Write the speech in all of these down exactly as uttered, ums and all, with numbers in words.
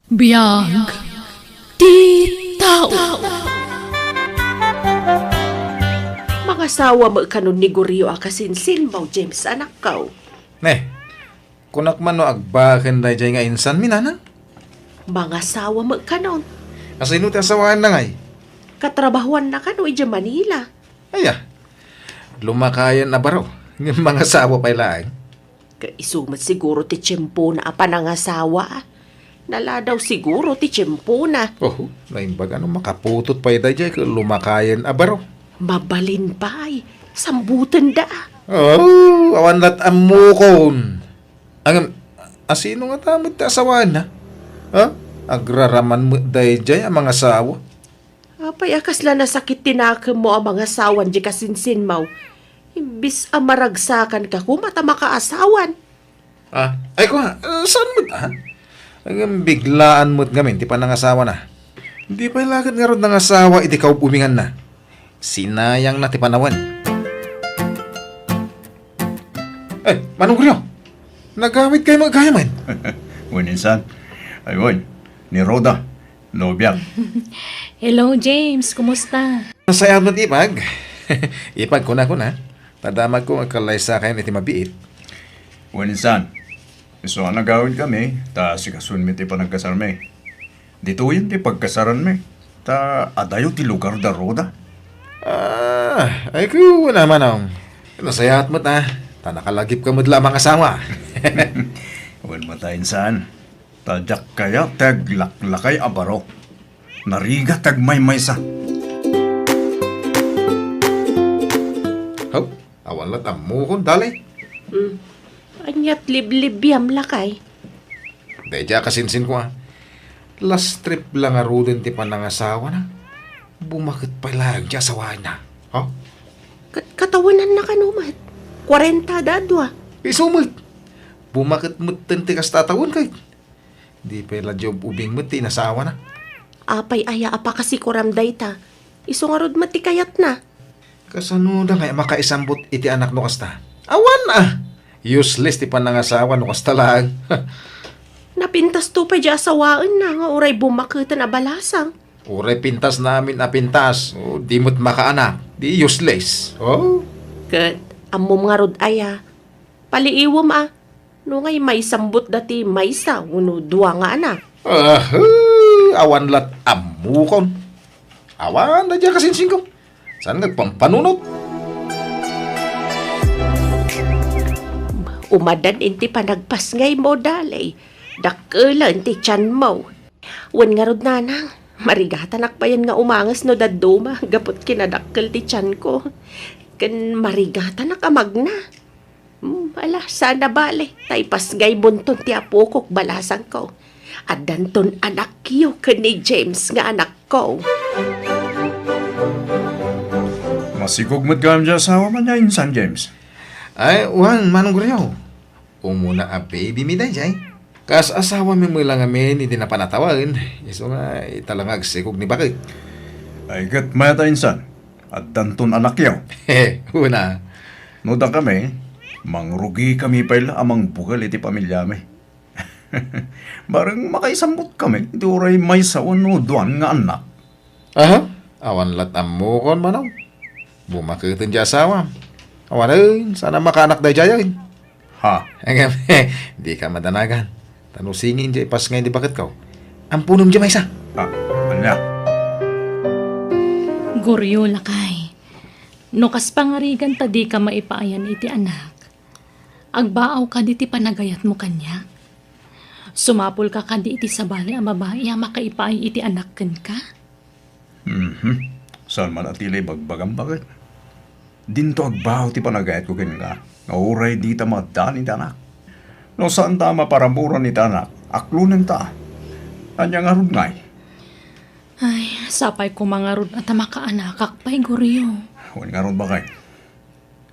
Biag ti tao. Mangasawa met kanon ni Gorio a kasinsinmo, James, anakko. Ne, kunak man no agbaken daydiay nga insanmi, nanang? Mangasawa met kanon. Asino ti asawaenna ngay? Katrabahoanna kano idiay Manila. Aya, lumakayen a baro, ngem mangasawa pay laeng. Ket isu met siguro ti tiempona a panangasawa. Naladaw siguro ti tiempona. Oho, naimbag a no makaputot pay daydiay ket lumakayen a baro. Mabalin pay, sambutenda. Oh, awan lat ammokon. Ngem, asino ngata met ti asawaenna? Ha? Agraraman met daydiay a mangasawa. Apay a kasla nasakit ti nakemmo a mangasawan diay kasinsinmo? Imbes a maragsakanka koma ta makaasawan. Ah, ay ko, ah, saan met, ah? Ngem biglaan met ngamin ti panangasawana. Di pay la ket ngarud nangasawa iti kaub-ubinganna. Sinayangna ti panawen. Eh, Manong Rio, nagawidkayo met gayamen? Wen, insan. Ay, wen, ni Rhoda, nobiak. Hello, James. Kumusta? Nasayaat met, ipag. Ipag, kuna, kuna. Ta damagko nga agkallaysakayon iti mabiit. Wen, insan. Isu a nagawidkami, ta asikasoenmi ti panagkasarmi. Ditoyen ti pagkasaranmi, ta adayo ti lugar da Rhoda. Ah, ay ko, wen a, manong. Nasayaat met, ah. Ta nakalagipka met la a mangasawa. Wen met, insan. Ta diak kayat ti aglaklakay a baro. Narigat ti agmaymaysa. Haw, awan lat ammokon, dali. Hmm. Aniat liblibiam, lakay? Daydiay a kasinsinko, ah. Last trip la ngaruden ti panangasawana. Bumaket pay laeng ti asawaenna. Ha? Kat-, katawenanna kano met? Kuarenta da a dua. Isu met. Bumaket metten ti kasta a tawen, kay. Di pay la diay ub-ubing met ti inasawana. Apay aya a pakasikuram dayta? Isu ngarud met ti kayatna. Kasano da ngay a makaisambut iti anak no kasta? Awan a! Useless ti panangasawa no kasta laeng. Napintasto pay diay asawaenna nga uray bumaketen a balasang. Uray pintasna amin a pintas, o di met makaanak, di useless. Oh? Ket ammom ngarud aya, paliiwem a, no ngay maisambutda ti maysa wenno dua nga anak. Ah, awan lat ammokon. Awan daydiay a kasinsinko. Saan nga agpampanunot? Umadan iti panagpasngaymo, dali. Dakkelen ti tianmo. Wen ngarud, nanang, marigatanak payen nga umanges no dadduma gapu ti kinadakkel ti tianko. Ken marigatanak a magna. Hmm, ala, saan a bale, ta ipasngaymon ti apokok balasangko. Addanton anakyo ken ni James nga anakko. Masikog met gayam diay asawam ania, insan James? Ay, wen, Manong Guriaw. Umuna a baby mi daydiay. Kas asawami met la ngamin iti napan a tawen, isu nga ita la nga agsikog ni baket. Ay, ket mayat a, insan, addanton anakyo. Wen a. No dakami, mangrugikami pay la a mangbukel iti pamiliami. Bareng makaisambut kami iti uray maysa wenno duan nga annak. Aha? Awan lat ammokon, manong. Bumaketen diay asawam. Awanen, saan a makaanak daydiayen. Ha? Ngem, dika madanagan. Ta no singin diay ipasngay ni baketko, amponem diay maysa. Ah, ania? Guriaw, lakay. No kas pangarigan ta dika maipaayan iti anak, agbaaw kadi ti panagayatmo kaniak? Sumapulka kadi iti sabali a babai a makaipaay iti anak kenka? Mhm. Saan man a ti la ibagbagam, baket. Dinto agbaaw ti panagayatko kenka, nga uray dita maaddaan iti anak. No saanta a maparaburan iti anak, aklonenta. Ania ngarud ngay? Ay, sapay koma ngarud a ta makaanakak pay, Guriaw. Wen ngarud, baket.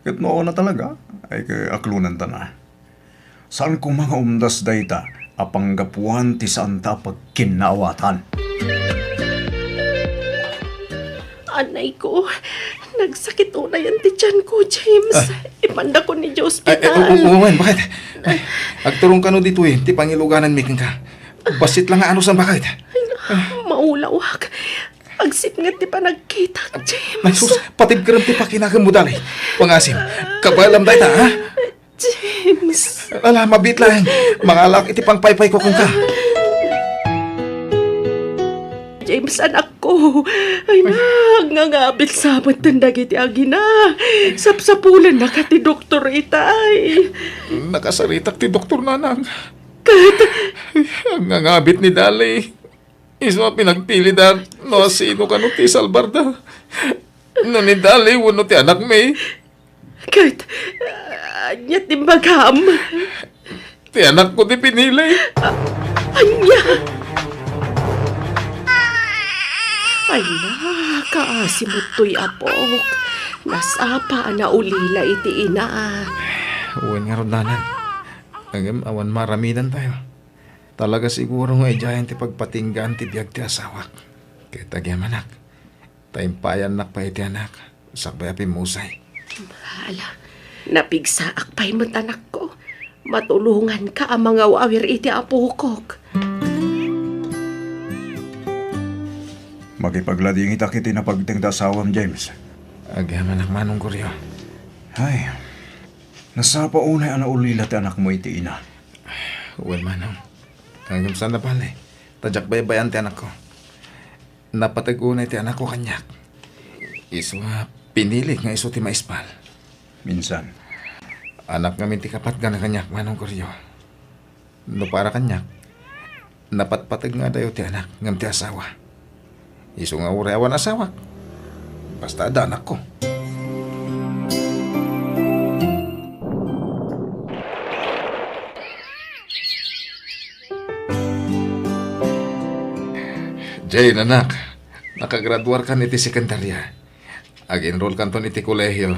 Ket no awan a talaga, ay ket aklonenta na. Saan koma nga umdas dayta a panggapuan ti saanta a pagkinnaawatan. Anay ko, nagsakit unayen ti tianko, James. Ah. Ipandakon idiay ospital. Ay, ay, oo, oo, man, baket? Agturong kano ditoy ti pangilugananmi kenka. Bassit la nga anus a bakay. Ay, na, maulawak. Agsipnget ti panagkitak, James. Ay, sus, patibkerem ti pakinakemmo, Dali. Pangasim, kabaelam dayta, ha? James. Ala, mabiit laeng. Mangalak iti pangpaypayko kenka. James, anakko. Ay, nagngangabit sa met dagiti agina. Sapsapulennaka ti doktor itay. Nakasaritak ti doktor, nanang. Ket ngangabit ni Dali. Isu a pinagpilida no sino kano ti salbarda. No ni Dali wenno ti anakmi. Ket, ah, ania ti imbagam? Ti anakko ti pinili. Ah, ania? Ay, nakaasi met toy apok. Nasapa a naulila iti ina. Wen ngarud, nanang. Ngem awan maaramidantayo. Talaga siguro nga idiayen ti pagpatinggaan ti biag ti asawak. Ket agyamanak, ta impayannak pay iti anak, sakbay a pimmusay. Ala, napigsaak pay met, anakko. Matulonganka a mangawawir iti apokok. Makipagladingitak iti napagteng ti asawam, James. Agyamanak, Manong Goryo. Ay, nasapa unay a naulila ti anakmo iti ina. Wen, Manong. Ngem saan a bale, ta diak baybay-an ti anakko. Napateg unay ti anakko kaniak. Isu a pinilik nga isu ti maispal. Minsan. Anak ngamin ti kapatgan kaniak, Manong Goryo. No para kaniak, napatpateg nga adayo ti anak ngem ti asawa. Isu nga uray awan asawak, basta adda anakko. Jane, anak, nakagraduarkan iti sekundarya. Ag-enrollkanton iti kolehio.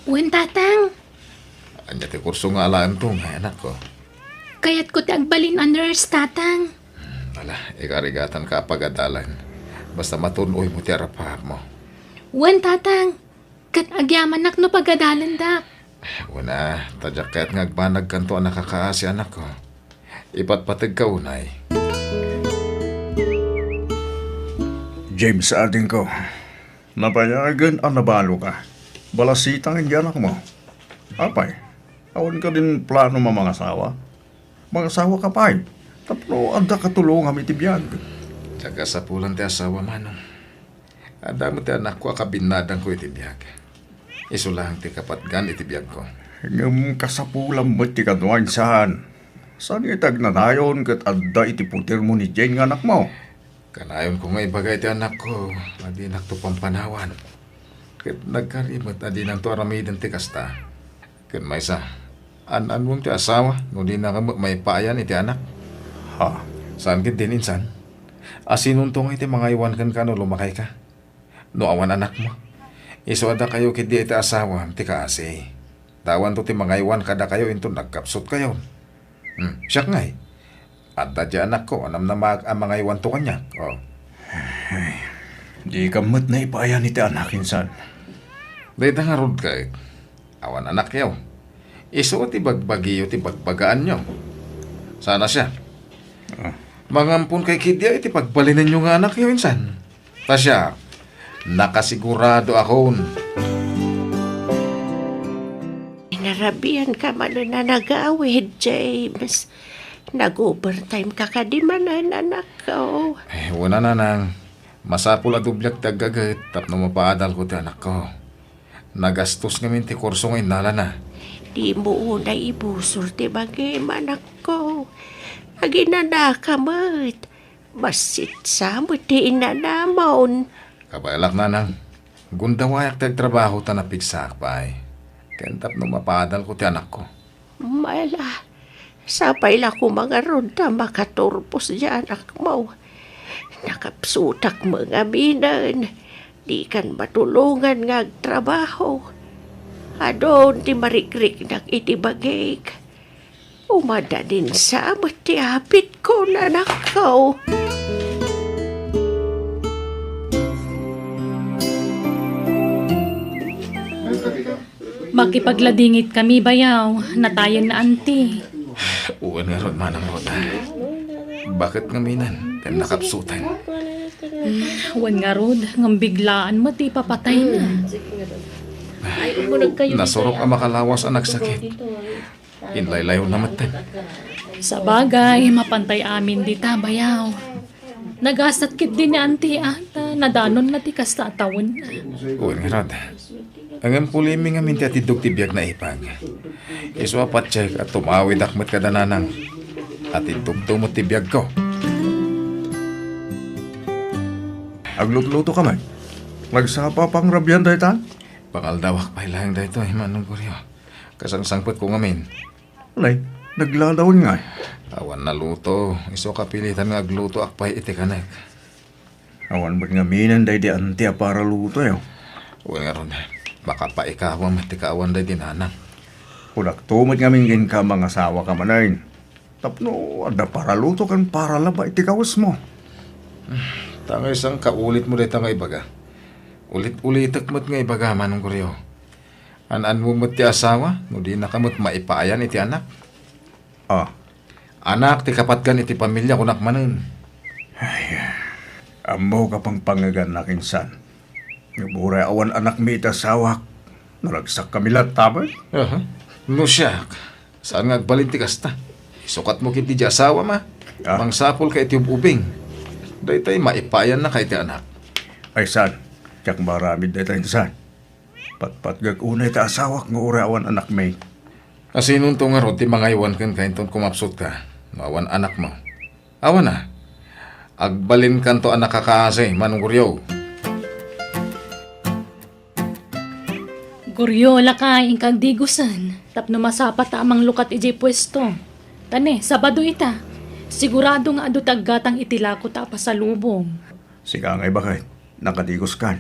Wen, Tatang. Ania ti kurso nga alaento, anakko? Kayatko ti agbalin a nurse, Tatang. Hmm, ala, ikarigatanka a pagadalan. Basta matun-oymo ti arapahapmo. Wen, Tatang. Ket agyamanak no pagadalendak. Wen a, ta diak kayat nga agbanagkanto a nakakaasi, anakko. Ipatpategka unay. James, adingko. Nabayagen a nabaloka. Balasitang iti anakmo. Apay, awan kadin plano a mangasawa? Mangasawaka pay, tapno adda katulongam iti biag. Diak kasapulan ti asawa, Manong. Adda met ti anakko a kabinnadangko iti biag. Isu laeng ti kapatgan iti biagko. Ngem kasapulam met ti kano, insan. Saan nga iti agnanayon ket adda iti putermo ni Jane nga anakmo? Kanayonko nga ibaga iti anakko a dinakto pampanawan. Ket nagkari met a dinanto aramiden ti kasta. Ken maysa, an-annuem ti asawa no dinaka met maipaayan iti anak. Ha? Saan ketdin, insan? Asinonto nga iti mangaywan kenka no lumakayka? No awan anakmo, isu a dakayo ketdi iti asawam ti kaasi. Ta awanto ti mangaywan kadakayo inton nagkapsutkayon. Hmm, siak ngay, adda diay anakko a namnamaak a mangaywanto kaniak. Oh. Ay, dika met naipaayan iti anak, insan. Dayta ngarud ket, awan anakyo. Isu ti bagbagiyo ti bagbagaanyo. Saan a siak? Ah. Mangampon kay ketdi iti pagbalinenyo nga anakyo, insan. Ta siak, nakasigurado akon. Narabian ka manen a nagawid, James. Nag-overtime ka kadi manen, anakko? Eh, wen a, nanang. Masapul a dubliak ti aggaget tapno mapaadalko ti anakko. Nagastos ngamin ti kurso nga innalana. Dimo unay ibusor ti bagim, anakko. Aginanaka met. Bassit sa met ti inanamon. Kabaelak, nanang. Gundawayak ti agtrabaho ta napigsaak pay. Ken tapno mapaadalko ti anakko. Mala, sapay la koma ngarud ta makaturpos diay anakmo. Nakapsutak met ngaminen. Dikan matulongan nga agtrabaho. Adun ti marikriknak iti bagik. Umadadin sa met ti apitko, anakko. Makipagladingit kami, bayaw. Natayen na, anti. Wen ngarud, Manang Rhoda. Baket ngamin ti nakapsutan? Wen ngarud, ngem biglaan met ti ipapatayna. Nasurok a makalawas a nagsakit. Inlaylayonna metten. Sabagay, mapantay amin dita, bayaw. Nagasat ketdi ni Auntie a ta nadanonna ti kasta a tawen. Wen ngarud. Ngem pulimi ngamin ti atiddog ti biag naipag. Isu a patiek a tumawidak met kada nanang. Atiddogto met ti biagko. Aglutluto ka met? Nagsapa pangrabian dayta? Pangaldawak pay laeng daytoy, Manong Goryo. Kasangsangpetko ngamin. Nay, nagladawan ngay. Awan naluto. Isu a kapilitan nga aglutoak pay iti kanek. Awan met ngaminen daydi Auntie a paralutoyo. Wen ngarud, makapaikawa met ti kaawan daydi nanang. Kunakto met ngamin kenka, mangasawaka manen. Tapno adda paraluto ken paralaba iti kawesmo. Tangay saan kaulitmo dayta nga ibaga. Ulit-ulitek met nga ibaga, Manong Goryo. An-anmo met ti asawa no dinaka met maipaayan iti anak. Ah. Anak ti kapatgan iti pamilia, kunak manen. Ay, ammok a pangpangegannak insan. Ngem uray awan anakmi iti asawak, naragsakkami latta met. Aha. No siak, saan nga agbalin ti kasta? Isukatmo ketdi diay asawam a. Ah. Mangsapulka iti ub-ubing. Daytay maipaayannaka iti anak. Ay, saan? Diak maaramid dayta insan. Patpatgek unay ti asawak nga uray awan anakmi. Asinonto ngarud ti mangaywan kenka inton kumapsutka no awan anakmo? Awan a. Agbalinkanto a nakakaasi, Manong Goryo. Goryo, lakay, inka agdigosen tapno masapata a manglukat idiay puesto. Ta ne, Sabado ita. Sigurado nga adu ti aggatang iti lakuta a pasalubong. Sika ngay, baket, nakadigoskan?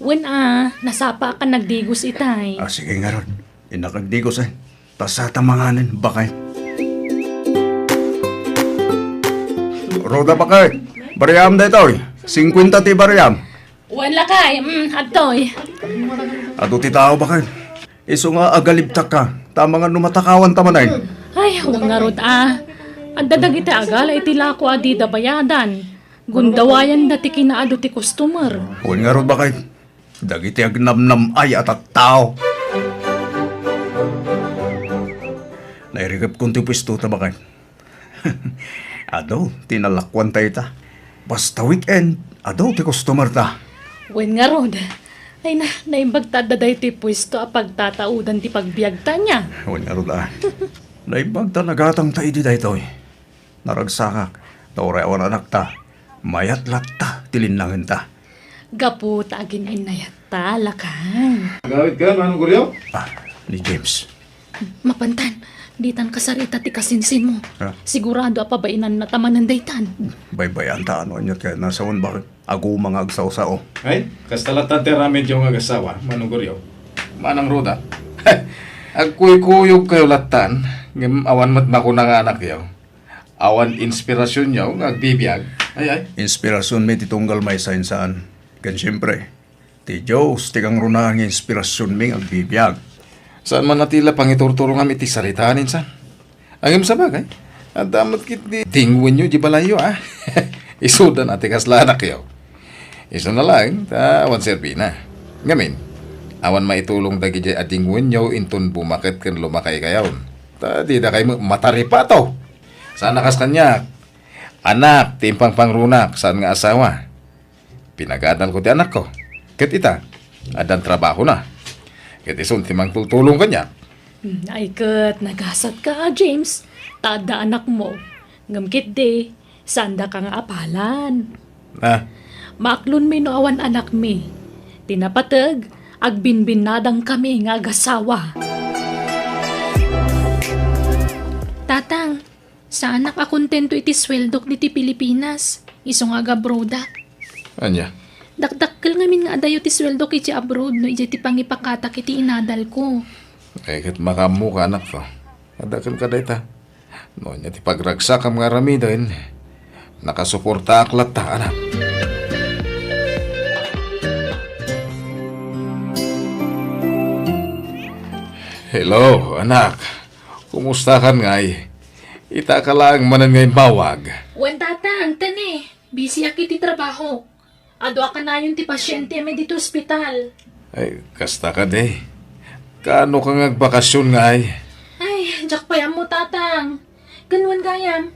Wen a, nasapaakan nagdigos itay. Ah, sige ngarud. Innak agdigos, eh. Ta sata manganen, baket. Roda, baket. Bariam daytoy. Singkuenta ti bariam. Wen, lakay. Mm, adtoy. Adu ti tao, baket. Isu nga agalibtakka. Ta mangan no matakawanta manen. Ay, wen ngarud a. Adda dagiti agala iti lako a dida bayadan. Gundawayanda ti kinaadu ti customer. Wen ngarud, baket. Dagiti agnamnam-ay a tattao. Nairikepkon ti puestota, baket. Adu ti nalakuanta ita. Basta weekend, adu ti customerta. Wen ngarud. Ay na, naimbag ta adda daytoy puesto a pagtataodan ti pagbiagta nia. Wen ngarud a. Naimbag ta nagatangta idi daytoy. Naragsakak, ta uray awan anakta, mayat latta ti linnangenta. Gapu ta agin-innayatta, lakay. Agawidka, Manong Goryo? Ah, ni James. Mapantan, ditan kasarita ti kasinsinmo. Ha? Sigurado a pabainannata manen daytan. Baybay-anta no aniat kayatna, saan, baket? Aguma nga agsao-sao. Ay, kasta lattan ti aramidyo nga agassawa, Manong Goryo. Manang Roda, agkuykuyogkayo lattan, ngem awan met makuna nga anakyo. Awan inspirasionyo nga agbibiag. Ay, ay. Inspirasionmi ti tunggal maysa insan. Ken siempre, ti Dios ti kangrunaan nga inspirasionmi nga agbibiag. Saan man a ti la pangiturturongam iti saritaan insan. Ngem sabagay, adda met ketdi dingwenyo di balayyo, a. Isuda na ti kasla anakyo. Isuna laeng, ta awan serbina. Ngamin, awan maitulong dagidiay a dingwenyo inton bumaket ken lumakaykayon. Ta didakay met mataripato. Saan a kas kaniak. Anak ti impangpangrunak, saan nga asawa. Pinagadalko ti anakko. Ket ita, addan trabahona. Ket isun ti mangtultulong kaniak. Hmm, ay ket, nagasatka a, James, ta adda anakmo. Ngem ketdi, saandaka nga apalan. Ah. Maaklonmi no awan anakmi. Ti napateg, agbinbinnadangkami nga agassawa. Tatang, saanak a kontento iti sueldok ditoy Pilipinas, isu nga agabroadak. Ania? Dakdakkel ngamin nga adayo ti sueldok iti abroad no idiay ti pangipakatak iti inadalko. Ay, ket makaammoka, anakko. Adda kenka dayta. No ania ti pagragsakam nga aramiden, nakasuportaak latta, anak. Hello, anak. Kumustakan ngay? Ita ka laeng manen nga immawag. Wen, Tatang, tani. Busyak iti trabaho. Adu a kanayon ti pasiente mi ditoy ospital. Ay, kasta kadi. Kaano ka nga agbakasyon ngay? Ay, diak pay ammo, Tatang. Ken wen gayam,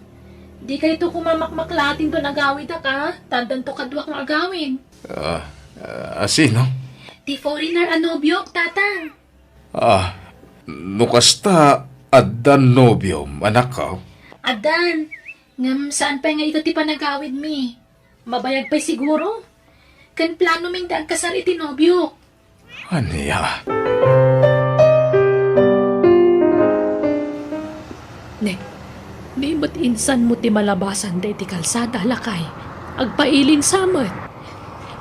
dikayto koma makmaklaat inton agawidak a, ta addanto kaduak nga agawid. Ah, ah, sino? Ti foreigner a nobiok, Tatang. Ah, no kasta, addan nobiom, anakko? Addan. Ngem saan pay nga ita ti panagawidmi? Mabayag pay siguro? Ken planomi ti agkasar iti nobiok. Ania? Ne, di met insanmo ti malabasan daydi kalsada, lakay. Agpailing sa met.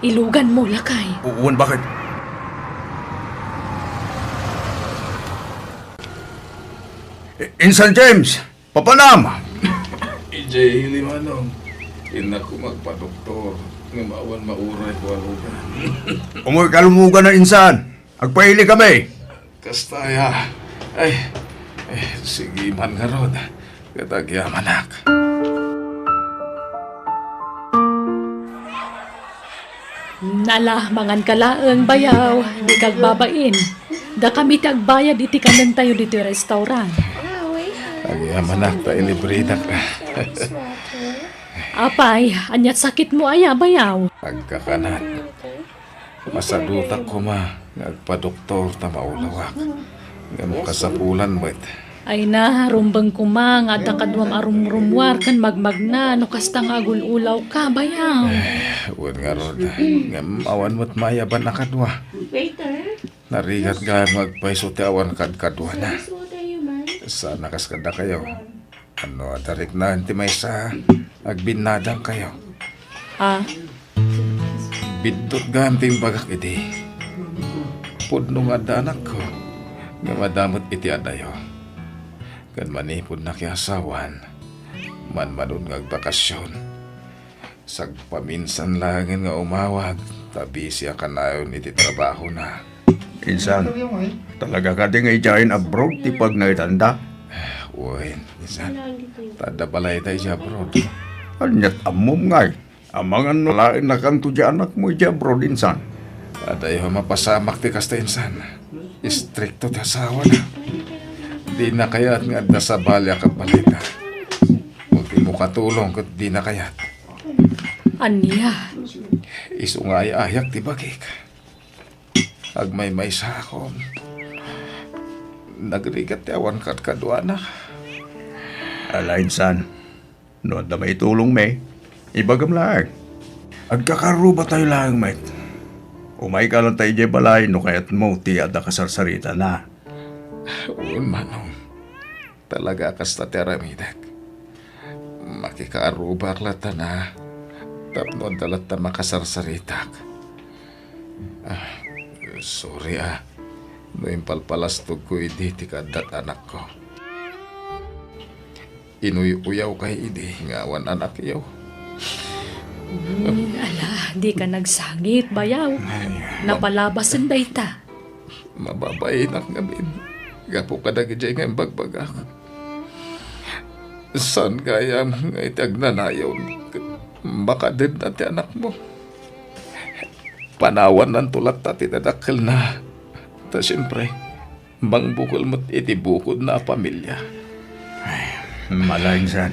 Iluganmo, lakay. Wen, bakit? I-, Insan James! Papanam! Idiay ili, Manong. Innak koma agpadoktor, ngem awan mauray ko a lugan. Umoy ka lumogan a, insan. Agpaili kami. Kasta aya. Ay, ay, sige man ngarud. Ket agyamanak. Ala, manganka laeng, bayaw, dika agbabain. Dakami ti agbayad iti kanentayo ditoy restaurant. Agyamanak ta ilibredak. Apay, ania ti sakitmo aya, bayaw? Agkakanat. Masadutak koma nga agpadoktor ta maulawak. Ngem kasapulan met. Ay na, rumbeng koma nga adda kaduam a rumrummuar ken magmagna no kasta nga agul-ulawka, bayaw. Eh, wen ngarud, ngem awan met mayaban a kadua. Narigat gayam nga agpayso ti awan kadkaduana. Saan a kas kadakayo. Ano a tariknaen ti maysa, agbinnadangkayo. Ah? Biddut gayam ti imbagak idi. Pudno nga adda anakko, ngem adda met iti adayo. Ken manipud nakiasawan, manmanon nga agbakasyon. Sagpaminsan laengen nga umawag, ta busy a kanayon iti trabahona. Insan, talaga kadi nga idiayen abroad ti pagnaetanda? Wen, insan. Ta adda balayda idiay abroad. Ania't ammom ngay? Amangan no laennakanto diay anakmo idiay abroad, insan? Adayo a mapasamak ti kasta, insan. Istrikto ti asawana. Dina kayat nga adda sabali a kabalayda. Ket ti makatulong ket dina kayat. Ania? Isu nga ay-ayak ti bagik. Agmaymaysaakon. Nagrigat ti awan kadkaduana. Ala, insan, no adda maitulongmi, ibagam laeng. Agkakarrubatayo laeng met. Umayka latta idiay balay no kayatmo ti adda kasarsaritana. Wen, Manong. Talaga a kasta ti aramidek. Makikaarrubak latta na tapno adda latta makasarsaritak. Ah, sorry, ah, no impalpalastogko idi ti kaaddat anakko. Inuy-uyawkay idi nga awan anakyo. Hmm, ala, dika nagsangit, bayaw. Ay, napalabasen dayta. Mababainak ngamin gapu kadagiti nga imbagbagak. Saan gayam nga iti agnanayon ket makadedna ti anakmo? Panawannanto latta ti dadakkelna. Ta siempre, mangbukel met iti bukodna a pamilia. Ay, ala, insan.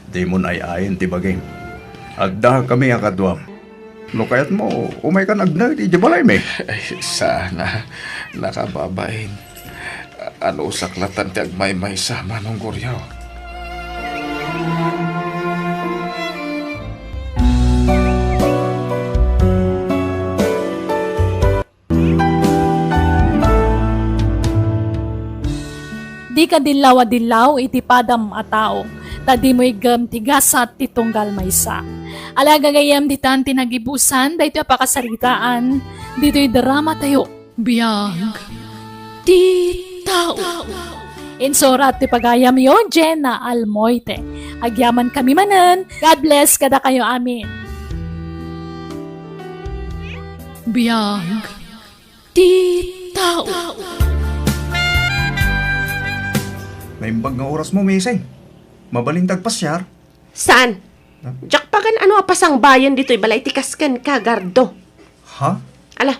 Dimon ay-ayen ti bagim. Adda kami a kaduam. No kayatmo, umaykan agnaed idiay balaymi. Ay, saan a, nakababain. Anusak latta ti agmaymaysa, Manong Goryo. Dika dillaw a dillaw iti padam a tao, ta dimo iggem ti gasat ti tunggal maysa. Ala, gagayyem, ditan ti nagibusan daytoy a pakasaritaan ditoy drama tayo. Biag ti tao. Insurat ti pagayamyo, Jenna Almoite. Agyaman kami manen. God bless kadakayo amin. Biag ti tao. Naimbag nga orasmo, Mising. Mabalin ta agpasiar? Saan? Huh? Diak pagan-ano a pasangbayen ditoy balay ti kas kenka, Gardo. Ha? Ala,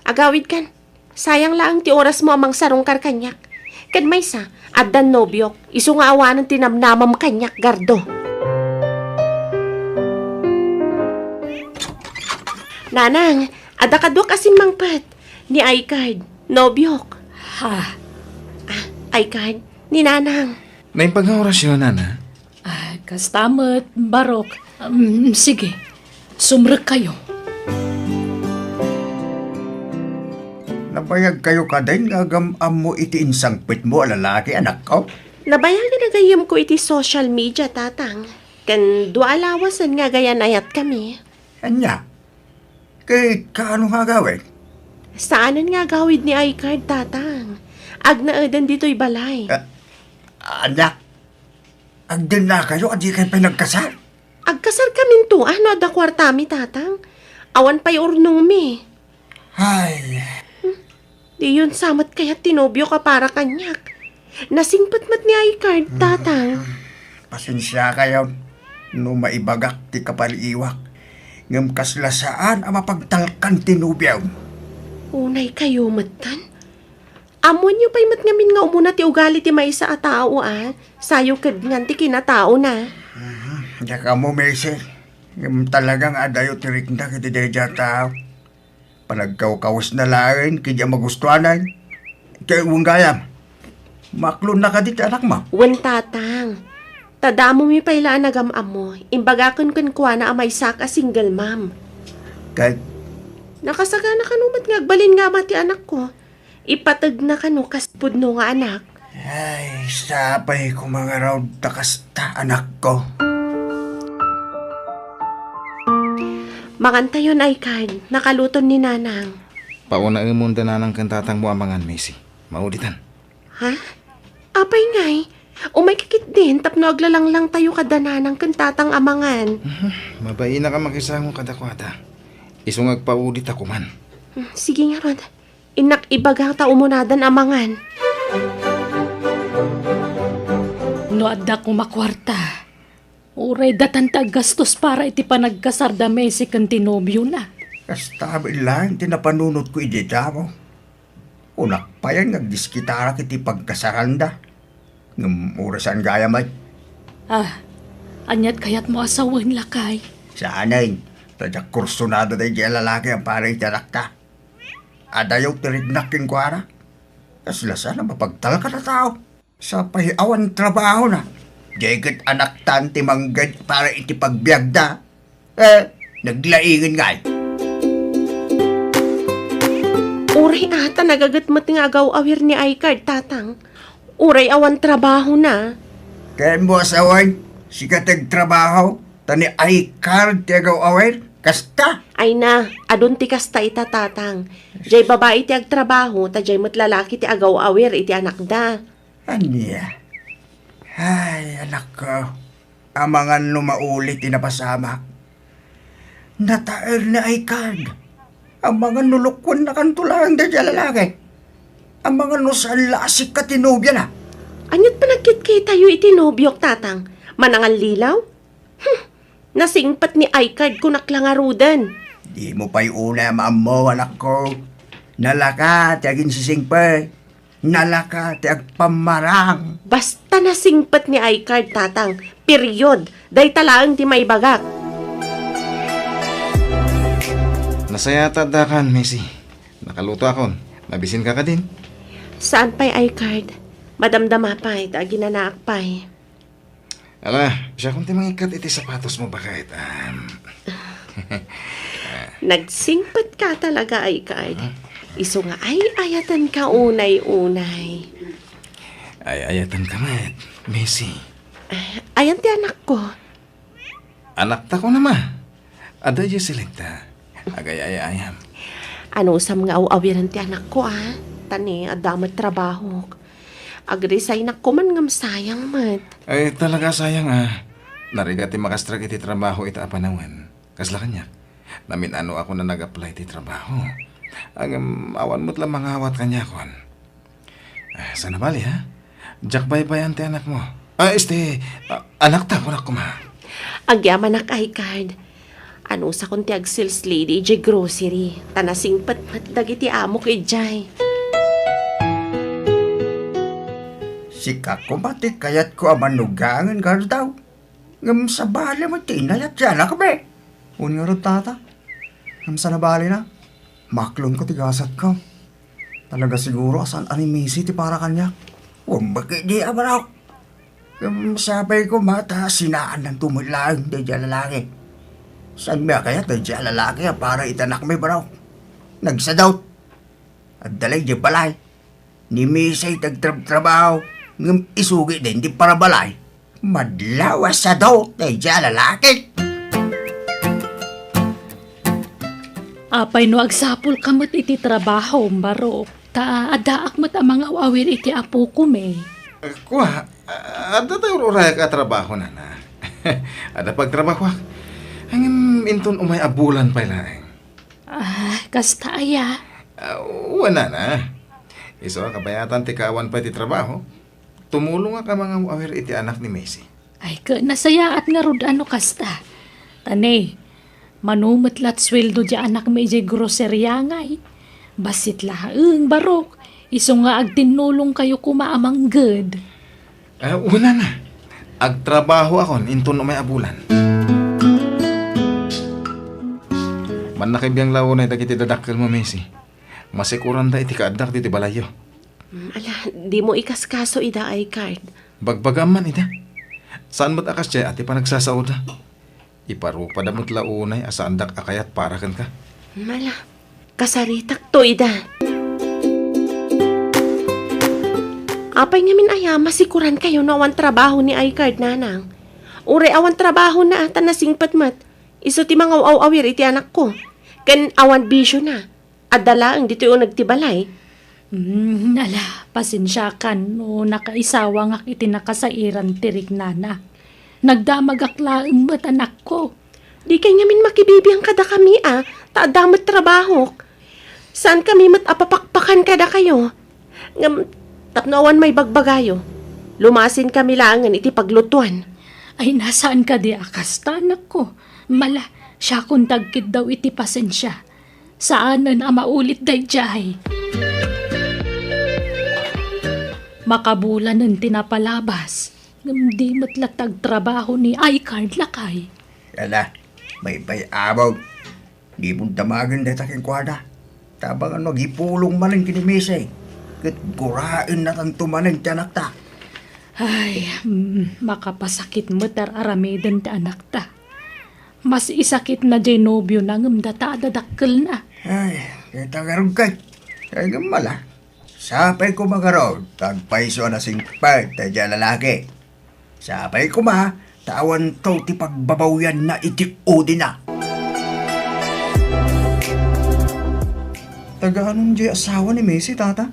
agawidkan. Sayang laeng ti orasmo a mangsarungkar kaniak. Ken maysa, addan nobiok, isu nga awanen ti namnamam kaniak, Gardo. Nanang, adda kaduak a simmangpet. Ni Aykard, nobiok. Ha? Ah, Aykard, ni Nanang. Naimbag nga orasyo, Nana? Ah, kasta met, Barok. Um, sige, sumrekkayo. Nabayagkayo kadin nga agam-ammo iti insangpetmo a lalaki, anakko? Nabayagen a gayyemko iti social media, Tatang. Ken dua a lawasen nga agayan-ayatkami. Ania? Ket kaano nga agawid? Saanen nga agawid ni Aykard, Tatang. Agnaeden ditoy balay. Ah, ania? Agdennakayo a dikay pay nagkasar? Agkasarkaminto, no adda kuartami, Tatang. Awan pay urnongmi. Ay. Hmm, diyon sa met kayat ti nobiok a para kaniak. Nasingpet met ni Aykard, Tatang. Pasensiakayon no maibagak ti kapaliiwak. Ngem kasla saan a mapagtalkan ti nobiom. Unaykayo metten? Ammoenyo pay met ngamin nga umuna ti ugali ti maysa a tao, a. Sayo kedngan ti kinataona. Mhm. Diak ammo, Mesi. Ngem talaga nga adayo ti riknak iti daydiay a tao. Panagkawkawesna laeng ket diak magustuanan. Ket wen gayam, maaklonna kadi ti anakmo? Wen, Tatang. Ta damomi pay la a nagam-ammo, imbagaken kenkuana a maysak a single mom. Ket? Nakasagana kano met nga agbalin nga ama ti anakko. Ipategna kano kas pudno nga anak. Ay, sapay koma ngarud ta kasta, anakko. Mangantayon, Aykard, nakaluton ni Nanang. Paunaemon da Nanang ken Tatangmo a mangan, Mesi. Mauditan. Ha? Apay ngay? Umayka ketdin tapno aglalanglangtayo kada Nanang ken Tatang a mangan. Mhm. Mabainak a makisango kadakuada. Isu nga agpaudit a kuman. Hmm, sige ngarud. Innak ibaga ta umunadan a mangan. No adda koma kuarta, uray datan ti aggastos para iti panagkasar da Mesi ken ti nobiona. Kasta met laeng ti napanunotko idi damo. Kunak payen nga agdiskitarak iti pagkasaranda. Ngem uray saan gayam met. Ah, aniat kayatmo a sawen, lakay? Saanen, ta diak kursunada daydiay a lalaki a para iti anakta. Adayo ti riknak kenkuana. Kasla saan a mapagtalkan a tao. Sapay awan trabahona. Diay ket anaktan ti mangged para iti pagbiagda. Eh, naglaingen ngay. Uray a ta nagaget met nga agaw-awir ni Aykard, Tatang. Uray awan trabahona. Ken mo a sawen, sika ti agtrabaho, ta ni Aykard ti agaw-awir? Kasta? Ay na, adun ti kasta ita, Tatang. Diay babai ti agtrabaho, ta diay met lalaki ti agaw-awir iti anakda. Ania? Ay, anakko, amangan no mauli ti napasamak. Nataer ni Aykard. Amangan no lukuennakanto laeng daydiay a lalaki. Amangan no saan la a sika ti nobiana. Aniat panagkitkitayo iti nobiok, Tatang? Manangallilaw? Hmm, nasingpet ni Aykard, kunak la ngaruden. Dimo pay unay a maammo, anakko. Nalaka ti aginsisingpet. Nalaka ti agpammarang. Basta nasingpet ni Aykard, Tatang. Period. Dayta laeng ti maibagak. Nasayaat ta addakan, Mesi. Nakalutoakon. Mabisinka kadin? Saan pay, Aykard. Madamdama pay, ta aginanaak pay. Ala, siakon ti mangikkat iti sapatosmo, baket. Am. Nagsingpetka talaga, Aykard. Isu nga ay-ayatenka unay-unay. Ay-ayatenka met, Mesi. Ayan ti anakko. Anakta ko na, ma. Adda Jocelyn ta. Agay-ayayam. Anusam nga aw-awiran ti anakko, a? Ta ni, adda met trabahok. Agresignak koman ngem sayang met. Ay, talaga sayang, a. Narigat ti makastrek iti trabaho ita a panawen. Kasla kaniak. Namin-ano ako a nag-apply ti trabaho. Ngem awan met la mangawat kaniakon. Ah, sana bali, ha? Diak baybay-an ti anakmo. Ah, este, ah, anakta, kunak koma. Agyamanak, I-card. Anusakon ti ag-sales lady idiay grocery, ta nasingpet met dagiti amok idiay. Sika koma ti kayatko a manugangen, Gardaw. Ngem sabali met ti inayat ti anakmi. Wen ngarud, tata. Ngem sa nabalina, maklonko ti gasatko. Talaga siguro a saan a ni Missy ti para kaniak. Wen met idi a barok. Ngem sapay koma ta sinaannanto met laeng daydiay a lalaki. Saanmi a kayat daydiay a lalaki a para iti anakmi, barok. Nagsadot. Adda la idiay balay. Ni Missy ti agtrabtrabaho, ngem isu ketdi ti parabalay. Madlaw a sadot daydiay a lalaki. Apay no agsapulka met iti trabahom, barok? Ta addaak met a mangaw-awir iti apokon. Kua, adda tay ur-urayak a trabaho, nana. Adda pagtrabahoak. Ngem inton umay a bulan pay laeng. Ah, kasta aya? Ah, wen, nana. Isu a kabayatan ti kaawan pay ti trabaho, tumulongak a mangaw-awir iti anak ni Missy. Ay, ket nasayaat ngarud a no kasta. Ta ne, mano met lat sueldo diay anakmi idiay groceria ngay. Bassit laeng, barok. Isu nga agtinnulongkayo koma a mangged. Ah, wen, nana. Agtrabahoakon inton umay a bulan. Mannakabiang la unay dagiti dadakkelmo, Missy. Masikuranda iti kaaddak ditoy balayyo. Mm, ala, dimo ikaskaso ida, I-card. Bagbagam man ida. Saan met a kasdiay a ti panagsasaoda. Iparupada met la unay a saandak a kayat para kenka. Mm, ala, kasaritakto ida. Apay ngamin aya, masikurankayo no awan trabaho ni I-card, nanang? Uray awan trabahona ta nasingpet met, isu ti mangaw-awir iti anakko. Ken awan bisiona. Adda laeng ditoy uneg ti balay. Hmm, ala, pasensiakan no nakaisawangak iti nakasairan ti riknana. Nagdamagak laeng met, anakko. Dikay ngamin makibibiang kadakami a, ta adda met trabahok. Saankami met a papakpakan kadakayo. Ngem tapno awan maibagbagayo, lumasinkami laengen iti paglutuan. Ay, saan kadi a kasta, anakko. Mala, siakon ti agkiddaw iti pasensia. Saanen a maulit daydiay. Makabulanen ti napalabas, ngem di met latta agtrabaho ni I-card, lakay. Ala, baybay-amok. Dimo damagen dayta kenkuana. Tabang no agipulong manen ken ni Missy, ket guraennatanto manen ti anakta. Ay, mm, makapasakit met ar-aramiden ti anakta. Mas isakitna diay nobiona ngem data a dadakkelna. Ay, dayta ngarud kay. Ay, ngem mala. Sapay koma ngarud, ta agpayso a nasingpet daydiay a lalaki. Sapay koma, ta awanto ti pagbabawianna iti udina. Taga-anon diay asawa ni Missy, tata?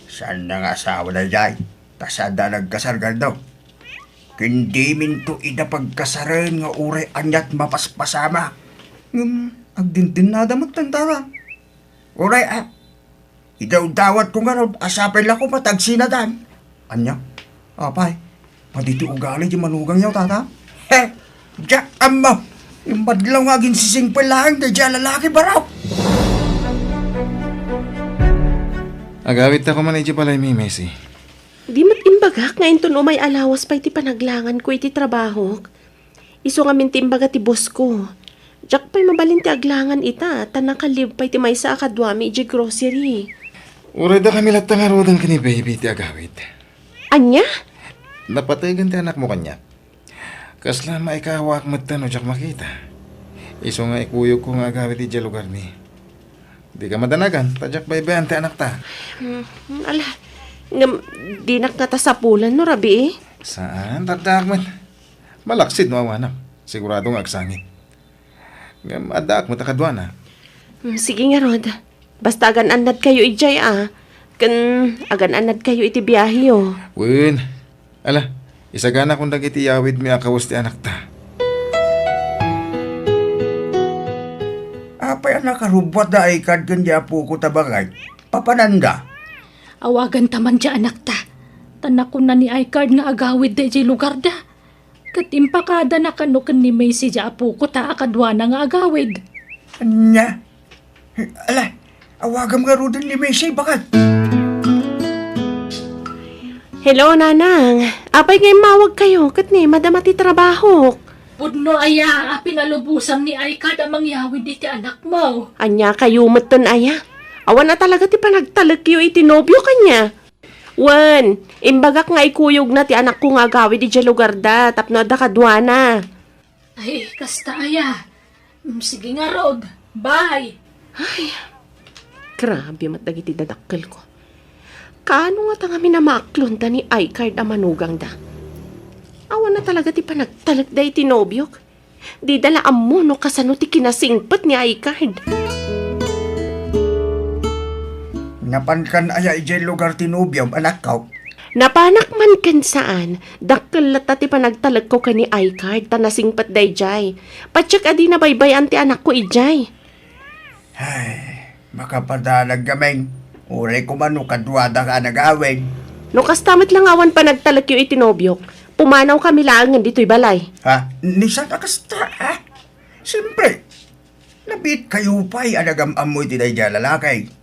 Saanna nga asawa daydiay? Ta saanda a nagkasar, Gardaw. Ken diminto ida pagkasaren nga uray aniat mapaspasama. Ngem agdindennada metten, tata. Uray, a, idawdawatko ngarud a sapay la koma ta agsinadan. Ania? Apay, madi ti ugali diay manugangyo, tata? He, diak ammo. Imbadlaw nga aginsisingpel laeng daydiay a lalaki, barok! Agawidta koma idiay balaymi, Missy. Di met imbagak nga inton umay a lawas pay ti panaglanganko iti trabahok. Isu ngamin ti imbaga ti bossko. Diak pay mabalin ti aglangan ita, ta naka-leave pay ti maysa a kaduami idiay grocery. Uray dakami latta ngaruden ken ni baby ti agawid. Ania? Napategen ti anakmo kaniak. Kasla maikawak metten no diak makita. Isu nga ikuyogko nga agawid idiay lugarmi. Dika madanagan, ta diak baybay-an ti anakta. Hmm, ala, ngem dinak ngata sapulan no rabii? Saan, ta addaak met. Malaksid no awanak. Sigurado nga agsangit. Ngem addaak met a kaduana. Hmm, sige ngarud. Basta agan-annadkayo idiay a. Ken agan-annadkayo iti biaheyo. Wen. Ala, isaganakon dagiti yawidmi a kawes ti anakta. Apay a nakarubbuat da ay kad ken di apoko ta bangay? Papananda? Awaganta man ti anakta. Ta nakuna ni Aykard nga agawidda idiay lugarda. Ket impakadana kano ken ni Macy ti apoko ta kaduana nga agawid. Ania? Ala, awagam ngaruden ni Macy, baket. Hello, Nanang. Apay nga immawagkayo ket ni madama ti trabahok? Pudno aya a pinalubosam ni Aykard a mangyawid iti anakmo. Ania kayo metten aya? Awan a talaga ti panagtalekyo iti nobiok, ania? Wen, imbagak nga ikuyogna ti anakko nga agawid idiay lugarda tapno adda kaduana. Ay, kasta aya. Mm, sige ngarud. Bye. Ay, grabe met dagiti dadakkelko. Kaano ngata ngamin a maaklonda ni Aykard a manugangda? Awan a talaga ti panagtalekda iti nobiok. Dida la ammo no kasano ti kinasingpet ni Aykard. Napankan aya idiay lugar ti nobiom, anakko? Napanak man ken saan, dakkel latta ti panagtalekko ken ni Aykard ta nasingpet daydiay. Patiek a di nabaybay-an ti anakko idiay. Ay, makapadalag gamin. Uray koma no kaduada ka a nagawid. No kasta met la nga awan panagtalekyo iti nobiok, pumanawkami laengen ditoy balay. Ha? Ni saan a kasta, ha? Siyempre, nabiit kayo pay a nagam-ammo iti daydiay a lalaki.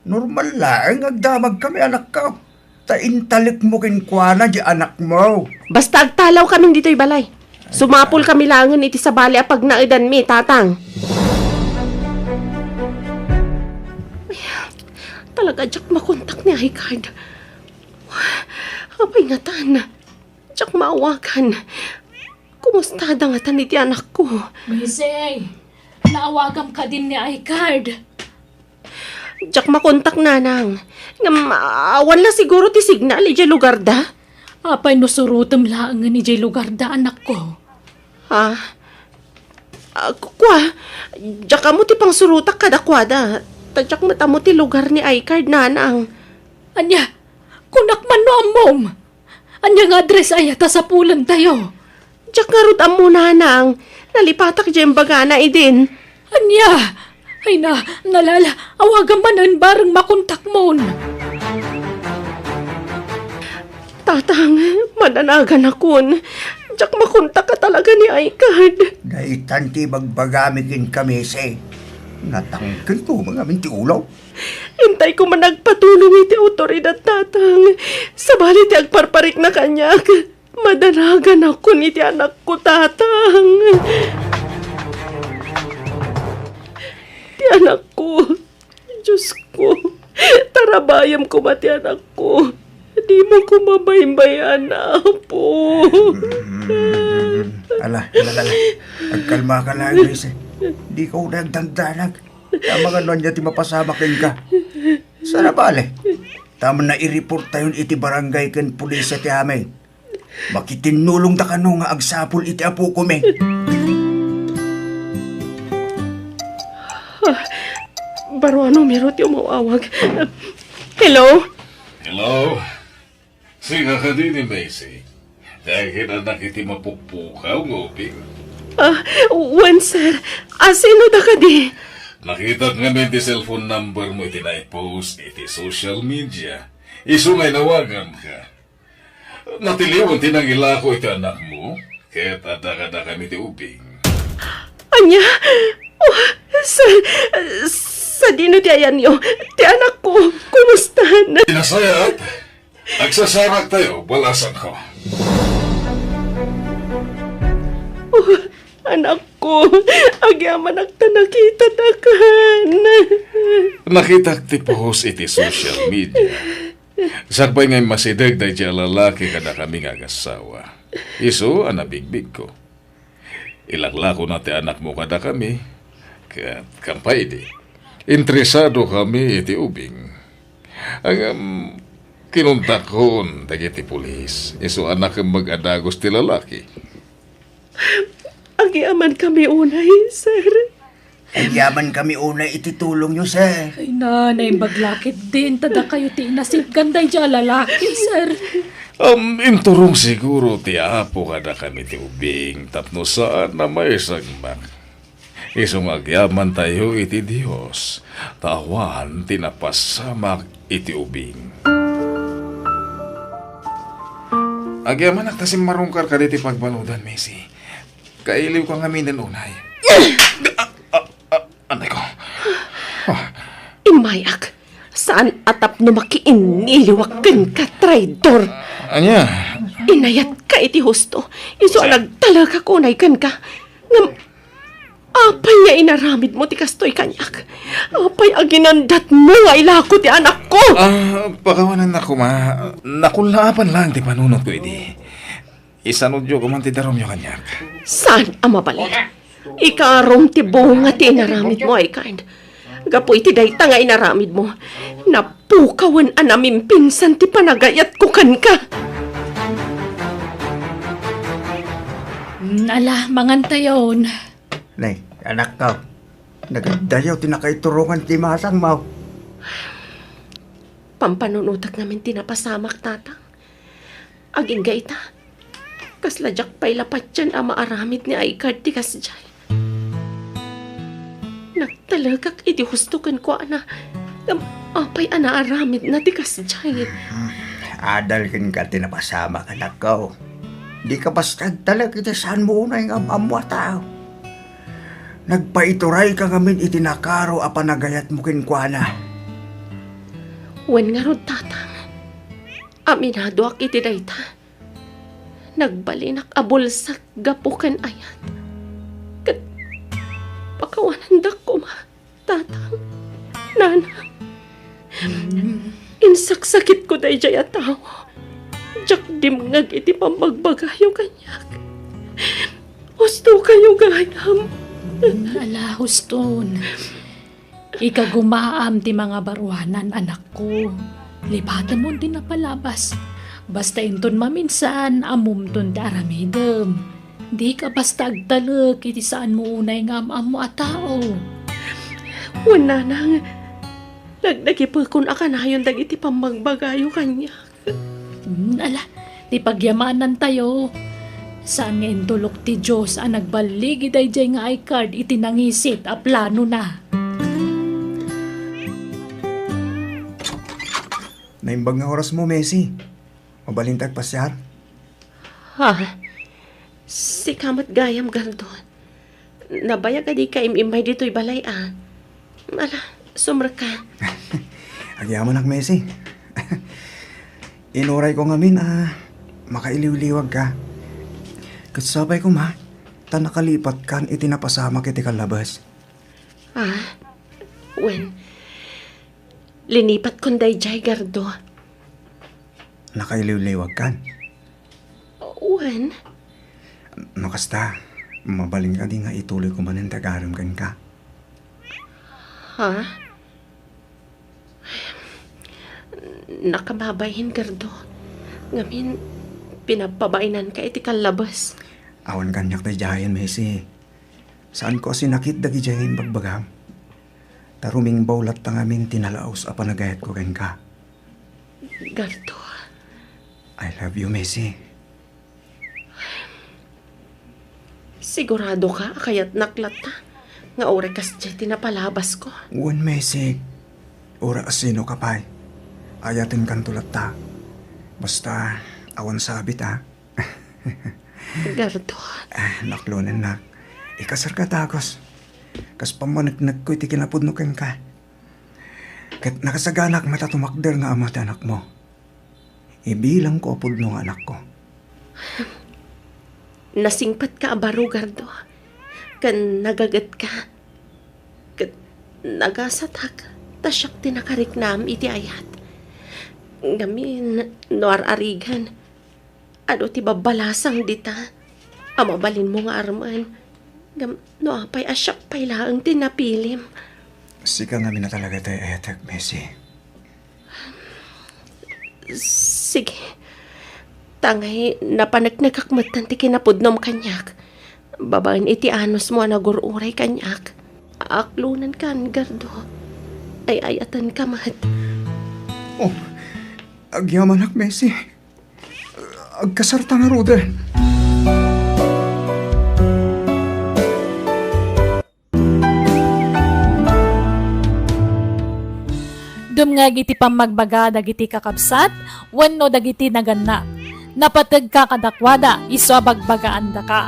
Normal laeng nga agdamagkami, anakko. Ta intalekmo kenkuana ti anakmo. Basta agtalawkamin ditoy balay. Sumapulkami laengen iti sabali a pagnaedanmi, Tatang. Ay, talaga diak makontak ni Aykard. Apay ngatan? Diak maawagan. Kumustada ngatan iti anakko? Macy, naawagam kadin ni Aykard? Diak makontak, Nanang. Ngem, awan la siguro ti signal idiay lugarda. Apay no surotem laengen idiay lugarda, anakko? Ha? Ah, ku-, kua, diak ammo ti pangsurotak kadakuada. Ta diak met ammo ti lugar ni Aykard, Nanang. Ania, kunak man no ammom. Ania nga address aya ta sapulentayo? Diak ngarud ammo, Nanang. Nalipatak diay imbagana idin. Ania? Ay na, nalala, awagam manen bareng makontakmon. Tatang, madanaganakon. Diak makontak a talaga ni Aykard. Daytan ti ibagbagami kenka, Macy. Natangken to mangamin ti ulo. Intay ko man agpatulong iti awtoridad, Tatang. Sabali ti agparparikna kaniak, madanaganakon iti anakko, Tatang. Ti anakko, Diosko, tarabayem koma ti anakko. Dimo koma baybay-an, Apo. Mm, ala, ala, ala. Agkalmaka laeng, Macy. Dika unay agdandanag. Amangan no ania ti mapasamak kenka. Saan a bale, ta amanna i-reporttayon iti barangay ken pulis ti amin. Makitinnulongda kano nga agsapul iti apokomi. Ah, baro a numero ti umaw-awag. Hello? Hello? Sika kadi ni Macy? Dagiti anak iti mapukpukaw nga ubing? Ah, wen, sir. Ah, sino da kadi? Nakitak ngamin ti cellphone number mo iti naipost iti social media. Isu nga inawaganka. Natiliwan ti nangilako iti anakmo, ket adda kadakami ti ubing. Ania? Oh, sa, sadino ti ayanyo? Ti anakko, kumustan? Ti nasayaat, agsasaraktayo, balasangko. Oh, anakko, agyamanak ta nakitadakan. Nakitak ti post iti social media. Sakbay nga immasideg daydiay a lalaki kadakami nga agassawa. Isu a nabigbigko. Ilaklakona ti anakmo kadakami, ket kampay idi, interesado kami iti ubing. Ngem, kinuntakkon dagiti pulis, isu a nakemmeg a dagus ti lalaki. Agyamankami unay, sir. Agyamankami unay iti tulongyo, sir. Ay na, naimbag la ketdin, ta dakayo ti inasitgan daydiay a lalaki, sir. Um, inturong siguro ti Apo kadakami ti ubing tapno saan a maisagmak. Isu nga agyamantayo iti Dios, ta awan ti napasamak iti ubing. Agyamanak ta simmarungkar ka ditoy pagbaludan, Macy. Kailiwka ngaminen unay. Ah, ah, ah, anay ko. Ah. Immayak. Saan a tapno makiinniliwak kenka, traidor. Ania? Inayatka iti husto. Isu a nagtalekak unay kenka. Ngem, apay nga inaramidmo ti kastoy kaniak? Apay a ginandatmo nga ilako ti anakko? Ah, pakawanannak koma. Nakullaapan laeng ti panunotko idi. Isanudyo koman ti darumyo kaniak. Saan a mabalin? Ikarom ti bunga ti inaramidmo, Aykard. Gapu iti dayta nga inaramidmo, napukawen a namimpinsan ti panagayatko kenka. Mm, ala, mangantayon. Nay, anakko, nagaddayaw ti nakaiturongan ti masangmo. Pampanunotek ngamin ti napasamak, Tatang. Agingga ita, kasla diak pay la patien a maaramid ni Aykard ti kasdiay. Nagtalekak iti husto kenkuana. Ngem apay a naaramidna ti kasdiay? Hmm, adal kenka ti napasamak, anakko. Dika basta agtalek iti saanmo unay nga am-ammo a tao. Nagpaiturayka ngamin iti nakaro a panagayatmo kenkuana. Wen ngarud, Tatang. Aminadoak iti dayta. Nagbalinak a bulsek gapu ken ayat. Ket pakawanandak koma, Tatang, Nana. Insaksakitko daydiay a tao. Diak dimngeg iti pammagbagayo kaniak. Hustokayo gayam. Ala, huston. Ikagumaam ti mangabaruanan, anakko. Lipatemon ti napalabas. Basta inton maminsan, ammomton ti aramidem. Dika basta agtalek iti saanmo unay nga am-ammo a tao. Wen, Nanang, nagdagipekon a kanayon dagiti pammagbagayo kaniak. Hmm, ala, ti pagyamanantayo. Saan nga intulok ti Dios a nagballigi daydiay nga Aykard iti nangisit a planona. Naimbag nga orasmo, Macy. Mabalinta agpasiar? Ha? Sika met gayam, Gardo. Nabayag a dika im-immay ditoy balay, a. Ala, sumrekka. Agyamanak, Macy. Inurayko ngamin a makailiwliwagka. Ket sapay koma, ta nakalipatkan iti napasamak iti kallabes. Ah, wen. Linipatkon daydiay, Gardo. Nakailiwliwagkan? Wen. No kasta, mabalin kadi nga ituloyko manen ti agarem kenka? Ha? Nakababain, Gardo. Ngamin, pinagpabainanka iti kallabes. Awan kaniak daydiayen, Macy. Saanko a sinakit dagidiay nga imbagbagam. Ta rumingbaw latta ngamin ti nalaus a panagayatko kenka. Gardo. I love you, Macy. Siguradoka a kayatnak latta nga uray kasdiay ti napalabasko? Wen, Macy. Uray asinoka pay, ayatenkanto latta. Basta, awan sabit, a. Gardo. Ah, naklonennak. Ikasarka dagus. Kas pammaneknekko iti kinapudno kenka. Ket nakasaganak met a tumakder nga ama ti anakmo. Ibilangko a pudno nga anakko. Nasingpetka a baro, Gardo. Ken nagagetka. Ket nagasatak ta siak ti nakariknam iti ayat. Ngamin, no ar-arigan, adu ti babbalasang dita a mabalinmo nga armen. Ngem no apay a siak pay laeng ti napilim? Sika ngamin a talaga ti ayatek, Macy. Sige. Tangay napaneknekak metten ti kinapudnom kaniak. Babaen iti anusmo a nagur-uray kaniak. Aklonenkan, Gardo. Ay-ayatenka met. Oh, agyamanak, Macy. Agkasarta ngaruden. Dumngeg iti pammagbaga dagiti kakabsat wenno dagiti naganna. Napategka kadakuada, isu a bagbagaandaka.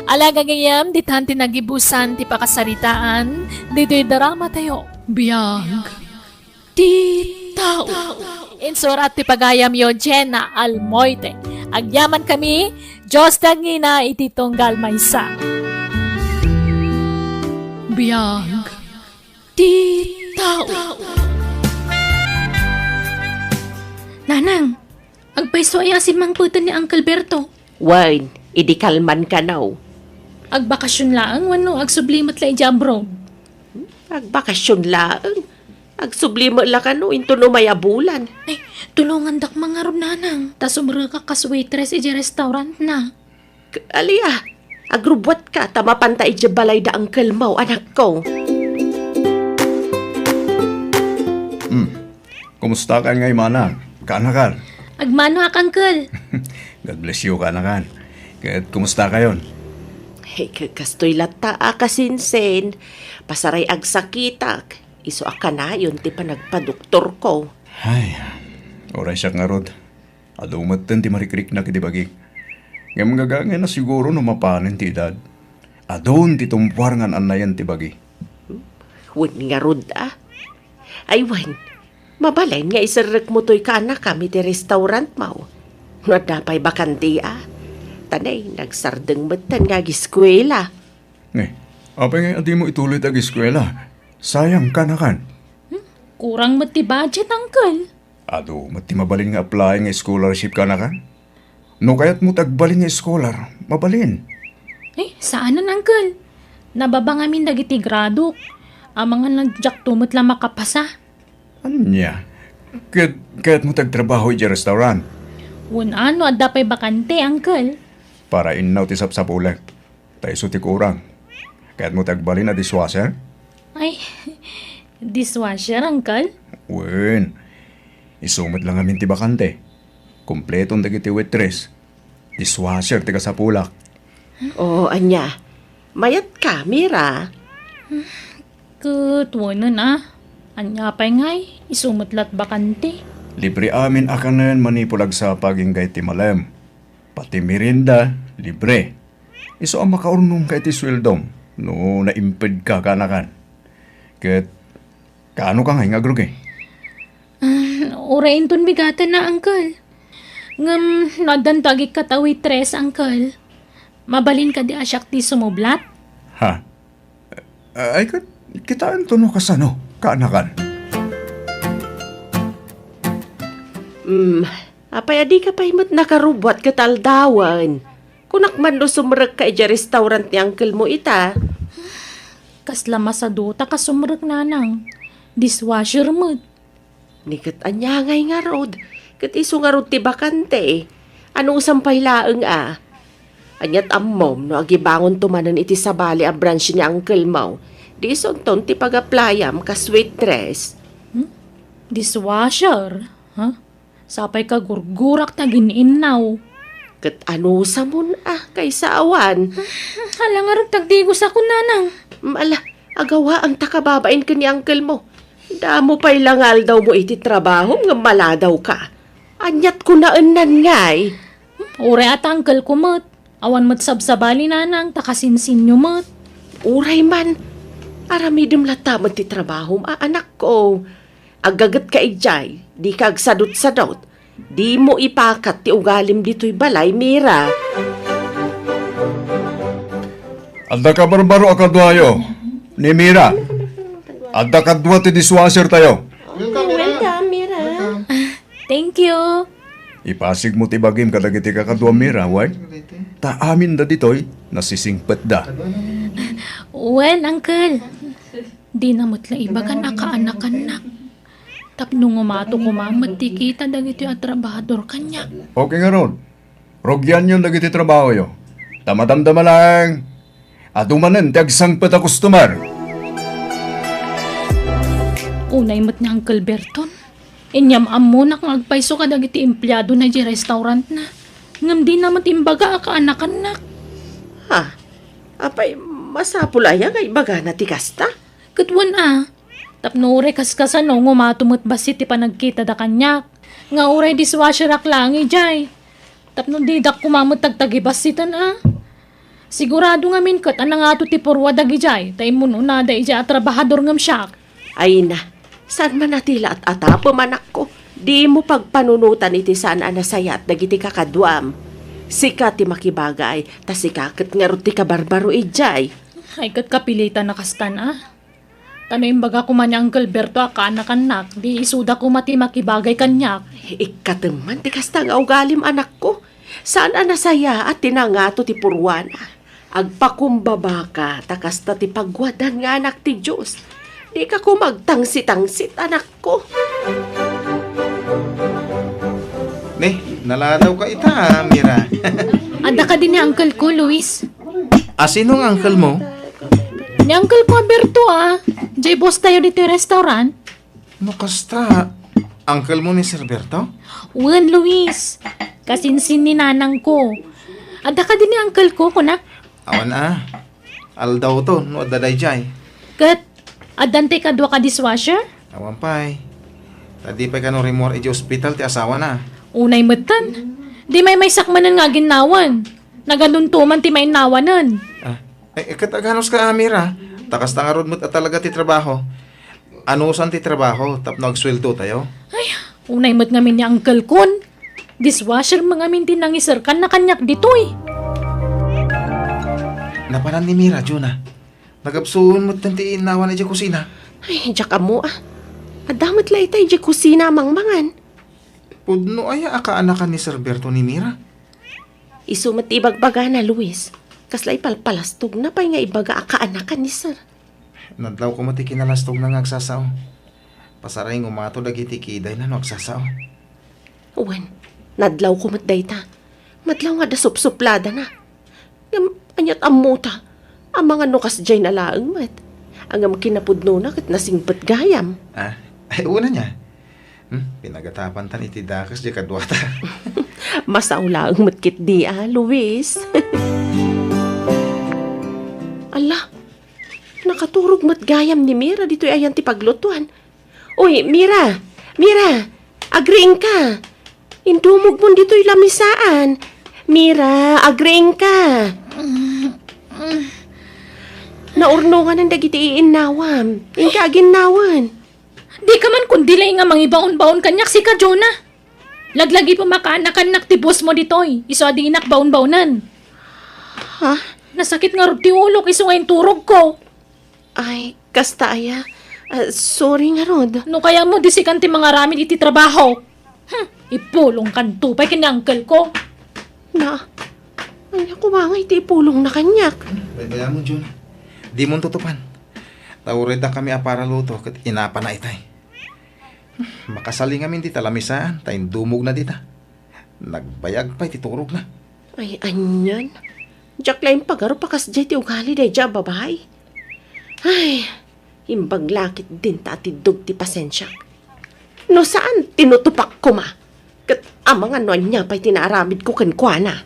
Ala gagayem, ditan ti nagibusan ti pakasaritaan, ditoy drama tayo. Biag ti tao. Insurat ti pagayamyo, Jenna Almoite. Agyaman kami, Dios ti agngina iti tunggal maysa. Biag ti tao. Nanang, agpayso aya a simmangpeten ni Uncle Berto? Wen, idi kalman kano. Agbakasyon laeng wenno agsubli met la idiay abroad? Agbakasyon laeng. Agsubli met la kano inton umay a bulan. Ay, tulongandak man ngarud, Nanang, ta sumrekak kas waitress idiay restaurant na. K-, alia, agrubbuatka ta mapanta idiay balay da uncle mo, anakko. Hmm. Kumusta kan ngay, Manang? Kaanakan? Agmanoak, Uncle. God bless you, kaanakan. Ket kumusta kayon? Hey, k-, kastoy latta a kasinsin. Pasaray agsakitak. Isu a kanayon ti panagpadoktorko. Ay, uray siak ngarud. Adu metten ti marikriknak iti bagik. Ngem gagangayna siguro no mapanen ti edad. Adun ti tumpuar nga an-annayan ti bagi. Wen ngarud a. Ay wen, mabalin nga iserrekmo toy kaanakam iti restaurantmo. No adda pay bakante a. Ta nay, nagsardeng metten nga agiskuela. Eh, apay nga dimo ituloy ti agiskuela? Sayang, kaanakan. Hmm? Kurang met ti budget, Uncle. Adu met ti mabalin nga apply nga scholarship, kaanakan? No kayatmo ti agbalin nga scholar, mabalin. Eh, saanen, Uncle. Nababa ngamin dagiti gradok. Amangan a diakto met la makapasa. Ania? Ket kayatmo ti agtrabaho idiay restaurant? Wen a, no adda pay bakante, Uncle. Para innaw ti sapsapulek. Ta isu ti kurang. Kayatmo ti agbalin a dishwasher? Ay, dishwasher, Uncle? Wen. Isu met la ngamin ti bakante. Kompleton dagiti waitress. Dishwasher ti kasapulak. O, ania? Mayatka, Mira? Ket wenen a. Ania pay ngay? Isu met la't bakante. Libre amin a kanen manipud agsapag inggay ti malem. Pati merienda, libre. Isu a makaurnongka iti sueldom no naimpedka, kaanakan. Ket kaanoka ngay nga agrugi? Ah, uray inton bigaten a, Uncle. Ngem no addanto agikkat a waitress, Uncle, mabalin kadi a siak ti sumublat? Ha? Ay, ket kitaento no kasano, kaanakan. Hmm, apay a dika pay met nakarubbuat ket aldawen? Kunak man no sumrekka idiay restaurant ni uncle mo ita. Kasla masaduta ka sumrek, nanang. Dishwasher met. Ni ket ania ngay ngarud? Ket isu ngarud ti bakante. Anusam pay laeng a. Ania't ammom no agibangonto manen iti sabali a branch ni uncle mo, di isunton ti pag-applyam kas waitress. Hmm? Dishwasher? Ha? Sapay kagurgurak ta gin-innaw. Ket anusamon a, kaysa awan? Ala ngarud, tagdigosakon, nanang. Mm, ala, agawaam ta kababain ken ni uncle mo. Damo pay la nga aldawmo iti trabahom ngem maladaw ka. Ania't kunaennan ngay? Uray a ta uncle ko met. Awan met sabsabali, nanang, ta kasinsinyo met. Uray man, aramidem latta met ti trabahom a, anakko. Aggaget ka idiay, dika agsadutsadut. Dimo ipakat ti ugalim ditoy balay, Mira. Adda kabarbaro a kaduayo ni Mira. Adda kadua ti dishwasher tayo. Welcome, Mira. Welcome, Mira. Welcome. Thank you. Ipasigmo ti bagim kadagiti kakadua, Mira, wen? Ta aminda ditoy, nasisingpetda. Wen, uncle. Dina met la ibagan a kaanakannak. Tapno ngumato koma met ti kita dagitoy a trabahador kaniak. Okay ngarud. Rugianyon dagiti trabahoyo. Ta madamdama laeng, adu manen ti agsangpet a customer. Unay met ni Uncle Berton. Inyam-ammonak nga agpayso kadagiti empleadona idiay restaurantna. Ngem dina met imbaga a kaanakannak. Ha? Apay, masapul aya nga ibagana ti kasta? Ket wen a, tapno uray kaskasano, ngumato met bassit ti panagkitada kaniak, nga uray dishwasherak laeng idiay. Tapno didak koma met tagtagibassiten a. Sigurado ngamin ket a nangato ti purua dagidiay ta immun-unada idiay a trabahador ngem siak. Ay na, saan man a ti la at-atapem, anakko? Dimo pagpanunotan iti saan a nasayaat dagiti kakaduam. Sika ti makibagay, ta sika ket ngarud ti kabarbaro idiay. Ay ket kapilitan a kastan a. Ta no imbaga koma ni Uncle Berto a kaanakannak, di isuda koma ti makibagay kaniak. Ikkatem man ti kasta nga ugalim, anakko. Saan a nasayaat ti nangato ti purwana. Agpakumbabaka ta kasta ti pagwadan nga anak ti Dios. Dika koma agtangsit-tangsit, anakko. Ne, naladawka ita, Mira. Adda kadi ni uncle ko, Luis. A, sino nga uncle mo? Ni uncle ko a Berto a. Jay boss tayo ditoy restaurant. No kasta, uncle mo ni Sir Berto? Wen, Luis. Kasinsin ni nanang ko. Adda kadi ni uncle ko, kuna? Awan a. Aldaw to, no adda dayjay. Ket, addan ti kadua ka dishwasher? Awan pay. Ta di pay kano rimmuar iti ospital ti asawana. Unay metten. Di maymaysak manen nga aginnawan. Nagadunto man ti mainnawanen. Ah, ay, ket aganos ka, Amira? Ta kasta ngarud met a talaga ti trabaho. Anusan ti trabaho tapno agsueldo tayo? Ay, unay met ngamin ni Uncle Kun. Dishwasher man ngamin ti nangiserkan na kaniak ditoy. Napanan ni Mira, Juna. Nagapsuon met ti innawan idiay kusina. Ay, diak ammo a. Adda met la ita idiay kusina a mangmangan. Pudno aya a kaanakan ni Sir Berto ni Mira? Isu met ti ibagbagana, Luis. Kasla ipalpalastogna pay nga ibaga a kaanakan ni Sir. Nadlawko met ti kinalastogna nga agsasao. Pasaray nga umato dagiti kidayna no agsasao. Wen, nadlawko met dayta. Madlaw nga adda supsupladana. Ngem, aniat ammota? Amangan no kasdiay na laeng met. Ngem kinapudnona ket nasingpet gayam. Ah, ay, una niya. Hmm, pinagatapantan iti dakes di kaduata. Masao laeng met ketdi a, Luis. Ala, nakaturog met gayam ni Mira ditoy ayan ti paglutuan. Uy, Mira! Mira! Agriingka! Indumogmon ditoy lamisaan. Mira, agriingka! Naurnonganan dagiti iinnawam. Inka aginnawan. Di ka man kundi laeng nga mangibaon-baon kaniak, sika, Jonah. Laglagipem a kaanakannak ti boss mo ditoy, isu a dinak baon-baonen. Ha? Nasakit ngarud ti ulok, isu nga inturogko. Ay, kasta aya. Ah, sorry ngarud. No kayatmo, di sikan ti mangaramid iti trabaho. Hmm, ipulongkanto pay ken ni uncle ko. Na, ania koma nga iti ipulongna kaniak? Baybayamon, Jun. Dimon tutupan. Ta uray dakami a paraluto ket inapana itay. Hmm, makasali ngamin dita lamisaan ta indumogna dita. Nagbayag pay ti turogna. Ay, anian? Diak la impagarup a kasdiay ti ugali daydiay a babai. Ay, imbag la ketdin ta atiddog ti pasensiak. No saan, tinutupak koma. Ket amangan no ania pay ti naaramidko kenkuana.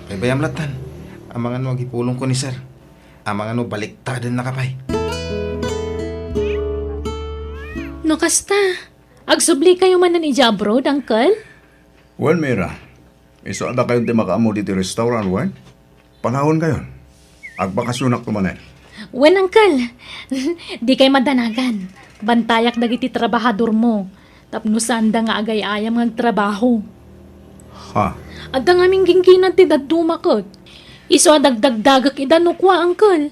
Baybayam lattan, amangan no agipulongko ni Sir. Amangan no baliktadennaka pay. No kasta, agsublikayo manen idiay abroad, Uncle? Wen, Mira. Isu a dakayon ti makaammo ditoy restaurant, wen? Panawenkayon. Agbakasionakto manen. Wen, Uncle. Dikay madanagan. Bantayak dagiti trabahadormo. Tapno saanda nga agay-ayam nga agtrabaho. Ha? Adda ngamin gingginad ti dadduma ket. Isu a dagdagdagek ida no kua, Uncle.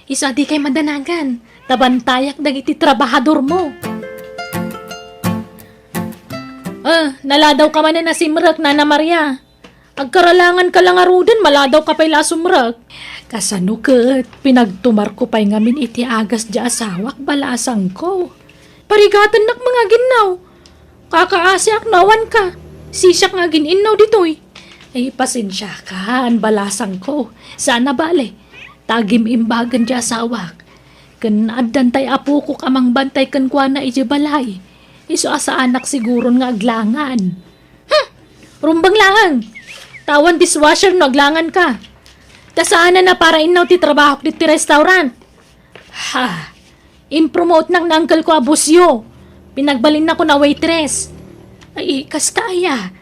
Isu a dikay madanagan, ta bantayak dagiti trabahadormo. Ah, naladawka manen a simrek, Nana Maria. Agkaralanganka la ngaruden, maladawka pay la a sumrek. Kasano ket, pinagtumarko pay ngamin iti agas diay asawak, balasangko. Parigatennak nga aginnaw. Kakaasiak no awanka. Sisiak nga agin-innaw ditoy. Ay, pasensiakan, balasangko. Saan a bale. Ta agim-imbagen diay asawak. Ken addan tay apokok a mangbantay kenkuana idiay balay. Isu a saanak siguron nga aglangan. Hmm! Rumbeng laeng. Ta awan dishwasher no aglanganka. Ta saanen a para innaw ti trabahok ditoy restaurant. Ha! Impromotenak ni uncle ko a bossyo. Pinagbalinnakon a waitress. Ay, kasta aya.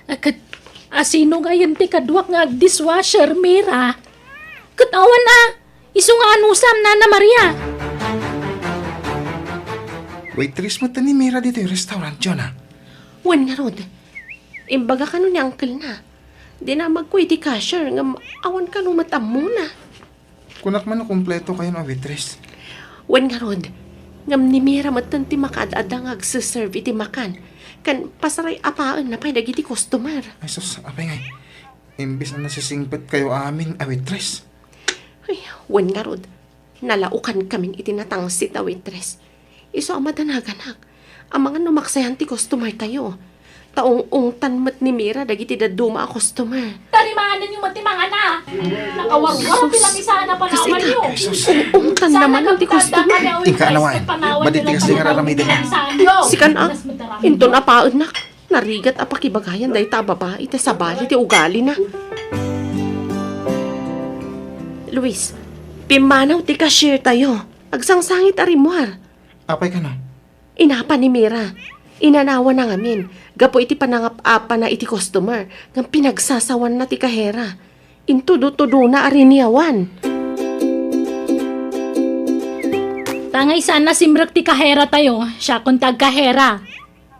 Ay, ket, A sino ngayen ti kaduak nga agdishwasher, Mira? Ket awan a, isu nga anusam, Nana Maria. Waitress met ni Mira ditoy restaurant, Jonah. Wen ngarud, imbaga kano ni uncle-na. Dinamagko iti cashier ngem awan kano met ammona. Kunak man a kumpleto kayon a waitress. Wen ngarud, ngem ni Mira metten ti makaad-adda nga agse-serve iti makan, ken pasaray-apaenna pay dagiti customer. Ay sus, apay ngay, imbes a nasisingpet kayo amin a waitress. Ay, wen ngarud, nalaokan kamin iti natangsit a waitress. Isu a madanaganak. Amangan no maksayan ti customer tayo. Ta ung-ungtan met ni Mira dagiti dadduma a customer. Tarimaanenyo met ti mangana. Nakawarwar ti lamisana panawanyo. Ung-ungtan naman ti customer. Inka anawaen. Maditigas ti nga raramiden. Sikan a, inton apaennak, narigat a pakibagayan dayta a babai ta sabali ti ugalina. Luis, pimmanaw ti cashier tayo. Agsangsangit a rimmuar. Apay kano? Inapa ni Mira. Inanawanna ngamin gapu iti panangap-apana iti customer ngem pinagsasawanna ti kahera. Intudo-tudona a riniawan. Tangay saan a simrek ti kahera tayo, siakon ti agkahera.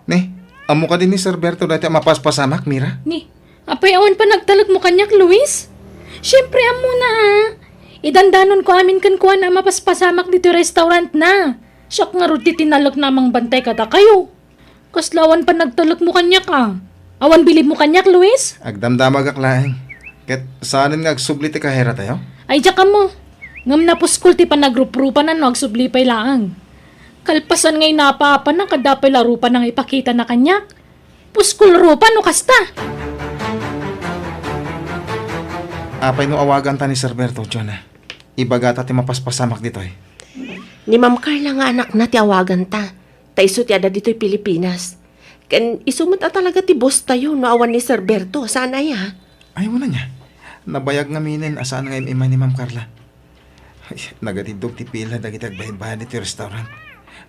Ni, ammo kadi ni Sir Berto dayta a mapaspasamak, Mira? Ni, apay awan panagtalekmo kaniak, Luis? Siempre, ammona a. Idandanonko amin kenkuana a mapaspasamak ditoy restaurantna. Siak ngarud ti tinalekna a mangbantay kadakayo. Kasla awan panagtalekmo kaniak a. Awan bilibmo kaniak, Luis? Agdamdamagak laeng. Ket saanen nga agsubli ti kahera tayo? Ay, diak ammo. Ngem napuskol ti panagruprupanan no agsubli pay laeng. Kalpasan nga inapa-apana, adda pay la rupana nga ipakitana kaniak. Puskol rupa no kasta. Apay no awaganta ni Sir Berto, Jonah? Ibagata ti mapaspasamak ditoy. Ni Ma'am Carla nga anakna ti awaganta, ta isu ti adda ditoy Pilipinas. Ken isu met a talaga ti boss tayo no awan ni Sir Berto, saan aya? Ay, wen ania. Nabayag ngaminen a saan nga im-immay ni Ma'am Carla. Ay, nagatiddog ti pila dagiti agbaybayad iti restaurant.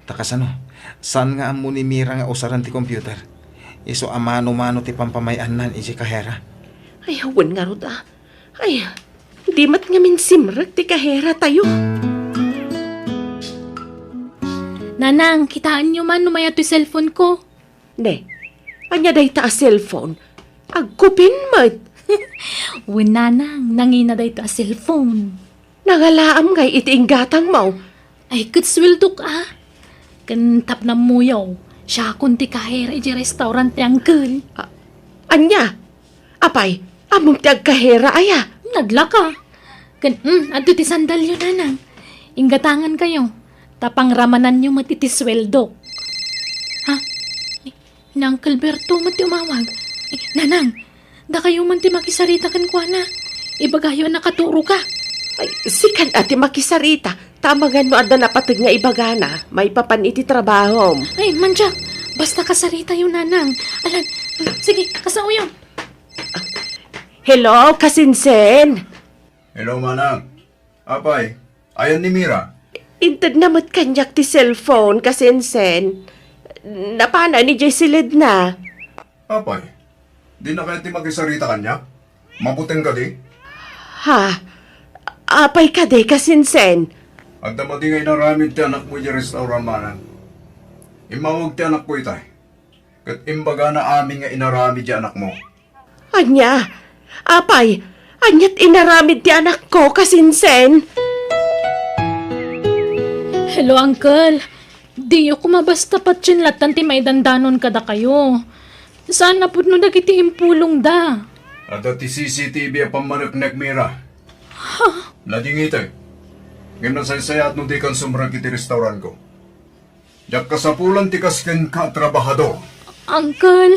Ta kasano, saan nga ammo ni Mira nga usaren ti computer? Isu a mano-mano ti pampamay-annan iti kahera. Ay, wen ngarud a. Ay, di met ngamin simrek ti kahera tayo. Nanang, kitaenyo man no mayat toy cellphone ko. Ne, ania dayta a cellphone? Agkupin met. Wen, nanang, nangina dayta a cellphone. Nangalaam ngay iti inggatangmo? Ay, ket sueldok a. Ken tapno ammoyo, siakon ti kahera iti restaurant ti uncle. A-, ania? Apay, ammom ti agkahera aya? Naglaka. Ken, mm, adto ti sandalyo, nanang. Inggatangan kayo. Ta pangramananyo met iti sueldok. Ha? Ni, ni Uncle Berto met ti umawag. Eh, nanang, dakayo man ti makisarita kenkuana. Ibagayo a nakaturoka. Ay, sikan a ti makisarita. Ta amangan no adda napateg nga ibagana, maipapan iti trabahom. Ay, mandiak. Basta kasaritayo, nanang. Alan, mm, sige, kasaoyo. Hello, kasinsen. Hello, manang. Apay, ayan ni Mira? Intedna met kaniak ti cellphone, kasinsen. Napana ni Jay siledna. Apay, di na kaya ti makisarita kaniak? Mabuteng kadi? Ha? Apay kadi, kasinsen? Adda madi nga inaramid ti anakmo idiay restaurant, manang. Immawag ti anakko itay. Ket imbagana amin nga inaramid ti anakmo. Ania? Apay, aniat inaramid ti anakko, kasinsen? Hello, Uncle. Diyo koma basta patien lattan ti maidandanon kadakayo. Saan a pudno dagiti impulongda. Adda ti C C T V a pammaneknek, Mira. Ha? Nadingiteg. Ngem nasaysayaat no dikan sumrek iti restaurantko. Diak kasapulan ti kas kenka a trabahador. Uncle.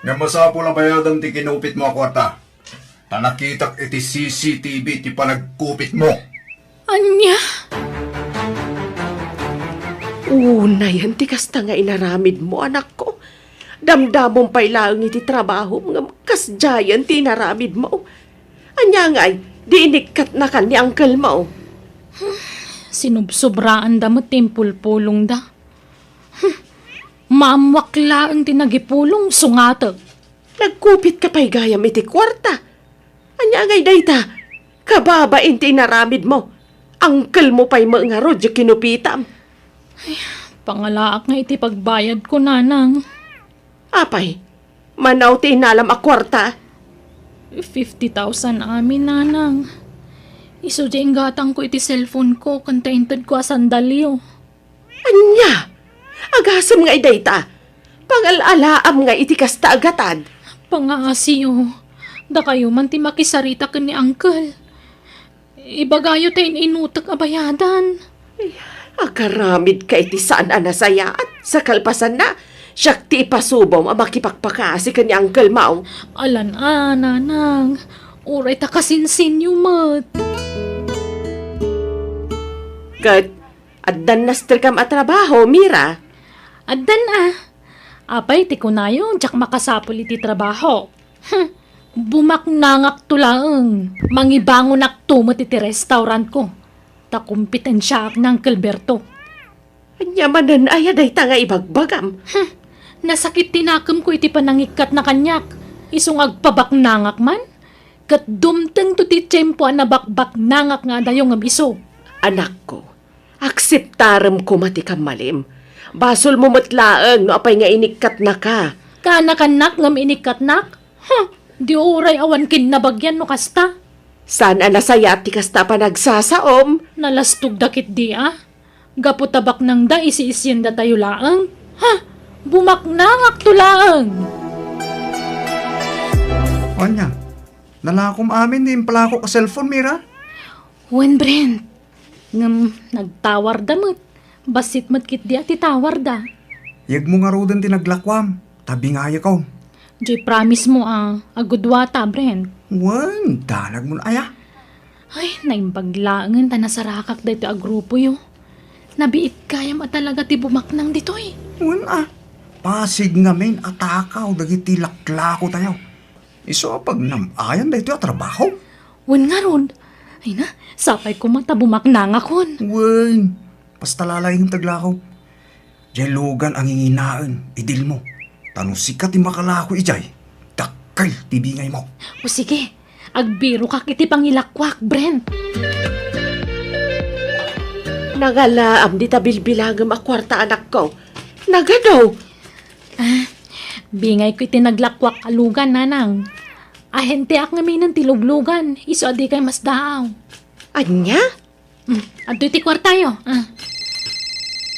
Ngem masapul a bayadam ti kinupitmo a kuarta. Ta nakitak iti C C T V ti panagkupitmo. Ania? Unayen ti kasta nga inaramidmo, anakko. Damdamom pay laeng iti trabahom ngem kasdiayen ti inaramidmo. Ania ngay, di inikkatnakan ni uncle-mo? Sinubsobraanda met ti impulpulongda. Hmm. Maammoak laeng ti nagipulong, sungatek. Nagkupitka pay gayam iti kuarta. Ania ngay dayta? Kababain ti inaramidmo. Angkelmo pay met ngarud ti kinupitam. Pangalaak nga iti pagbayadko, Nanang. Apay, mano ti inalam a kuarta? Fifty thousand amin, Nanang. Isu ti inggatangko iti cellphone-ko ken ta intedko a sandalyo. Ania? Agasem nga idayta? Pangal-alaam nga iti kasta a gatad? Pangaasiyo. Dakayo man ti makisarita ken ni Uncle. Ibagayo ta in-inutek a bayadan. Agaramidka iti saan a nasayaat. Sa kalpasanna, siak ti ipasubom a makipakpakaasi ken ni Uncle Mau. Alan a, Nanang. Uray ta kasinsinyo met. Ket addan nasterkam a trabaho, Mira? Addan a. Apay ti kunayo, diak makasapul iti trabaho. Hmm, bumaknangakto laeng. Mangibangonakto met iti restaurantko. Ta kompitensiaak ni Uncle Berto. Ania manen aya dayta nga ibagbagam? Hmm, nasakit ti nakemko iti panangikkat na kaniak. Isu nga agpabaknangak man. Ket dumtengto ti tiempo a nabakbaknangak nga adayo ngem isu. Anakko, akseptarem koma ti kammalim. Basolmo met laeng no apay nga inikkatnaka. Kaanakannak ngem inikkatnak? Huh! Di uray awan kinnabagian no kasta. Saan a nasayaat ti kasta a panagsasaom? Nalastogda ketdi a. Gapu ta baknangda isi-isendatayo laeng. Ha! Bumaknangakto laeng! Ania? Nalakom amin ti impalakok a cellphone, Mira? Wen, Brent. Ngem nagtawarda met. Bassit met ketdi a ti tawarda. Yegmo ngaruden ti naglakuam, ta bingayekon. Diay promise mo a aguduata, Brent. Wen, danagmon aya? Ay, naimbag laengen ta nasarakak daytoy a grupoyo. Nabiit gayam a talaga ti bumaknang ditoy. Wen a, pasig ngamin a takaw dagiti laklakotayo. Isu a pagnam-ayan daytoy a trabaho? Wen ngarud. Ay na, sapay koma ta bumaknangakon. Wen, basta lalaing taglakaw. Diay lugan a nginginaen, idilmo. Ta no sika ti makalako idiay, dakkel ti bingaymo. O sige, agbirokak iti pangilakuak, Brent. Nangalaam dita bilbilangem a kuarta, anakko. Nagado. Ah, bingayko iti naglakuak a lugan, Nanang. Ahenteak ngaminen ti luglugan, isu a dikay masdaaw. Ania? Hmm, adtoy ti kuartayo. Ah.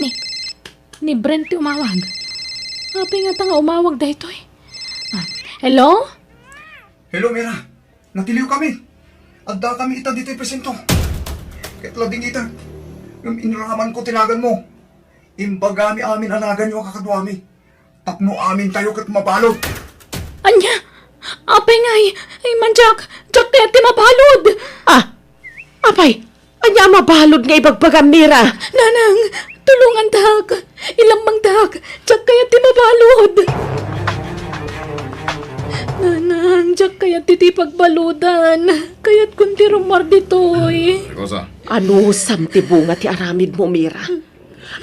Ni, ni Brent ti umawag. Apay ngata nga umawag daytoy? Ah, hello? Hello, Mira. Natiliw kami. Adda kami ita ditoy presinto. Ket ladingiten. Ngem inramanko ti naganmo. Imbagami amin a naganyo a kakaduami. Tapno amintayo ket mabalud. Ania? Apay ngay? Ay, man, Jack! Jack kayat ti mabalud! Ah! Apay, ania a mabalud nga ibagbagam, Mira? Nanang, tulongandak! Ilammangdak! Jack kayat ti mabalud! Nanang, Jack kayat ti, ti pagbaludan. Kayatkon ti rummuar ditoy. Rosa. Anusam ti bunga ti aramidmo, Mira?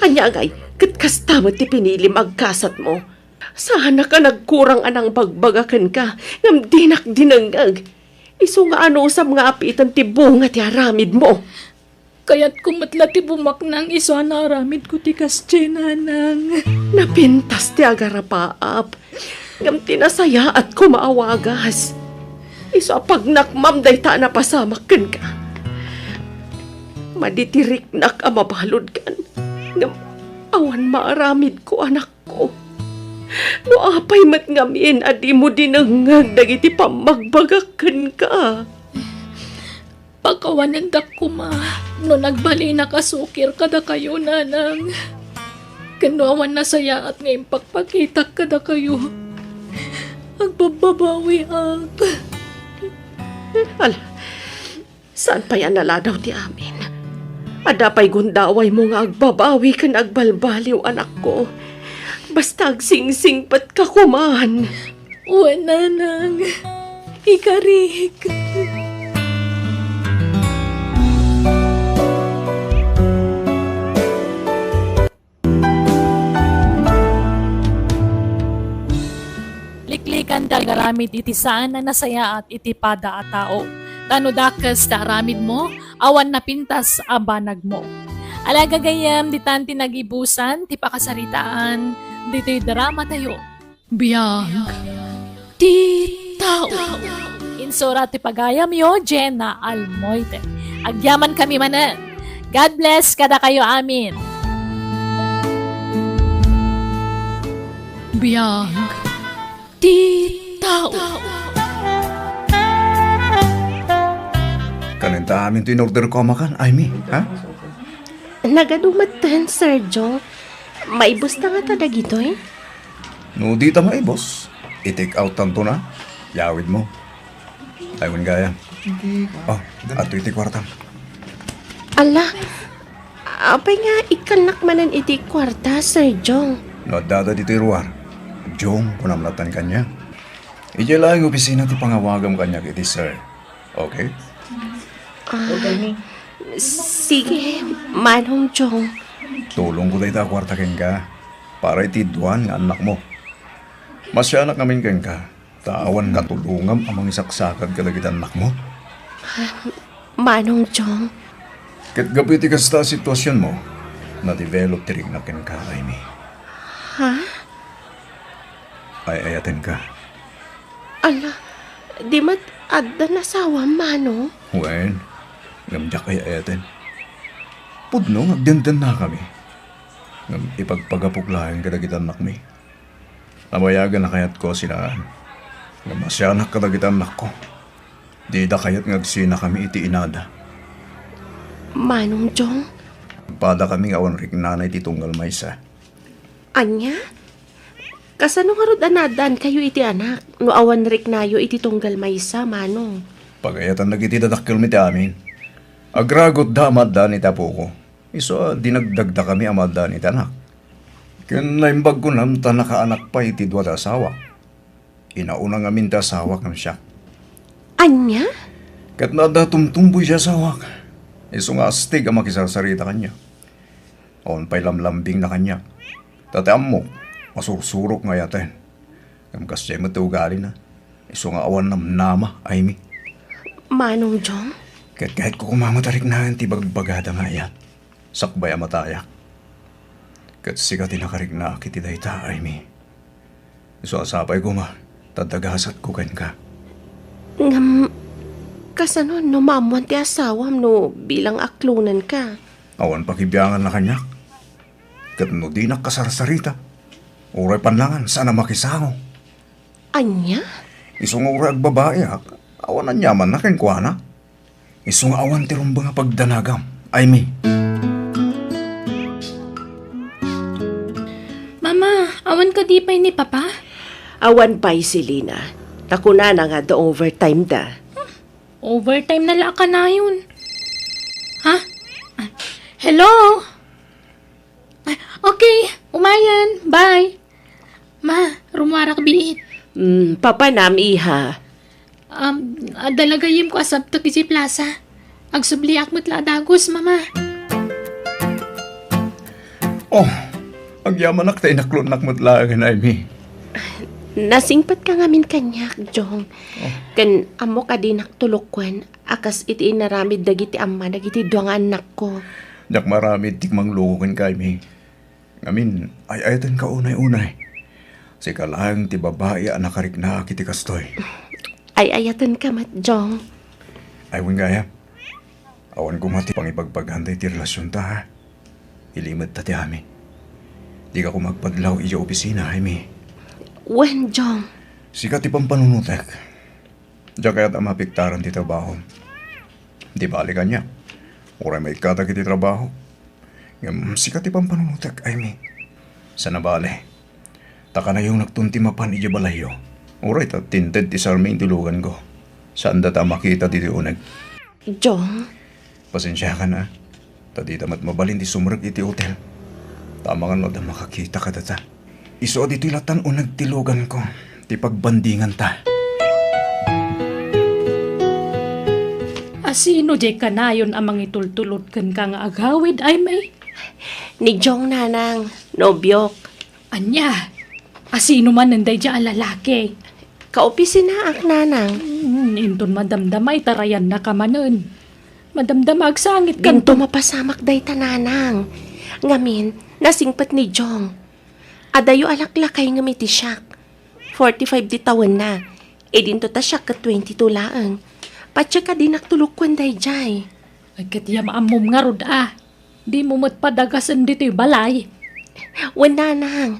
Ania ngay, ket kasta met ti pinilim agkasatmo? Saanak a nagkurang a nangbagbaga kenka, ngem dinak dinengngeg. Isu nga anusam nga apiten ti bunga ti aramidmo. Kayatko met la ti bumaknang isu a naaramidko ti kasdiay, Nanang. Napintas ti agarapaap, ngem ti nasayaat koma a wagas. Isu a pagnakmam dayta a napasamak kenka. Madi ti riknak a mabaludkan, ngem awan maaramidko, anakko. No apay met ngamin a dimo dinengngeg dagiti pammagbagak kenka? Pakawanendak koma no nagbalinak a sukir kadakayo, Nanang. Ken no awan nasayaat nga impakpakitak kadakayo, agbabbabawiak. Ala, saan pay a naladaw ti amin? Adda pay gundawaymo nga agbabawi ken agbalbaliw, anakko. Basta agsingsingpetka koman. Wen, Nanang. Ikarik. Liklikan da nga aramid iti saan a nasayaat iti pada a tao. Ta no dakes ti aramidmo, awan napintas a banagmo. Ala gagayyem, ditan ti nagibusan ti pakasaritaan ditoy dramatayo. Biag ti tao. Insura ti pagayamyo, Jenna Almoite. Agyaman kami manen. God bless kadakayo amin. Biag ti tao. Kanen ta amin ti in-order ko a makan, Aimee, ha? Nagadu metten, Sir Jong. Maibus ta ngata dagitoy? No dita maibus, i-take out tanto na. Yawid mo. Ay, wen gayam. Oh, adtoy ti kuartam. Ala, apay nga ikkannak manen iti kuarta, Sir Jong? No addada ditoy ruar, Jong, kunam latta kaniak. Idiay laeng opisina ti pangawagam kaniak iti sir. Okay? Ah, sige, Manong Jong. Tulongko dayta a kuarta kenka para iti dua nga annakmo. Masianak ngamin kenka, ta awan katulongam a mangisaksakad kadagiti annakmo. Manong Jong. Ket gapu iti kasta a situasionmo, na-develop ti riknak kenka, Aimee. Ha? Ay-ayatenka. Ala, di met adda asawam, Manong? Wen, ngem diak ay-ayaten. Pudno nga agdendennakami. Ngem ipagpagapok laeng kadagiti annakmi. Nabayagen a kayatko a sinaan. Ngem masianak kadagiti annakko. Dida kayat nga agsinakami iti inada. Manong Jong? Padakami nga awan riknana iti tunggal maysa. Ania? Kasano ngarud a naaddaankayo iti anak no awan riknayo iti tunggal maysa, Manong? Pagayatan dagiti dadakkelmi ti amin. Agragutda a maaddaan iti apoko. Isu a dinagdagdakami a maaddaan iti anak. Ken naimbag kunam ta nakaanak pay iti dua ti asawak. Inauna ngamin ti asawak ngem siak. Ania? Ket no adda tumtumboy ti asawak, isu nga astig a makisarsarita kaniak. Awan pay lamlambingna kaniak. Ta ti ammok, masursurok nga ayaten. Ngem kasdiay met ti ugalina. Isu nga awan namnama, Aimee. Manong Jong? Ket kayatko koma met a riknaen ti bagbagada nga ayat. Sakbay a matayak. Ket sika ti nakariknaak iti dayta, Aimee. Isu a sapay koma, ta adda gasatko kenka. Ngem, kasano no maammoan ti asawam no bilang aklonenka? Awan pakibianganna kaniak. Ket no dinak kasarsarita, uray pannangan saan a makisango. Ania? Isu nga uray agbabaiak, awan aniamanna kenkuana. Isu nga awan ti rumbeng a pagdanagam, Aimee. Mama, awan kadi pay ni Papa? Awan pay, Selina. Ta kunana nga adda overtime da. Overtime na la a kanayon. Ha? Hello? Ah, okay, umayen. Bye. Ma, rummuarak biit. Mm, papanam, iha? Um, adda la gayyemko a sabtek idiay plaza. Agsubliak met la a dagus, Mama. Oh, agyamanak ta inaklonnak met laengen, Aimee. Nasingpetka ngamin kaniak, Jong. Oh. Ken ammok a dinak tulokuen a kas iti inaramid dagiti amma dagiti dua nga annakko. Diak maaramid ti mangluko kenka, Aimee. Ngamin, ay-ayatenka unay-unay. Sika laeng ti babai a nakariknaak iti kastoy. Ay-ayatenka met, Jong. Ay, wen gayam. Awan koma ti pangibagbagan daytoy relasionta, ha? Ilimedta ti amin. Dika koma agpadlaw idiay opisina, Aimee. Wen, Jong. Sika ti pampanunotek. Diak kayat a maapektaran ti trabahom. Di bale kaniak. Uray maikkatak iti trabaho. Ngem sika ti pampanunotek, Aimee. Saan a bale. Ta kanayonakton ti mapan idiay balayyo. Uray ta tinted ti sarmi iti luganko. Saanda ta a makita ditoy uneg. Jong. Pasensiakan, a. Ta dita met mabalin ti sumrek iti otel. Amangan no adda makakita kadata. Isu a ditoy lattan uneg ti luganko, ti pagbandinganta. Asino diay kanayon a mangitultulod kenka nga agawid, Aimee? Ni Jong, nanang, nobiok. Ania? Asino manen daydiay a lalaki? Kaopisinaak, nanang. Hmm, inton madamdama, itarayannaka manen. Madamdama agsangit kanto. Dinto mapasamak dayta, nanang. Ngamin, nasingpet ni Jong. Adayo a laklakay ngem iti siak. Forty-five ti tawenna. Idinto ta siak ket twenty-two laeng. Patiek a dinak tulokkuan daydiay. Ay, ket ya maammom ngarud a. Dimo met padagasen ditoy balay. Wen, nanang.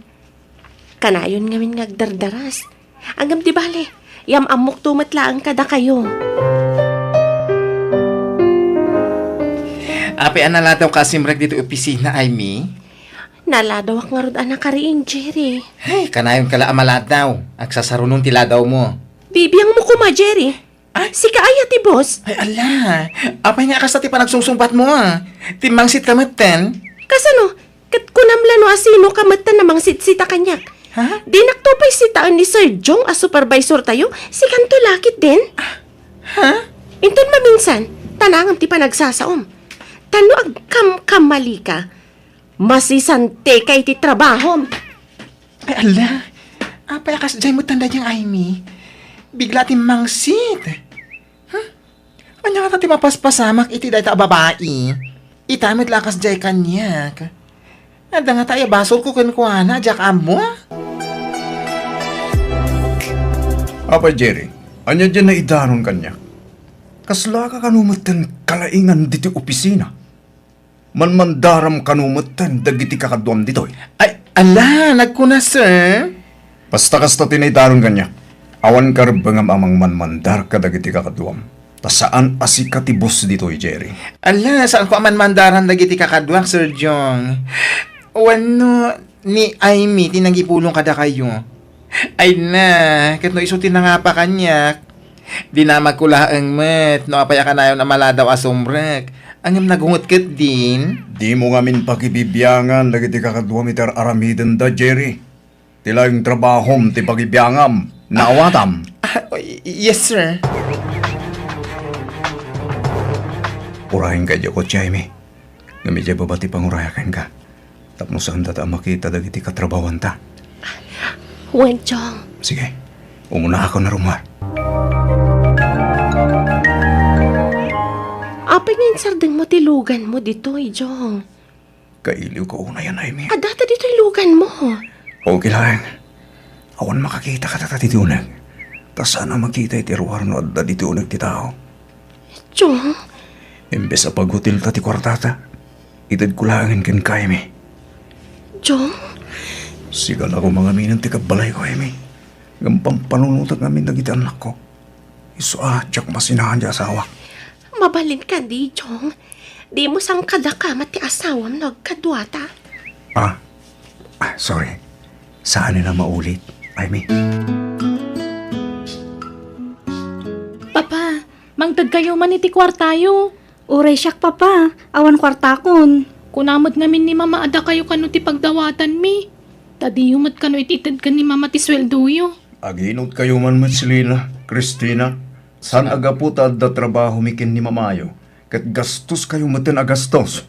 Kanayon ngamin nga agdardaras. Ngem di bale, yam-ammokto met laeng kadakayo. Apay a naladawka a simrek ditoy opisina, Amy? Naladawak ngarud a nakariing, Jerry. Ay, kanayonka la a maladaw. Agsasarunon ti ladawmo. Bibiangmo koma, Jerry. Ay. Sika aya ti boss? Ay, ala. Apay nga kasta ti panagsungsubatmo, a? Timmangsitka metten? Kasano? Ket kunam la no asinoka metten a mangsitsita kaniak. Ha? Dinakto pay sitaen ni Sir Jong a supervisortayo, sikanto la ketdin? Ha? Inton maminsan, tanangem ti panagsasaom. Ta no agkamkammalika, masisantika iti trabahom. Ay, ala. Apay a kasdiay metten daydiay, Amy? Bigla ti mangsit. Huh? Ania ngata ti mapaspasamak iti dayta a babai? Ita met la a kasdiay kaniak. Adda ngata aya basolko kenkuana, diak ammo? Apay, Jerry, ania diay naidanon kaniak? Kaslaka kano metten kalaingan ditoy opisina? Manmandaram kano metten dagiti kakaduam ditoy? Ay, ala, nagkuna, sir. Basta kasta ti naidanon kaniak. Awan karebbengam a mangmanmandar kadagiti kakaduam. Ta saan a sika ti boss ditoy, Jerry. Ala, saanko a manmandaran dagiti kakaduak, Sir Jong. Wenno ni Amy ti nangipulong kadakayo. Ay na, ket no isu ti nangapa kaniak, dinamagko laeng met no apay a kanayon a maladaw a sumrek. Ngem nagunget ketdin. Dimo ngamin pakibibiangan dagiti kakaduam iti ar-aramidenda, Jerry. Ti laeng trabahom ti pakibiangam. Naawatam? Ah, y-, yes, sir. Urayenka idiay kotse, Amy. Ngem idiay baba ti pangurayak kenka. Tapno saanda ta a makita dagiti katrabahuanta. Wen, Jong. Sige. Umunaakon a rummuar. Apay nga insardengmo ti luganmo ditoy, Jong? Kailiwko unay, Amy. Adda ta ditoy luganmo. Okay laeng. Awan makakita kadata ditoy uneg. Ta saan a makita iti ruar no adda ditoy uneg ti tao. Jong? Imbes a paghotelta ti kuartata, itedko laengen kenka, Amy. Jong? Sigala ko mangaminen ti kabbalayko, Amy. Ngem pampanunotek ngamin dagiti annakko. Isu a diak masinaan ti asawak. Mabalin kadi, Jong? Dimo sangkadakama ti asawam no agkaduata? Ah, ah, sorry. Saanen a maulit, Amy. Papa, mangtedkayo man iti kuartayo. Uray siak, Papa, awan kuartakon. Kuna met ngamin ni Mama a dakayo kano ti pagdawatanmi. Ta diyo met kano it-ited ken ni Mama ti sueldoyo. Aginotkayo man met, Selina, Christina, saan a gapu ta adda trabahomi ken ni Mamayo, ket gastoskayo metten a gastos.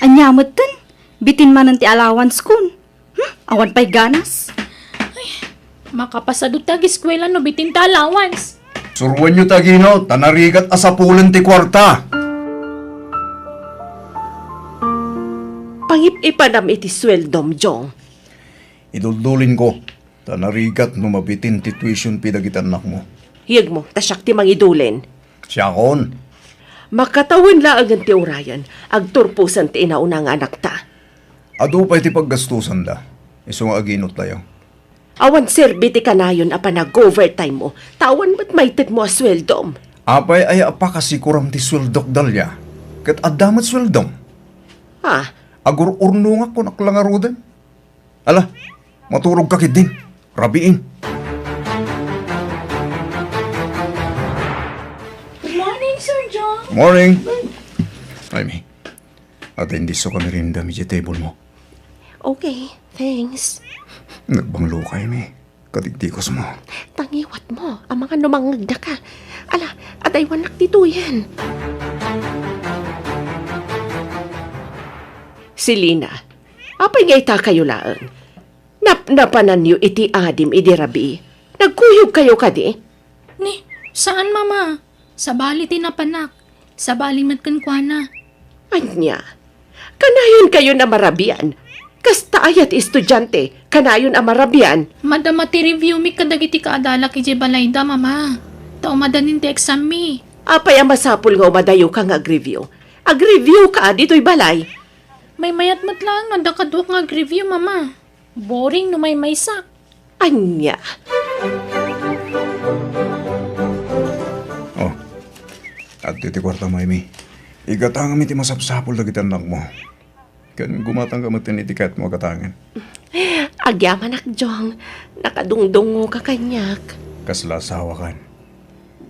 Ania metten? Bitin manen ti allowance kon. Hmm? Awan pay ganas. Ay, makapasado ti ageskuela no bitin ti allowance. Suroenyo ti aginot, ta narigat a sapulen ti kuarta. Pangip-ipanam iti sueldom, Jong. Iduldulinko, ta narigat no mabitin ti tuition fee dagiti annakmo. Yegmo, ta siak ti mangidulin. Siakon. Makatawen laengen ti urayen, agturposen ti inauna nga anakta. Adu pay ti paggastusanda, isu nga aginot tayo. Awan serbi ti kanayon a panag-overtime mo, ta awan met maitedmo a sueldom. Apay aya a pakasikuram ti sueldok, Dalia? Ket adda met sueldom. Ah? Agur-urnongak kunak la ngaruden. Ala, maturogka ketdin. Rabiin. Good morning, Sir John. Morning. Ay, mi. Ata indisso ka merienda, mi, diay table mo. Okay, thanks. Nagbanglo ka, mi. Kadigdigos mo. Tangiwat mo, amangan no mangngegda ka. Ala, adaywanak ditoyen. Selina, apay nga ita kayo laeng? Napnapananyo iti adim idi rabii. Nagkuyogkayo kadi? Ni, saan, Mama. Sabali ti napanak. Sabali met kenkuana. Ania? Kanayon kayon a marabian? Kasta aya ti estudiante, kanayon a marabian? Madama ti review mi kadagiti kaadalak idiay balayda, Mama. Ta umadanin ti exam mi. Apay a masapul nga umadayoka nga agreview? Agreview ka ditoy balay. Maymayat met laeng no adda kaduak nga agreview, Mama. Boring no maymaysak. Ania? Oh, adda ti kuartam, Amy. Igatangam iti masapsapul dagiti annakmo. Ken gumatangka met iti kayatmo a gatangen. Agyamanak, Jong. Nakadungdungoka kaniak. Kasla asawakan.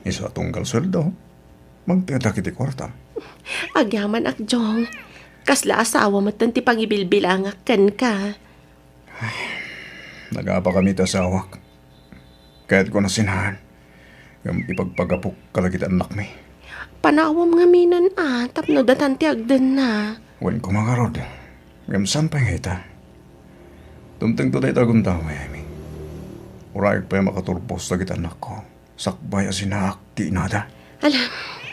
Isu a tunggal sueldo, mangtedak iti kuartam. Agyamanak, Jong. Kasla asawa metten ti pangibilbilangak kenka. Nagapakami ti asawak. Kayatko a sinaan ngem ipagpagapok kadagiti annakmi. Panawam ngamin a tapno datan ti agdenna. Wen koma ngarud, ngem saan pay nga ita? Dumtengto dayta a gundaway, Amy. Uray pay a makaturbos dagiti annakko sakbay a sinaak ti inada. Ala,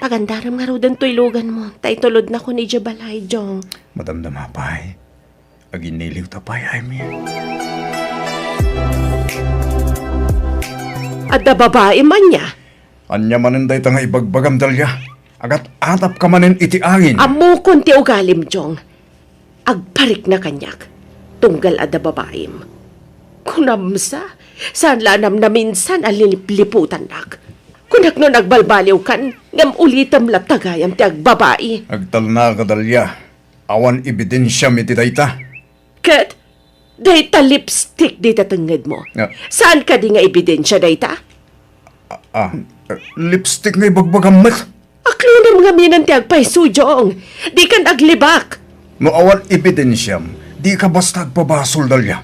pagandarem ngaruden toy luganmo, ta itulodnakon idiay balay, Jong. Madamdama pay. Aginiliwta pay, Amy. Adda babaim ania? Ania manen dayta nga ibagbagam, Dalia? Agat-atapka manen iti angin. Ammokon ti ugalim, Jong. Agparikna kaniak. Tunggal adda babaim. Kunam sa, saan la a namnaminsan a lilipliputannak. Kunak no nagbalbaliwkan, ngem ulitem latta gayam ti agbabai. Agtalnaka, Dalia. Awan ebidensiam iti dayta. Ket dayta lipstick dita tengngedmo. Ah. Saan kadi nga ebidensia dayta? Ah, ah, lipstick nga ibagbagam met. Aklonam ngamin ti agpayso, Jong. Dikan aglibak. No awan ebidensiam, dika basta agpabasol, Dalia.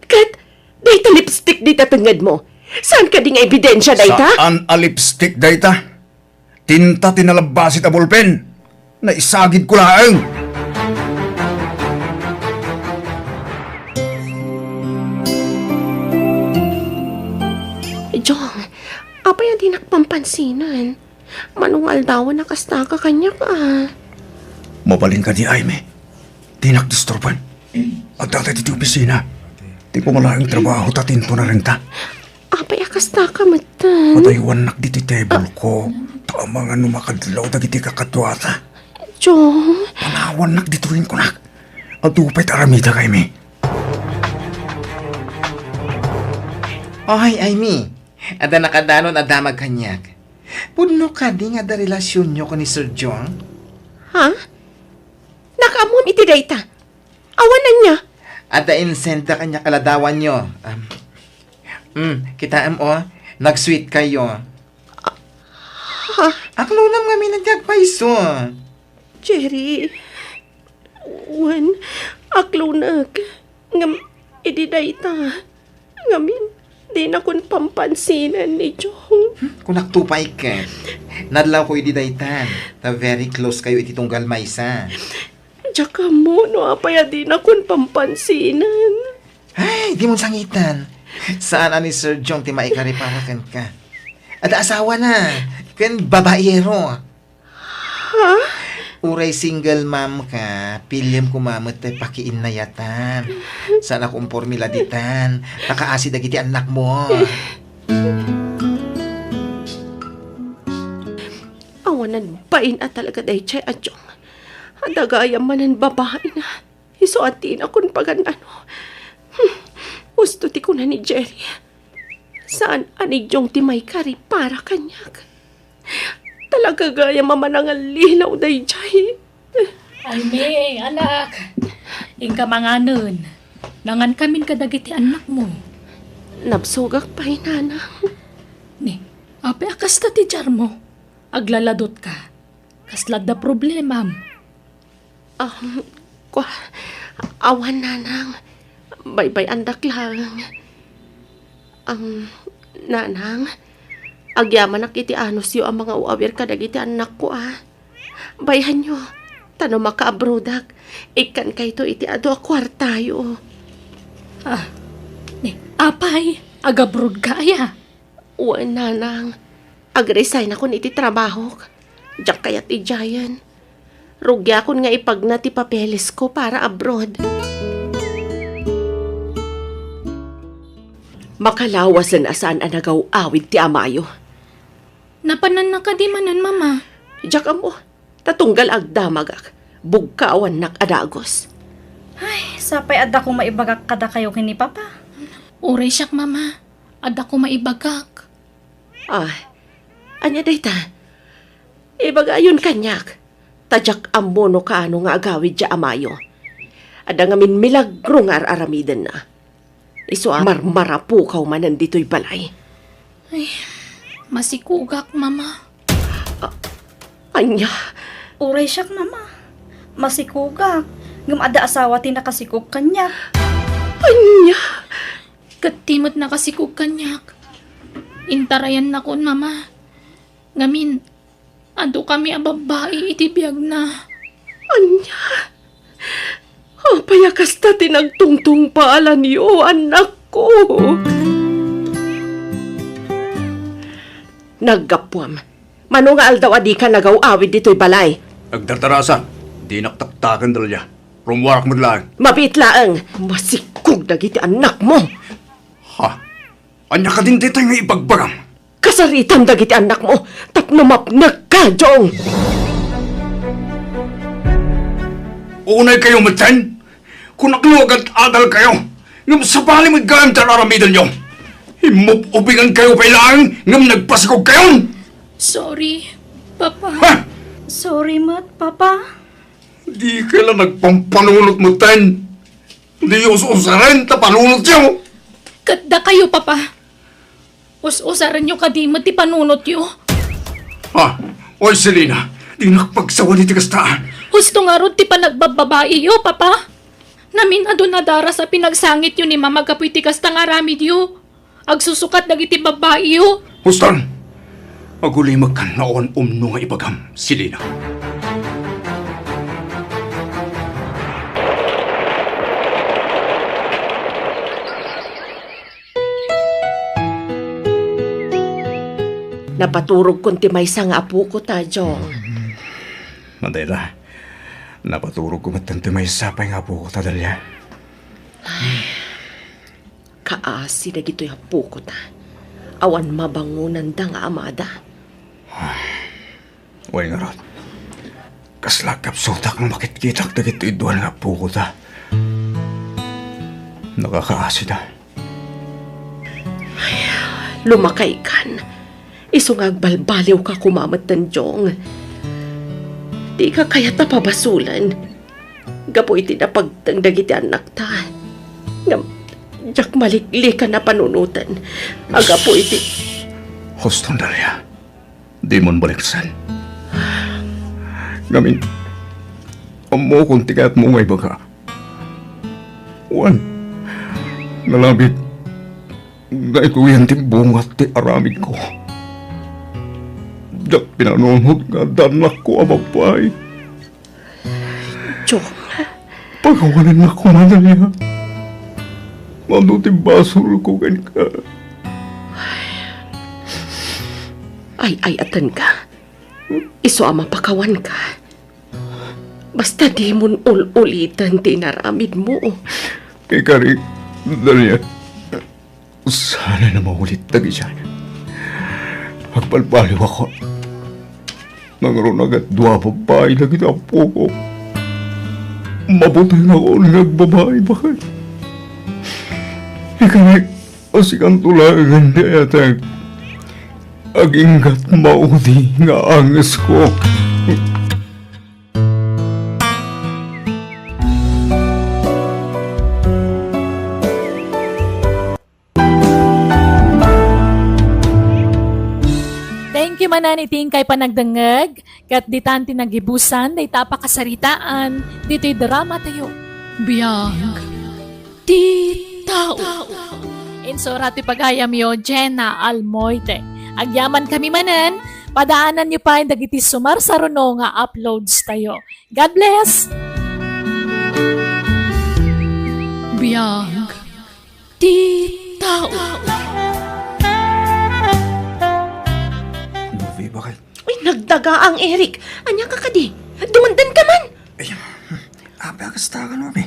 Ket dayta lipstick dita tengngedmo. Saan kadi nga ebidensia dayta? Saan a lipstick dayta? Tinta ti nalabbasit a bolpen. Naisagidko laeng. Jong, apay a dinak pampansinan? Mano nga aldawen a kastaka kaniak a. Mabalin kadi, Amy? Dinak disturban. Adda ta ditoy opisina. Ti pumalaeng trabaho ta tinto narenta. Apay a kastaka metten? Padaywannak ditoy table ko. Ta amangan no makadlaw dagiti kakaduata. Jong. Panawannak ditoy inkunak. Adu pay ta aramidak, Amy. Oy, Amy. Adda nakadanon a damag kaniak. Pudno kadi nga adda relasionyo ken ni Sir Jong? Ha? Nakaammom iti dayta? Awan ania? Adda insend da kaniak a ladawanyo. Um, mm, kitaem, o, nag-sweet kayo. Ha? Aklonam ngamin ti agpayso. Jerry, wen, aklonek. Ngem idi dayta, ngamin, dinakon pampansinan ni Jong. Hmm, kunakto pay ket. Nadlawko idi daytan, ta very close kayo iti tunggal maysa. Diak ammo no apay a dinakon pampansinan. Ay, dimon sangitan. Saan a ni Sir Jong ti maikari para kenka. Adda asawana, ken babaero. Ha? Uray single mom ka, piliem koma met ti pakiinnayatan. Saan a kumpormila ditan, ta kaasi dagiti annakmo. Awan a bain a talaga daydiay a Jong. Adda gayam manen babaina. Isu a dinakon pagan-ano. Hmm, usto ti kuna ni Jerry. Saan a ni Jong ti maikari para kaniak. Talaga gayam a manangallilaw daydiay. Ay, May, anak. Inka manganen. Nangankamin kadagiti annakmo. Nabsogak pay, Nanang. Ni, apay a kasta ti diarmo? Aglaladotka. Kasla adda problemam? Um, kua, awan, Nanang. Baybay-andak laeng. Um, Nanang, agyamanak iti anusyo a mangawawir kadagiti annakko, a. Bayhanyo, ta no makaabrodak, ikkankayto iti adu a kuartayo. Ah, ni, apay, Agabrodka aya? Wen, nanang. Agresign akon iti trabahok. Diak kayat idiayen. Rugiakon nga ipagna ti papelesko para abroad. Makalawasen a saan a nagaw-awid ti amayo. Napananna kadi manen, Mama? Diak ammo. Ta tunggal agdamagak, bugkawannak a dagus. Ay, sapay adda koma ibagak kadakayo ken ni Papa. Uray siak, Mama. Adda koma ibagak. Ah, ania dayta? Ibagayon kaniak. Ta diak ammo no kaano nga agawid diay amayo. Adda ngamin milagro nga ar-aramidenna. Isu a marmarapukaw manen ditoy balay. Ay, masikugak, Mama. A-, ania? Uray siak, Mama. Masikugak. Ngem adda asawa ti nakasikog kaniak. Ania? Ket ti met nakasikog kaniak. Intarayannakon, Mama. Ngamin, adu kami a babbai iti biagna. Ania? Apay a kasta ti nagtungtungpaalanyo, annakko? Naggapuam. Mano nga aldaw a dika nagaw-awid ditoy balay? Agdardarasa. Dinak taktaken, Delia. Rummuarak met laeng. Mabiit laeng. Masikog dagiti annakmo. Ha? Ania kadin daytoy nga ibagbagam? Kasaritam dagiti annakmo tapno mapnekka, Jong! Unaykayo metten? Kunakno agad-adalkayo, ngem sabali met gayam ti ar-aramidenyo. Immub-ubingankayo pay laeng ngem nagpasikogkayon! Sorry, Papa. Ha? Sorry met, Papa. Dika la nagpampanunot metten. Di us-usaren ta panunotyo. Ket dakayo, Papa. Us-usarenyo kadi met ti panunotyo. Ah, oy, Selina, dinak pagsawan iti kasta. Husto ngarud ti panagbababaiyo, Papa. Namin adu a daras a pinagsangityo ni Mama gapu iti kasta nga aramidyo. Agsusukat dagiti babaiyo. Huston! Agulimekkan no awan umno nga ibagam, Selina. Napaturogkon ti maysa nga apokota, Jong. Madayta, napaturogko met ti maysa pay nga apokota, Delia. Kaasi dagitoy apokota. Awan mabangonanda nga amada. Wen ngarud, kasla agkapsutak no makitkitak dagitoy dua nga apokota. Nakakaasida. Ay, lumakaykan. Isu nga agbalbaliwka koma metten, Jong. Dika kayat a pabasolen. Gapu iti napagteng dagiti annakta. Ngem, diak maliklikan a panunoten. Agapu iti Huston, Delia. Dimon baliksen. Ngamin, ammokon ti kayatmo nga ibaga. Wen, nalabit, daytoyen ti bunga ti aramidko. Diak pinanunot nga adda annakko a babbai. Jong. Pakawanennak koma, Delia. Mano ti basolko kenka? Ay-ayatenka. Isu a mapakawanka. Basta dimon ul-uliten ti inaramidmo. Ikari, Delia. Saan a maulit dagiti. Agbalbaliwakon. Nangruna ket dua a babbai dagiti ammok. Mabutengakon nga agbabai baket. Ikari, a sikanto laengen ti ayatek. Aginggat maudi nga angesko. Thank you manen iti inkay panagdengngeg, ket ditan ti nagibusan dayta a pakasaritaan ditoy drama tayo. Biag ti tao. Insurat ti pagayamyo, Jenna Almoite. Agyaman kami manen, padaananyo pay dagiti sumarsaruno nga uploads tayo. God bless! Biag ti tao. Uy, nagdagaang, Eric. Ania ka kadi? Dumandan ka man! Ay, apay a kasta ka, Novi?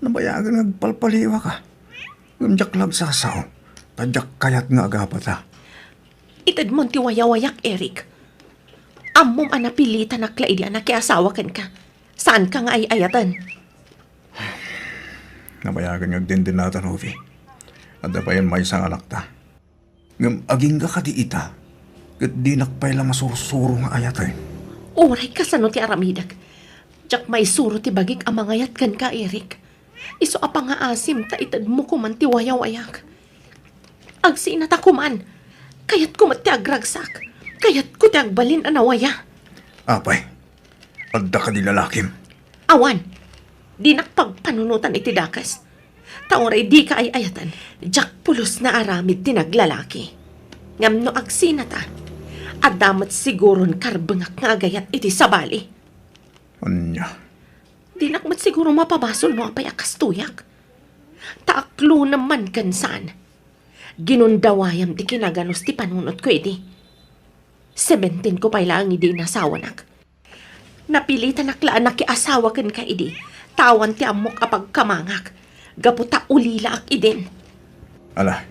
Nabayagen nga agpalpaliwaka. Ngem diak la agsasao, ta diak kayat nga agapata. Itedmon ti wayawayak, Eric. Ammom a napilitanak la idi a nakiasawa kenka. Saanka nga ay-ayaten. Nabayagen nga agdindinata, Novi. Adda payen maysa nga anakta. Ngem agingga kadi ita, ket dinak pay la masursuro nga ayaten. Uray kasano ti aramidek, diak maisuro ti bagik a mangayat kenka, Eric. Isu a pangaasim ta itedmo koman ti wayawayak. Agsinata koman. Kayatko met ti agragsak. Kayatko ti agbalin a nawaya. Apay, adda kadi lalakim? Awan. Dinak pagpanunotan iti dakes. Ta uray dika ay-ayaten, diak pulos nga aramid ti naglalaki. Ngem no agsinata, adda met siguron karbengak nga agayat iti sabali. Ania? Dinak met siguro mapabasol no apay a kastoyak. Ta aklonem man ken saan. Ginundawayam ti kinaganus ti panunotko idi. Sebenteen ko pay laeng idi inasawanak. Napilitanak la a nakiasawa kenka idi, ta awan ti ammok a pagkamangak, gapu ta ulilaak idin. Ala,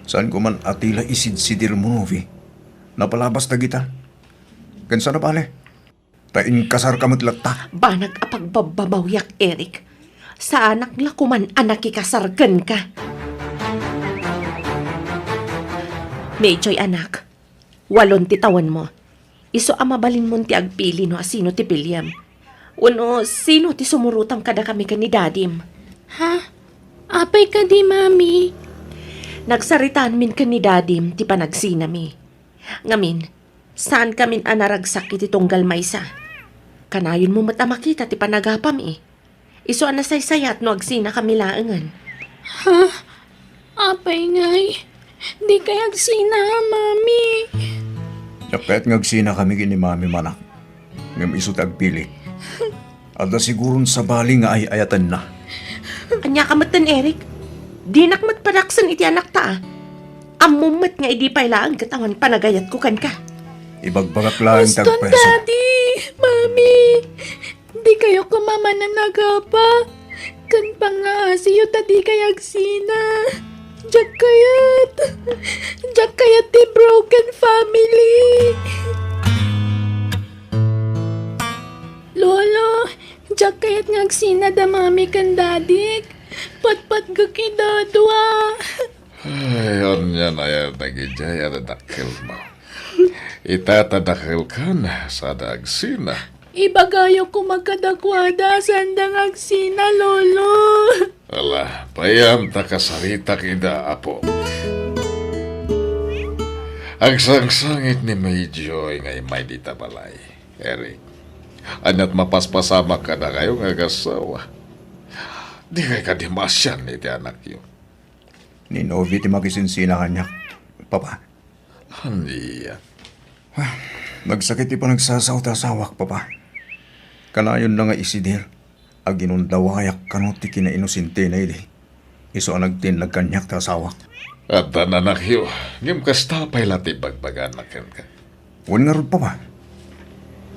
saanko man a ti la isidsidirmo, Novi. Napalabas dagita. Ken saan a bale? Ta inkasarka met latta. Banag a pagbabbabawiak, Eric. Saanak la koman a nakikasar kenka. Mejoy, anak, walon ti tawenmo. Isu a mabalinmon ti agpili no asino ti piliem. Wenno sino ti sumurotam kadakami ken ni Dadim. Ha? Apay kadi, Mami? Nagsaritaanmin ken ni Dadim ti panagsinami. Ngamin, saankamin a naragsak iti tunggal maysa. Kanayonmo met a makita ti panagapami. Isu a nasaysayat no agsinakami laengen. Ha? Apay ngay? Dikay agsina, Mami. Diak kayat nga agsinakami ken ni Mami, manak. Ngem isu ti agpili. Adda siguron sabali nga ay-ayatenna. Ania ka metten, Eric? Dinak met padaksen iti anakta, a. Ammom met nga idi pay laeng ket awan panagayatko kenka. Ibagbagak laeng ti agpayso. Daddy! Mami! Dikayo koma manen agapa ken pangaasiyo ta dikay agsina. Diak kayat. Diak kayat ti broken family. Lolo, diak kayat nga agsina da Mami ken Dadik. Patpatgek ida dua. Ay, ania nayanak idiay a dadakkelmo? Ita ta dakkelkan, sada agsina. Ibagayo koma kadakuada, sanda nga agsina, Lolo. Ala, payam ta kasaritak ida, Apo. Agsangsangit ni Mayjoy nga immay dita balay, Eric. Ania't mapaspasamak kadakayo nga agassawa? Dikay kadi maasian iti anakyo? Ni Novi ti makisinsina kaniak, Papa. Ania? Ah, nagsakit ti panagsasao ti asawak, Papa. Kanayonna nga isidir a ginundawayak kano ti kinainosentena idi. Isu a nagtinnag kaniak ti asawak. Addan anakyo, ngem kasta pay la ti ibagbagana kenka? Wen ngarud, Papa.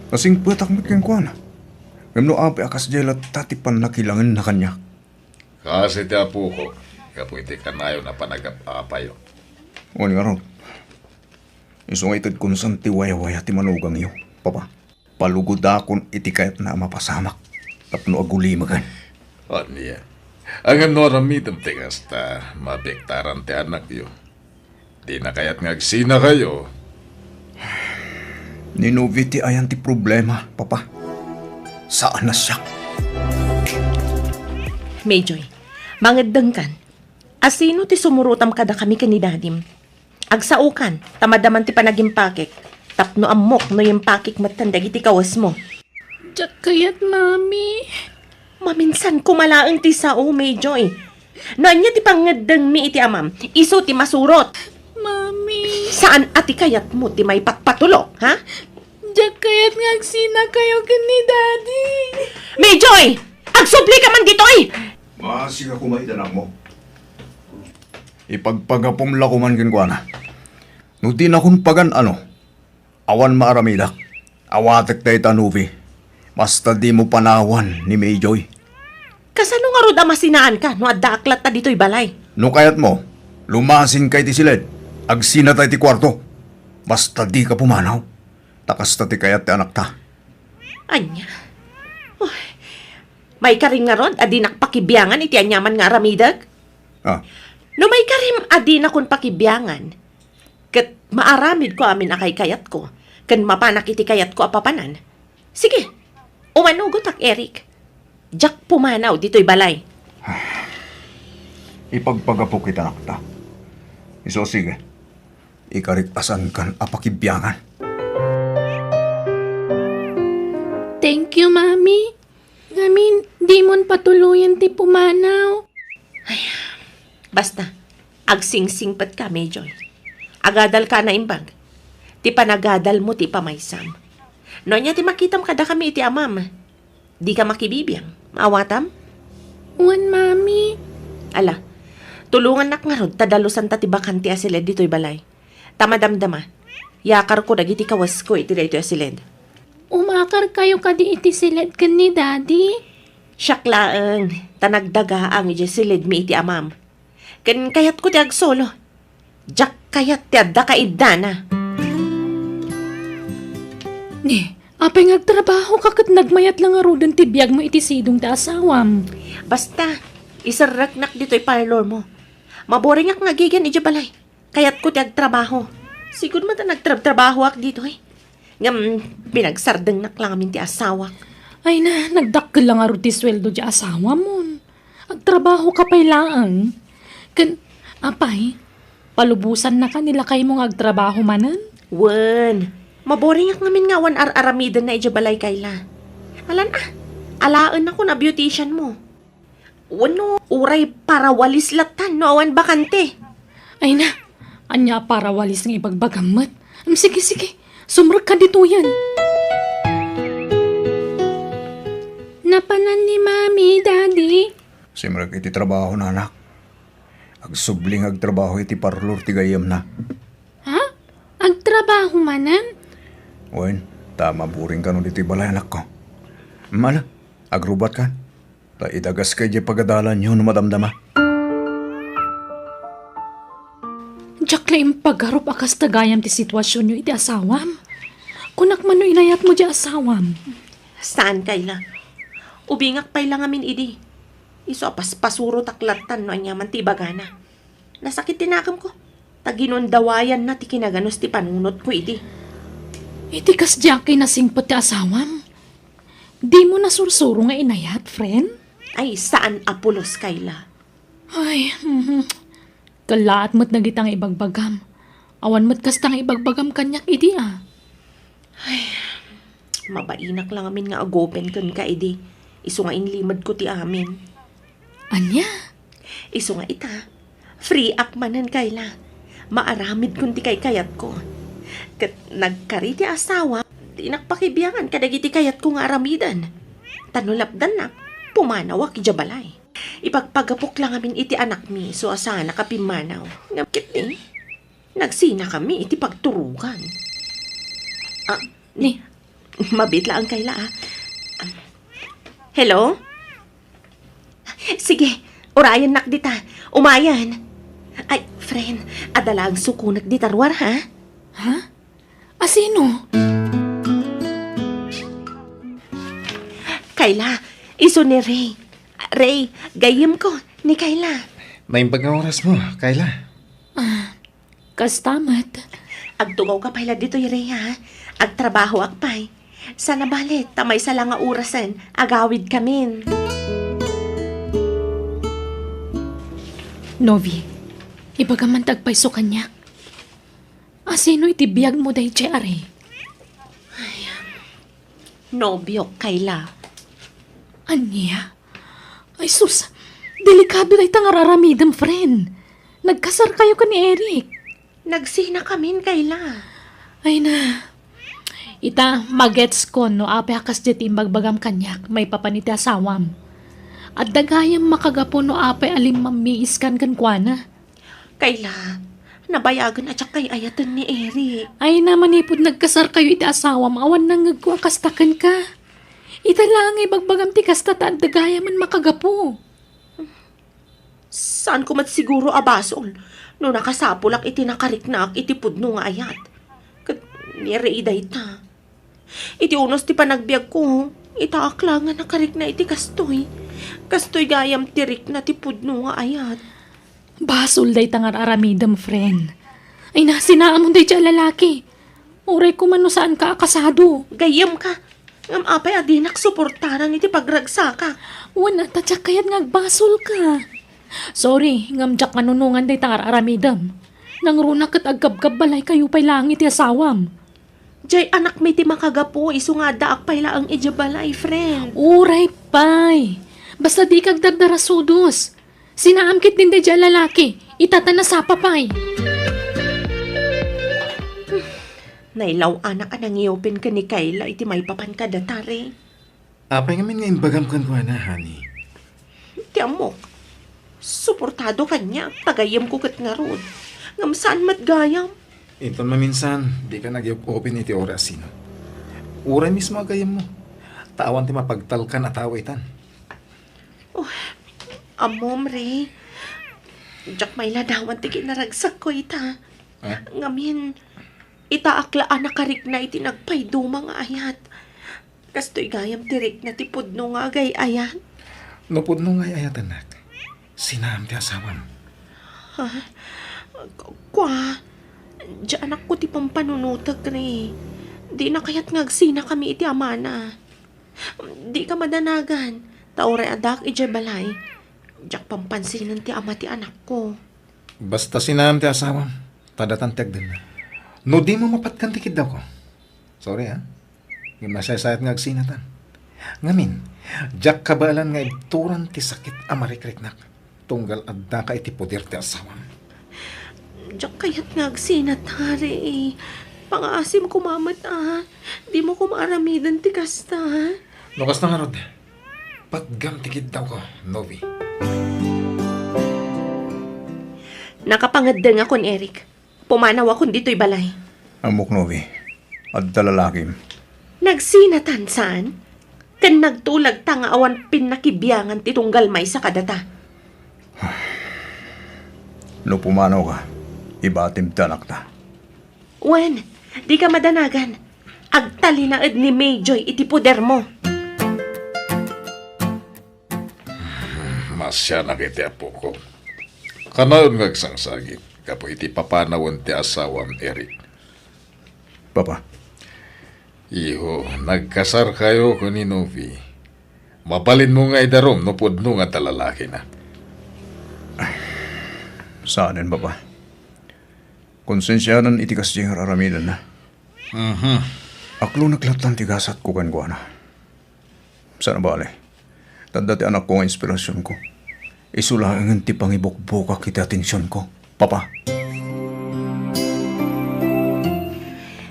Nasingpetak met kenkuana. Ngem no apay a kasdiay latta ti pannakilangenna kaniak. Kas iti apoko, gapu iti kanayon a panagap-apayo. Wen ngarud, isu nga itedkon san ti wayawaya ti manugangyo, Papa. Palugodakon iti kayatna a mapasamak tapno agulimakan. Ania? Ngem no aramidem ti kasta, mabiektaran ti anakyo. Dina kayat nga agsinakayo? Ni Novi ti ayan ti problema, Papa. Saan a siak. Mayjoy, mangeddengkan. Asino ti sumurotam kadakami ken ni Dadim? Agsaokan, ta madaman ti panagimpakek, tapno ammok no impakek metten dagiti kawesmo. Diak kayat, Mami. Maminsan koma laeng ti sao, Mayjoy. No ania ti pangngeddengmi iti amam, isu ti masurot. Mami. Saan a ti kayatmo ti maipatpatulok, ha? Diak kayat nga agsinakayo ken ni Daddy. Mayjoy! Agsubli ka man ditoy! Maasika koma iti anakmo. Ipagpagapom la koman kenkuana. No dinakon pagan-ano, Awan maaramidak. Awatek dayta, Novi. Basta dimo panawan ni Mayjoy. Kasano ngarud a masinaanka no addaak latta ditoy balay? No kayatmo, lumasinka iti siled. Agsinata iti kuarto. Basta dika pumanaw. Ta kasta ti kayat ti anakta. Ania? Uy, maikarim ngarud a dinak pakibiangan iti aniaman nga aramidek? Ah. No maikarim a dinakon pakibiangan, ket maaramidko amin a kaykayatko, ken mapanak iti kayatko a papanan. Sige, umanugotak, Eric. Diak pumanaw ditoy balay. Ipagpagapok iti anakta. Isu, sige. Ikarik a saankan a pakibiangan. Thank you, Mami. Ngamin, dimon patuloyen ti pumanaw. Ay, basta, agsingsingpetka, Mayjoy. Agadalka a naimbag. Ti panagadalmo ti ipamaysam. No ania ti makitam kadakami iti amam, dika makibibiang. Maawatam? Wen, Mami. Ala, tulongannak ngarud ta dalusanta ti bakante a siled ditoy balay. Ta madamdama, yakarko dagiti kawasko iti daytoy a siled. Umakarkayo kadi iti siled ken ni Daddy? Siak laeng, ta nagdagaang idiay siledmi iti amam. Ken kayatko ti agsolo. Diak kayat ti adda kaiddana. Ni, apay nga agtrabahoka ket nagmayat la ngaruden ti biagmo iti sidong ti asawam? Basta, iserreknak ditoy parlormo. Maboringak nga agigan idiay balay. Kayatko ti agtrabaho. Sigud met a nagtrabtrabahoak ditoy. Ngem, pinagsardengnak la ngamin ti asawak. Ay na, nagdakkel la ngarud ti sueldo ti asawamon. Agtrabahoka pay laeng. Ken, apay, palubosannaka ni lakaymo nga agtrabaho manen? Wen, maboringak ngamin nga awan ar-aramidenna idiay balay, Kayla. Alan a, alaennakon a beauticianmo. Wenno, uray parawalis latta no awan bakante. Ay na, ania a parawalis nga ibagbagam met? Em, sige, sige, sumrekka ditoyen. Napanan ni Mami, Daddy? Simrek iti trabaho, anak. Agsubli nga agtrabaho iti parlor ti gayyemna. Ha? Agtrabaho manen? Wen, ta maboring kano ditoy balay, anakko. Mala, agrubat ka. Ta idagaska idiay pagadalanyo no madamdama. Diak la impagarup a kasta gayam ti situasionyo iti asawam. Kunak man no inayatmo diay asawam. Saan, Kayla. Ubingak pay la ngamin idi. Isu a paspasurotak lattan no aniaman ti ibagana. Nasakit ti nakemko. Ta ginundawayanna ti kinaganus ti panunotko idi. Iti kasdiak kinasingpet ti asawam. Dimo nasursuro nga inayat, friend? Ay, saan a pulos, Kayla. Ay, mhm. Kellaat met dagita nga ibagbagam. Awan met kasta nga ibagbagam kaniak idi a. Ay, mabainak la ngamin nga agopen kenka idi. Isu nga inlimedko ti amin. Ania? Isu nga ita, free ak manen, Kayla. Maaramidkon ti kaykayatko. Ket nagkari ti asawa, dinak pakibiangan kadagiti kayatko nga aramiden. Ta no lapdannak, pumanawak idiay balay. Ipagpagapok la ngamin iti anakmi, isu a saanak a pimmanaw. Ngem ketdi, nagsinakami iti pagturogan. Ah, ni, mabiit laeng, Kayla, ah. Hello? Sige, urayennak dita. Umayen. Ay, friend, adda laeng sukonek dita ruar, ha? Ha? Asino? Kayla, isu ni Ray. Ray, gayyemko, ni Kayla. Naimbag nga orasmo, Kayla. Ah, kasta met. Agtugawka pay la ditoy, Ray, ha? Agtrabahoak pay. Sana bale, ta maysa la nga orasen, agawidkamin. Novi, ibagam man ti agpayso kaniak. Asino iti biagmo daydiay a Ray? Ay, nobiok, Kayla. Ania? Ay sus, delikado dayta nga ar-aramidem, friend. Nagkasarkayo ken ni Eric. Nagsinakamin, Kayla. Ay na. Ita, magetskon no apay a kasdiay ti imbagbagam kaniak maipapan iti asawam. Adda gayam makagapu no apay a limmammiiskan kenkuana. Kayla, Nabayagen a diak kay-ayaten ni Eric. Ay na, manipud nagkasarkayo iti asawam, awan nangngegko a kasta kenka. Ita laeng nga ibagbagam ti kasta ta adda gayamen makagapu. Saanko met siguro a basol no nakasapulak iti nakariknaak iti pudno nga ayat. Ket ni Ray dayta. Iti unos ti panagbiagko, itaak la nga nakarikna iti kastoy. Kastoy gayam ti rikna ti pudno nga ayat. Basol dayta nga ar-aramidem, friend. Ay na, sinaamon dayta a lalaki. Uray koma no saanka a kasado. Gayyemka. Ngem apay a dinak suportaran iti pagragsakak? Wen, ta diak kayat nga agbasolka. Sorry, ngem diak manunongan dayta nga ar-aramidem. Nangruna ket agkabkabbalaykayo pay laeng iti asawam. Jay anakmi ti makagapu, isu nga addaak pay laeng idiay balay, friend. Uray pay. Basta dika agdardarasudos. Sinaam ketdin daydiay a lalaki. Ita ta nasapa pay. Nailaw-anak a nangiupin ken ni Kayla iti maipapan kadata, Ray. Apay ngamin nga imbagam kenkuana, honey? Ti ammok. Suportado kaniak, ta gayyemko ket ngarud. Ngem saan met gayam? Inton maminsan, dika nagyop-opin iti orasina. Uray mismo a gayyemmo. Ta awan ti mapagtalkan a tao itan. Oh, ammom, Ray. Diak mailadawan ti kinaragsakko ita. Ah? Ngamin, itaak la a nakarikna iti nagpayduma nga ayat. Kastoy gayam ti rikna ti pudno nga agay-ayat. No pudno nga ay-ayatennak, sinaam ti asawam. Ha? Ku-, kua, diay anakko ti pampanunotek, Ray. Dina kayat nga agsinakami iti amana. Dika madanagan, ta uray addaak idiay balay, diak pampansinen ti ama ti anakko. Basta sinaam ti asawam, ta datan ti agdennag. No dimo mapatgan ti kiddawko. Sorry, ha? Ngem nasaysayat nga agsinatan. Ngamin, diak kabaelan nga ibturan ti sakit a marikriknak. Tunggal addaka iti poder ti asawam. Diak kayat nga agsinat, Ray. Pangaasim koma met, a. Dimo koma aramiden ti kasta. No kasta ngarud, patgam ti kiddawko, Novi. Nakapangeddengakon, Eric. Pumanawakon ditoy balay. Ammok, Novi. Adda lalakim. Nagsinatan, saan? Ken nagtulagta nga awan pinnakibiangan ti tunggal maysa kadata. No pumanawka, ibatim ti anakta. Wen, dika madanagan. Agtalinaed ni Mayjoy iti podermo. Masianak iti apok. Kanayon nga agsangsagit gapu iti papanawen ti asawam, Eric. Papa. Iho, nagkasarkayo ken ni Novi. Mabalinmo nga idarum no pudno nga adda lalakina. Saanen, Papa. Konsensianan iti kasdi nga ar-aramidenna. Mhm. Aklonek lattan ti gasatko kenkuana. Saan a bale, ta adda ti anakko nga inspirasionko. Isu laengen ti pangibukbukak iti atensionko, Papa.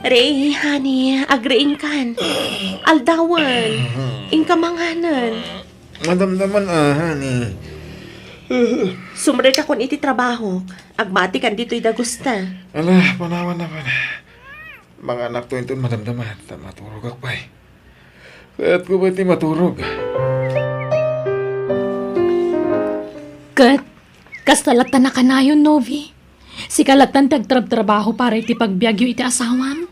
Ray, honey, agriingkan. Aldawen, inka manganen. Madamdaman, ah, honey. Sumrekakon iti trabahok. Agmatikan ditoy dagusta. Ala, panawan na pala. Manganakto inton madamdama, ta maturogak pay. Kayatko pay ti maturog. Ket, kasta lattan a kanayon, Novi. Sika lattan ti agtrabtrabaho para iti pagbiagyo iti asawam?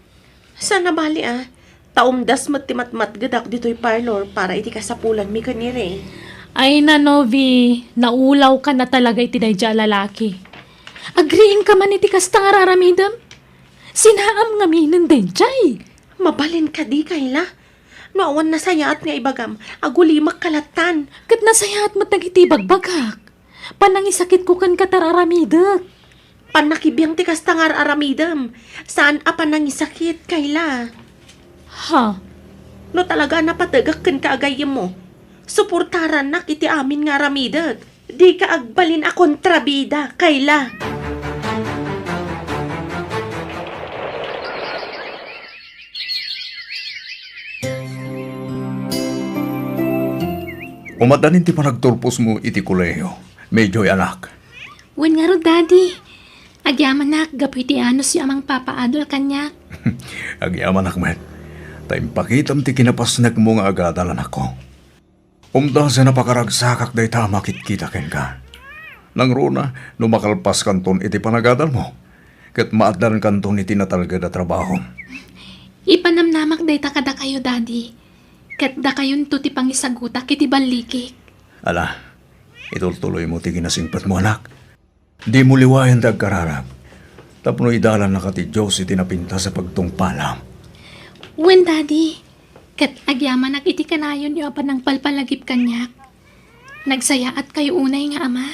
Saan a bali, a. Ta umdas met ti matmatgedak ditoy parlor para iti kasapulanmi ken ni Ray. Ay na, Novi, naulawka na talaga iti daydiay a lalaki. Agriingka man iti kasta nga ar-aramidem? Sinaam ngaminen daydiay. Mabalin kadi, Kayla? No awan nasayaat nga ibagam, agulimek ka lattan. Ket nasayaat met dagiti ibagbagak. Panangisakitko kenka ti ar-aramidek. Pannakibiang ti kasta nga ar-aramidem. Saan a panangisakit, Kayla. Ha? No talaga a napategak kenka a gayyemmo, suportarannak iti amin nga aramidek. Dika agbalin a kontrabida, Kayla. Umatdan ti panagturposmo iti kolehio, Mayjoy, anak. Wen ngarud, Daddy. Agyamanak gapu iti anusyo a mangpapaadal kaniak. Agyamanak met, ta impakitam ti kinapasnekmo nga agadal, anakko. Umdasen a pakaragsakak dayta a makitkita kenka. Nangruna, no makalpaskanton iti panagadalmo, ket maaddankanton iti natalged a trabaho. Ipanamnamak dayta kadakayo, Daddy, ket dakayonto ti pangisagutak iti ballikik. Ala, itultuloymo ti kinasingpetmo, anak. Dimo liwayan ti agkararag, tapno idalannaka ti Dios iti napintas a pagtungpalam. Wen, Daddy. Ket agyamanak iti kanayonyo a panangpalpalagip kaniak. Nagsayaatkayo unay nga ama.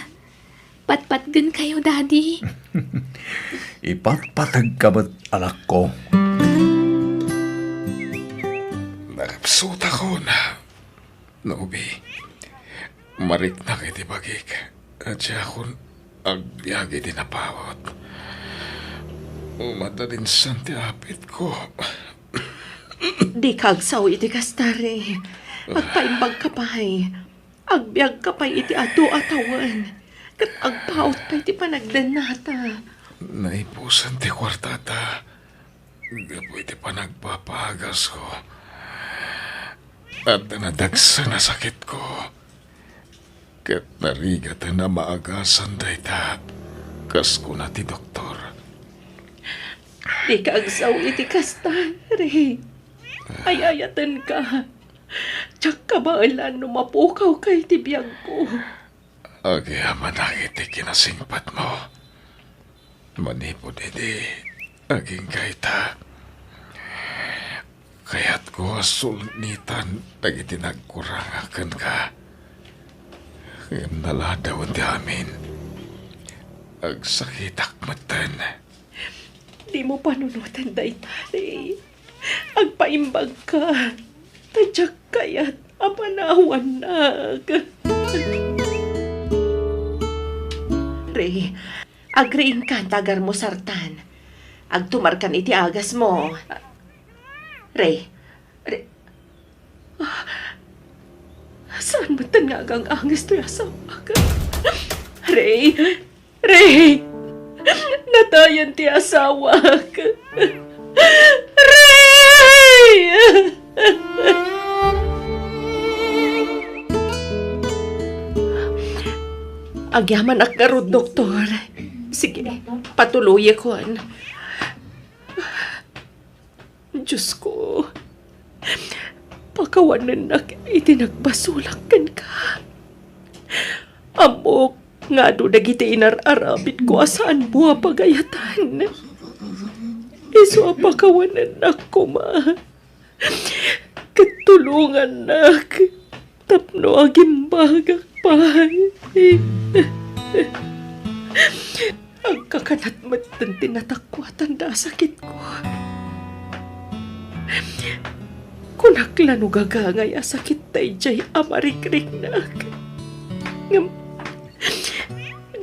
Patpatgenkayo, Daddy. Ipatpategka met, anakko. Nakapsutakon. Nobi, mariknak iti bagik, a diakon agbiag iti napawot. Umadadinsan ti apitko. Dika agsao iti kasta, Ray. Agpaimbagka pay. Agbiagka pay iti adu a tawen. Ket agpawot pay ti panagdennata. Naipusan ti kuartata. Gapu iti panagpapagasko, adda nadagsen a sakitko, ket narigaten a maagasan dayta, kas kuna ti doktor. Dika agsao iti kasta, Ray. Ay-ayatenka. Diak kabaelan no mapukawka iti biagko. Agyamanak iti kinasingpetmo. Manipud idi agingga ita, kayatko a sulnitan dagiti nagkurang kenka. Ngem naladawen ti amin. Agsakitak metten. Dimo panunoten dayta, Ray. Agpaimbagka. Ta diak kayat a panawannak. Ray, agriingkan ta agarmusartan. Agtumarkan iti agasmo. Ray, Ray, ah, saan metten nga agang-anges toy asawak? Ray, Ray! Natayen ti asawak! Ray! Agyamanak ngarud, doktor. Sige, patuloyekon. Diosko, pakawanennak iti nagbasolak kenka. Ammok nga adu dagiti inar-arabidko a saanmo a pagayatan. Isu a pakawanennak koma ket tulongannak tapno agimbagak pay. Agkakanat metten ti natakuatan da a sakitko. Kunak la no gagangay a sakit daydiay a marikriknak. Ngem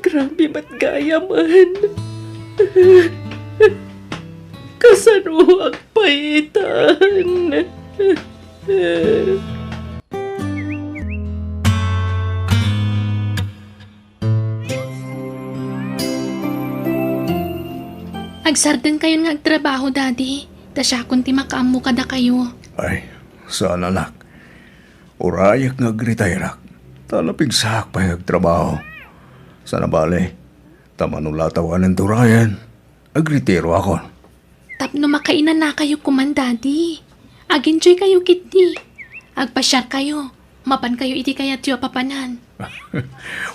grabe met gayamen. Kasano agpaitan? Agsardengkayon nga agtrabaho, Daddy. Ta siakon ti makaammo kadakayo. Ay, saan, anak. Urayek nga agretire-ak. Ta napigsaak pay nga agtrabaho. Sana bale, ta mano la a tawanen ti urayen, agretiroakon. Tapno makainanakayo koman, Daddy. Ag-enjoykayo ketdi. Agpasiarkayo. Mapankayo iti kayatyo a papanan.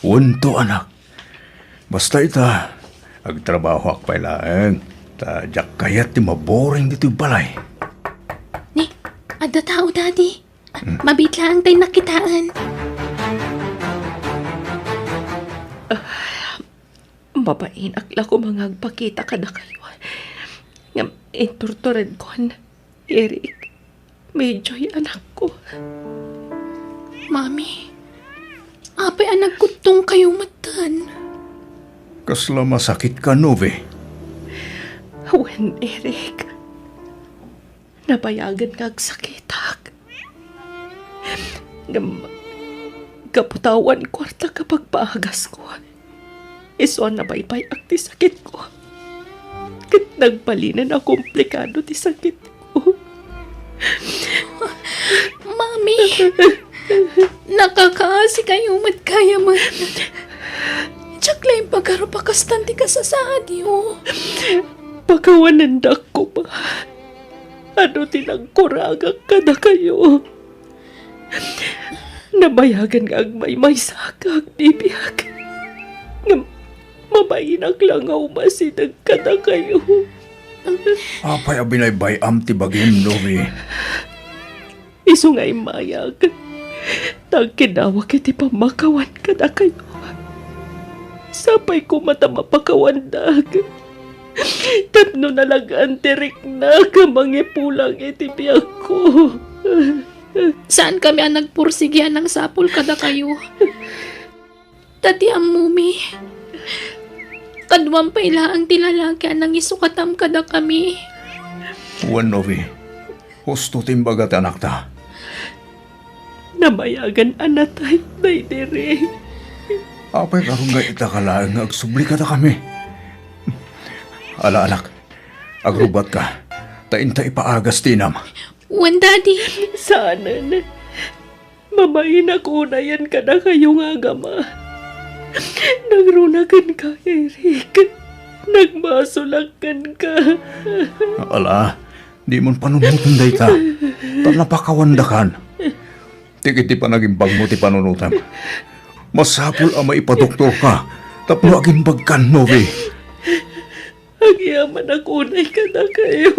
Wenno, anak. Basta ita, agtrabahoak pay laeng. Ta diak kayat ti maboring ditoy balay. Ni, adda tao, Daddy. Hmm? Mabiit laeng tay nakitaen. Mabainak la koma nga agpakita kadakayo. Ngem inturturedkon, Eric, medioy anakko. Mami, apay a nagkuttongkayo metten? Kasla masakitka, Novi? Wen, Eric. Nabayagen nga agsakitak. Ngem, gapu ta awan kuarta a pagpaagasko, isu a nabaybay-ak ti sakitko. ket nagbalinen a komplikado ti sakitko. Mami, nakakaasi kayo met gayam. Diak laeng pagarup a kastan ti kasasaadyo. Pakawanendak koma. Adu ti nagkuragak kadakayo. Nabayagen nga agmaymaysak nga agbibiag. Ngem mabainak la nga umasideg kadakayo. Apay a binaybay-am ti bagim, Novi? Isu nga immayag, ta agkidawak iti pammakawan kadakayo. Sapay koma ta mapakawandak tapno nalag-an ti riknak a mangipulang iti biagko. Saankami a nagpursigi a nangsapul kadakayo. Ta ti ammomi, kaduam pay laeng ti lalaki a nangisukatam kadakami. Wen, Novi, husto ti imbaga ti anakta. Nabayagen a natay daydi Rick. Apay ngarud nga ita ka laeng nga agsubli kadakami? Ala, anak, agrubatka, ta inta ipaagas ti inam. Wen, Daddy. Saanen. Mabainak unayen kadakayo nga agama. Nagruna kenka, Eric. Nagbasolak kenka. Ala, dimon panunoten dayta. Ta napakawandakan. Ti ket ti panagimbagmo ti panunotem. Masapul a maipadoktorka tapno agimbagkan, Novi. Agyamanak unay kadakayo.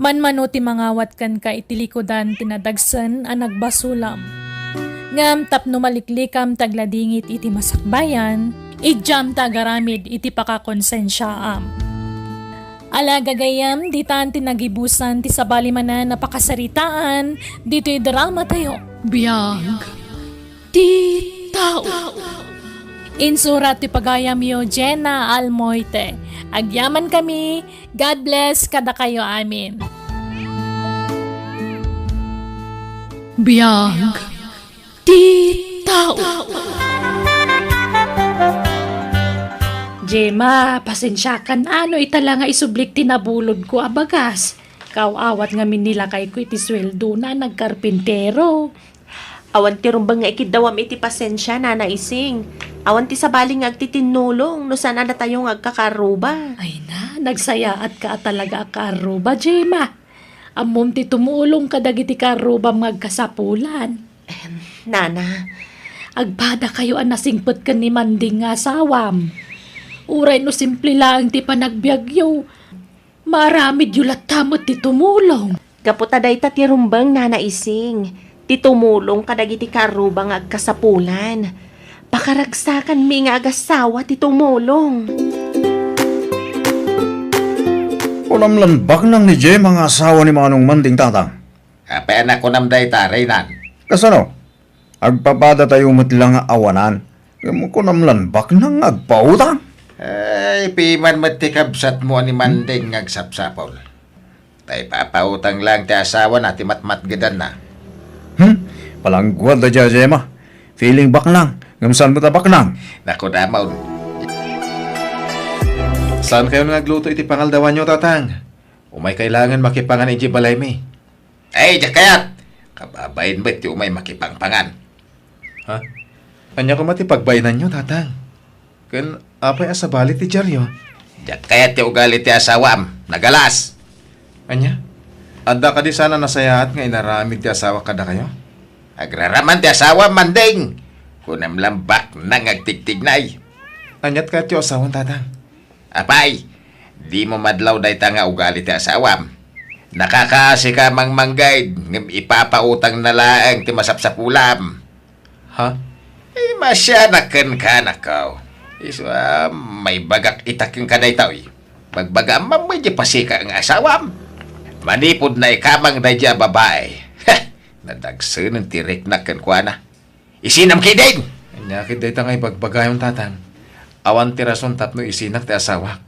Manmano ti mangawat kenka iti likudan ti nadagsen a nagbasolam. Ngem tapno maliklikam ti agladingit iti masakbayan, idiam ta agaramid iti pakakonsensiaam. Ala, gagayyem, ditan ti nagibusan ti sabali manen a pakasaritaan ditoy dramatayo. Biag ti tao. Insurat ti pagayamyo, Jenna Almoite. Agyamankami. God bless kadakayo amin. Biag ti tao. Gemma, pasensiakan no ita la nga isublik ti nabulodko a bagas. Kaaw-awat ngamin ni lakayko iti sueldona a nagkarpintero. Awan ti rumbeng nga ikiddawam iti pasensia, Nana Ising. Awan ti sabali nga agtitinnulong no saan a datayo nga agkakaarruba. Ay na, nagsayaatka a talaga a kaarruba, Gemma. Ammom ti tumulong kadagiti kaarrubam nga agkasapulan. Em, Nana. Agpadakayo a nasingpet ken ni Manding nga asawam. Uray no simple laeng ti panagbiagyo, maaramidyo latta met ti tumulong. Gapu ta dayta ti rumbeng, Nana Ising, ti tumulong kadagiti kaarruba nga agkasapulan. Pakaragsakanmi nga agassawa ti tumulong. Kunam lan baknang ni Gemma nga asawa ni Manong Manding, Tatang. Apay a nakunam dayta, Reynan? Kasano? Agpapadatayo met la nga awanan. Ngem kunam lan baknang nga agpautang? Ay, piman met ti kabsatmo a ni Manding nga agsapsapul. Ta ipapautang laeng ti asawana ti matmatgedanna. Hmm? Palangguad daydiay a Gemma. Feeling baknang, ngem saan met a baknang? Naku, damon. Saankayon nga agluto iti pangaldawanyo, Tatang? Umay kailangan makipangan idiay balaymi. Ay, diak kayat! Kababain met ti umay makipangpangan. Ha? Ania koma ti pagbainanyo, Tatang? Ken apay a sabali ti diaryo? Diak kayat ti ugali ti asawam. Nagalas! Ania? Adda kadi saan a nasayaat nga inaramid ti asawak kadakayo? Agraraman ti asawam, Manding! Kunam lang baknang nga agtigtignay. Aniat kayatyo a sawen, Tatang? Apay, dimo madlaw dayta nga ugali ti asawam. Nakakaasika a mangmanggayad, ngem ipapautangna laeng ti masapsapulam. Ha? Eh, masianak kenka, nakaw. Isu a maibagak ita kenka daytoy. Bagbagaam man met diay pasika nga asawam. Manipud naikamang daydiay a babai. Heh, nadagsenen ti riknak kenkuana. Isinam ketdin! Ania ketdi dayta nga ibagbagayon, Tatang? Awan ti rason tapno isinak ti asawak.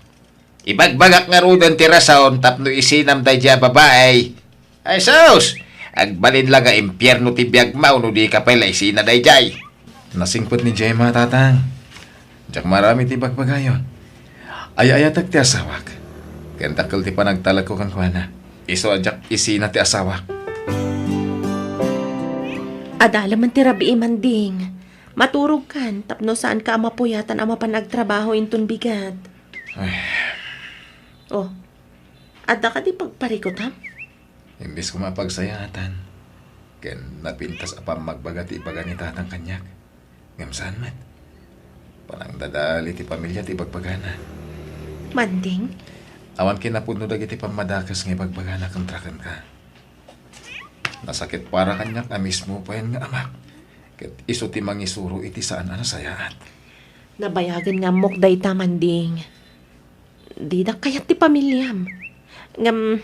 Ibagbagak ngaruden ti rason tapno isinam daydiay a babai. Ay sus! Agbalin la nga impierno ti biagmo no di ka pay la isina daydiay. Nasingpet ni Gemma, Tatang. Diak maaramid ti ibagbagayo. Ay-ayatek ti asawak. Ken dakkel ti panagtalekko kenkuana. Isu a diak isina ti asawak. Adda laeng ti rabii, Manding. Maturogkan tapno saanka a mapuyatan a mapan agtrabaho inton bigat. Ay. Oh, adda kadi pagparikutam? Imbes koma a pagsayaatan, ken napintas a pammagbaga ti ibaga ni Tatang kaniak. Ngem saan met. Panangdadael iti pamilya ti ibagbagana. Manding? Awan kinapudno dagiti pammadakes nga ibagbagana kontra kenka. Nasakit para kaniak a mismo payen nga amak, ket isu ti mangisuro iti saan a nasayaat. Nabayagen nga ammok dayta, Manding. Didak kayat ti pamiliam. Ngem,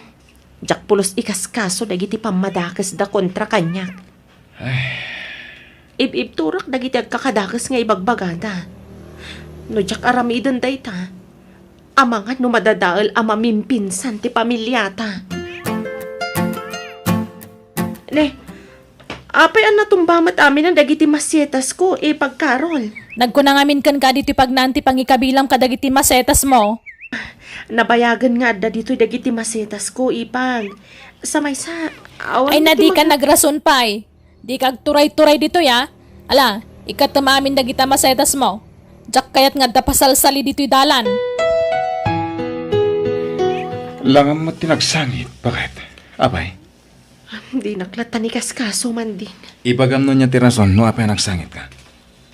diak pulos ikaskaso dagiti pammadakesda kontra kaniak. Ay. Ib-ibturak dagiti agkakadakes nga ibagbagada. No diak aramiden dayta, amangan no madadael a mamimpinsan ti pamiliata. Ne, apay a natumba met amin dagiti masetasko, ipag Carol? Nagkuna ngamin kenka ditoy pagnaan ti pangikabilam kadagiti masetasmo. Nabayagen nga adda ditoy dagiti masetasko, ipag. Sa maysa, awan Ay, met ti nadika mag- nagrason pay. Dika agturay-turay ditoy, a. Ala, ikkatem amin dagita masetasmo. Diak kayat nga adda pasalsali ditoy dalan. Langam met ti nagsangit, baket. Apay? Dinak latta ikaskaso, Manding. Ibagam no ania ti rason no apay a nagsangitka.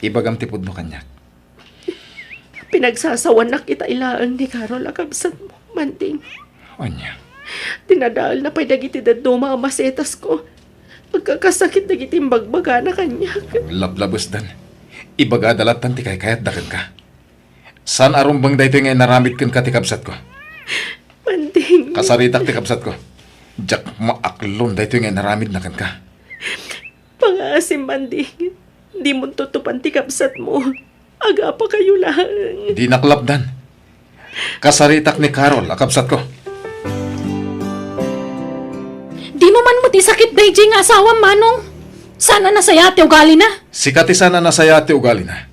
Ibagam ti pudno kaniak. Pinagsasawanak itay laeng ni Carol a kabsatmo, Manding. Ania? Dinadaelna pay dagiti dadduma a masetasko. Agkakasakit dagiti imbagbagana kaniak. Lablabesdan. Ibagada lattan ti kaykayatda kenka. Saan a rumbeng daytoy nga inaramid kenka ti kabsatko. Manding. Kasaritak ti kabsatko. Diak maaklon daytoy nga inaramidna kenka. Pangaasim, Manding. Dimon tutupan ti kabsatmo. Agapakayo laeng. Dinak lapdan. Kasaritak ni Carol a kabsatko. Dimo man met isakit daydiay nga asawam, Manong. Saan a nasayaat ti ugalina? Sika ti saan a nasayaat ti ugalina.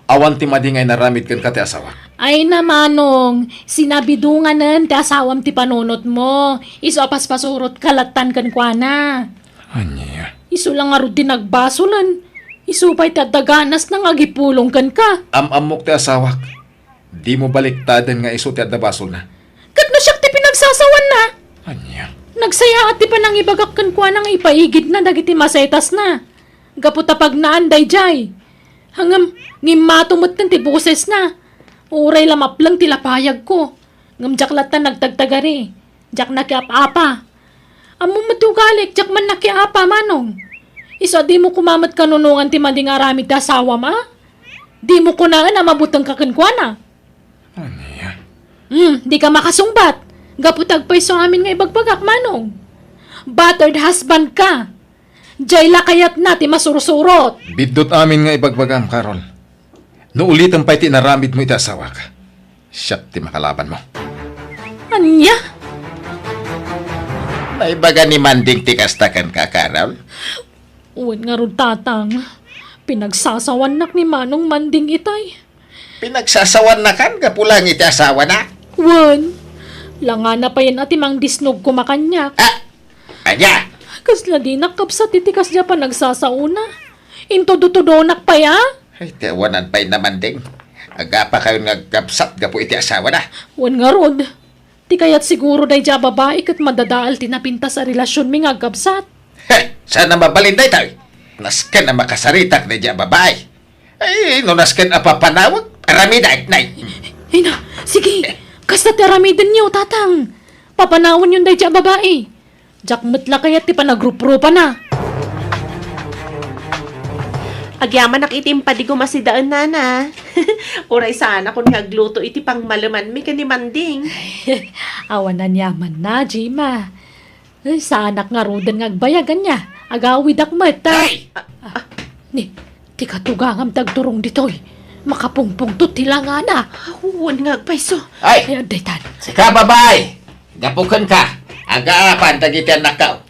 Awan ti madi nga inaramid kenka ti asawak. Ay na, Manong, sinabidonganen ti asawam ti panunotmo. Isu a paspasurotka lattan kenkuana. Ania? Isu la ngarud ti nagbasolen. Isu pay ti adda ganasna nga agipulong kenka. Am-ammok ti asawak. Dimo baliktaden nga isu ti adda basolna. Ket no siak ti pinagsasawanna? Ania? Nagsayaat ti panangibagak kenkuana nga ipaigidna dagiti masetasna. Gapu ta pagnaan daydiay. Ngem, ngimmato metten ti bosesna. Uray la mapleng ti lapayagko. Ngem diak latta nagtagtagari. Diak nakiap-apa. Ammom met ti ugalik, diak man nakiapa, Manong. Isu a dimo koma met kanunongan ti madi nga aramid ti asawam, a? Dimo kunaen a mabutengka kenkuana. Ania? Hmm, dika makasungbat. Gapu ta agpayso amin nga ibagbagak, Manong. Battered husband ka. Diay la kayatna ti masursurot. Biddut amin nga ibagbagam, Carol. No ulitem pay ti inaramidmo iti asawak, siak ti makalabanmo. Ania? Naibaga ni Manding ti kasta kenka, Carol? Wen ngarud, Tatang. Pinagsasawannak ni Manong Manding itay. Pinagsasawannakan gapu laeng iti asawana? Wen. Langana payen a ti mangdisnog koma kaniak. Ah! Ania? Kasla dinak kabsat iti kasdiay a panagsasaona. Intudotudonak pay, a? Ay, ti awanan pay na, Manding. Agapakayon nga agkabsat gapu iti asawana. Wen ngarud, ti kayat siguro daydiay a babai ket madadael ti napintas a relasionmi nga agkabsat. He, saan a mabalin daytoy? Nasken a makasaritak daydiay a babai. Ay, no nasken a papanawek, aramidak, nay. Ay na, sige. Kasta ti aramidenyo, Tatang. Papanawenyon daydiay a babai. Diak met la kayat ti panagruprupana. Agyamanak iti impadigum a sidaen, nana. Uray saanakon nga agluto iti pangmalemanmi ken ni Manding. Awan aniamanna, Gemma. Ay, saanak ngaruden nga agbayag, ania? Agawidak met, a? Ay! Ah, ni, ti katugangam ti agturong ditoy. Makapungpungtot ti langana. Wen nga agpayso. Ay! Ay, adda itan. Sika, babae! Gapu kenka, agaapan dagiti annakko.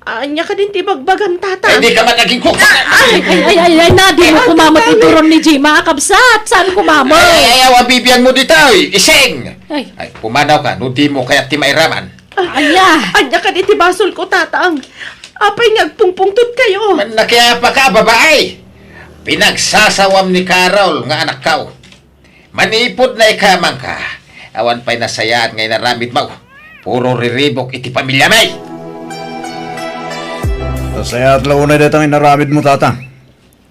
Ania kadin ti bagbagam, Tatang? Ay, di ka man agingkok. Ay, ay, ay, ay, ay, na, dimo kumamet iduron ni Jima, kabsat. Saan kumamet? Ay, ay, awan bibiangmo ditoy. Ising! Ay. Ay, pumanawka, no dimo kayat ti mairaman. Ania? Ania kadi ti basolko, Tatang? Apay nga agpungpungtotkayo? Mannakiapaka, babae! Pinagsasawam ni Carol nga anakko. Manipud naikamangka, awan pay nasayaat nga inaramidmo. Puro riribok iti pamiliami. Nasayaat la unay dayta nga inaramidmo, Tatang.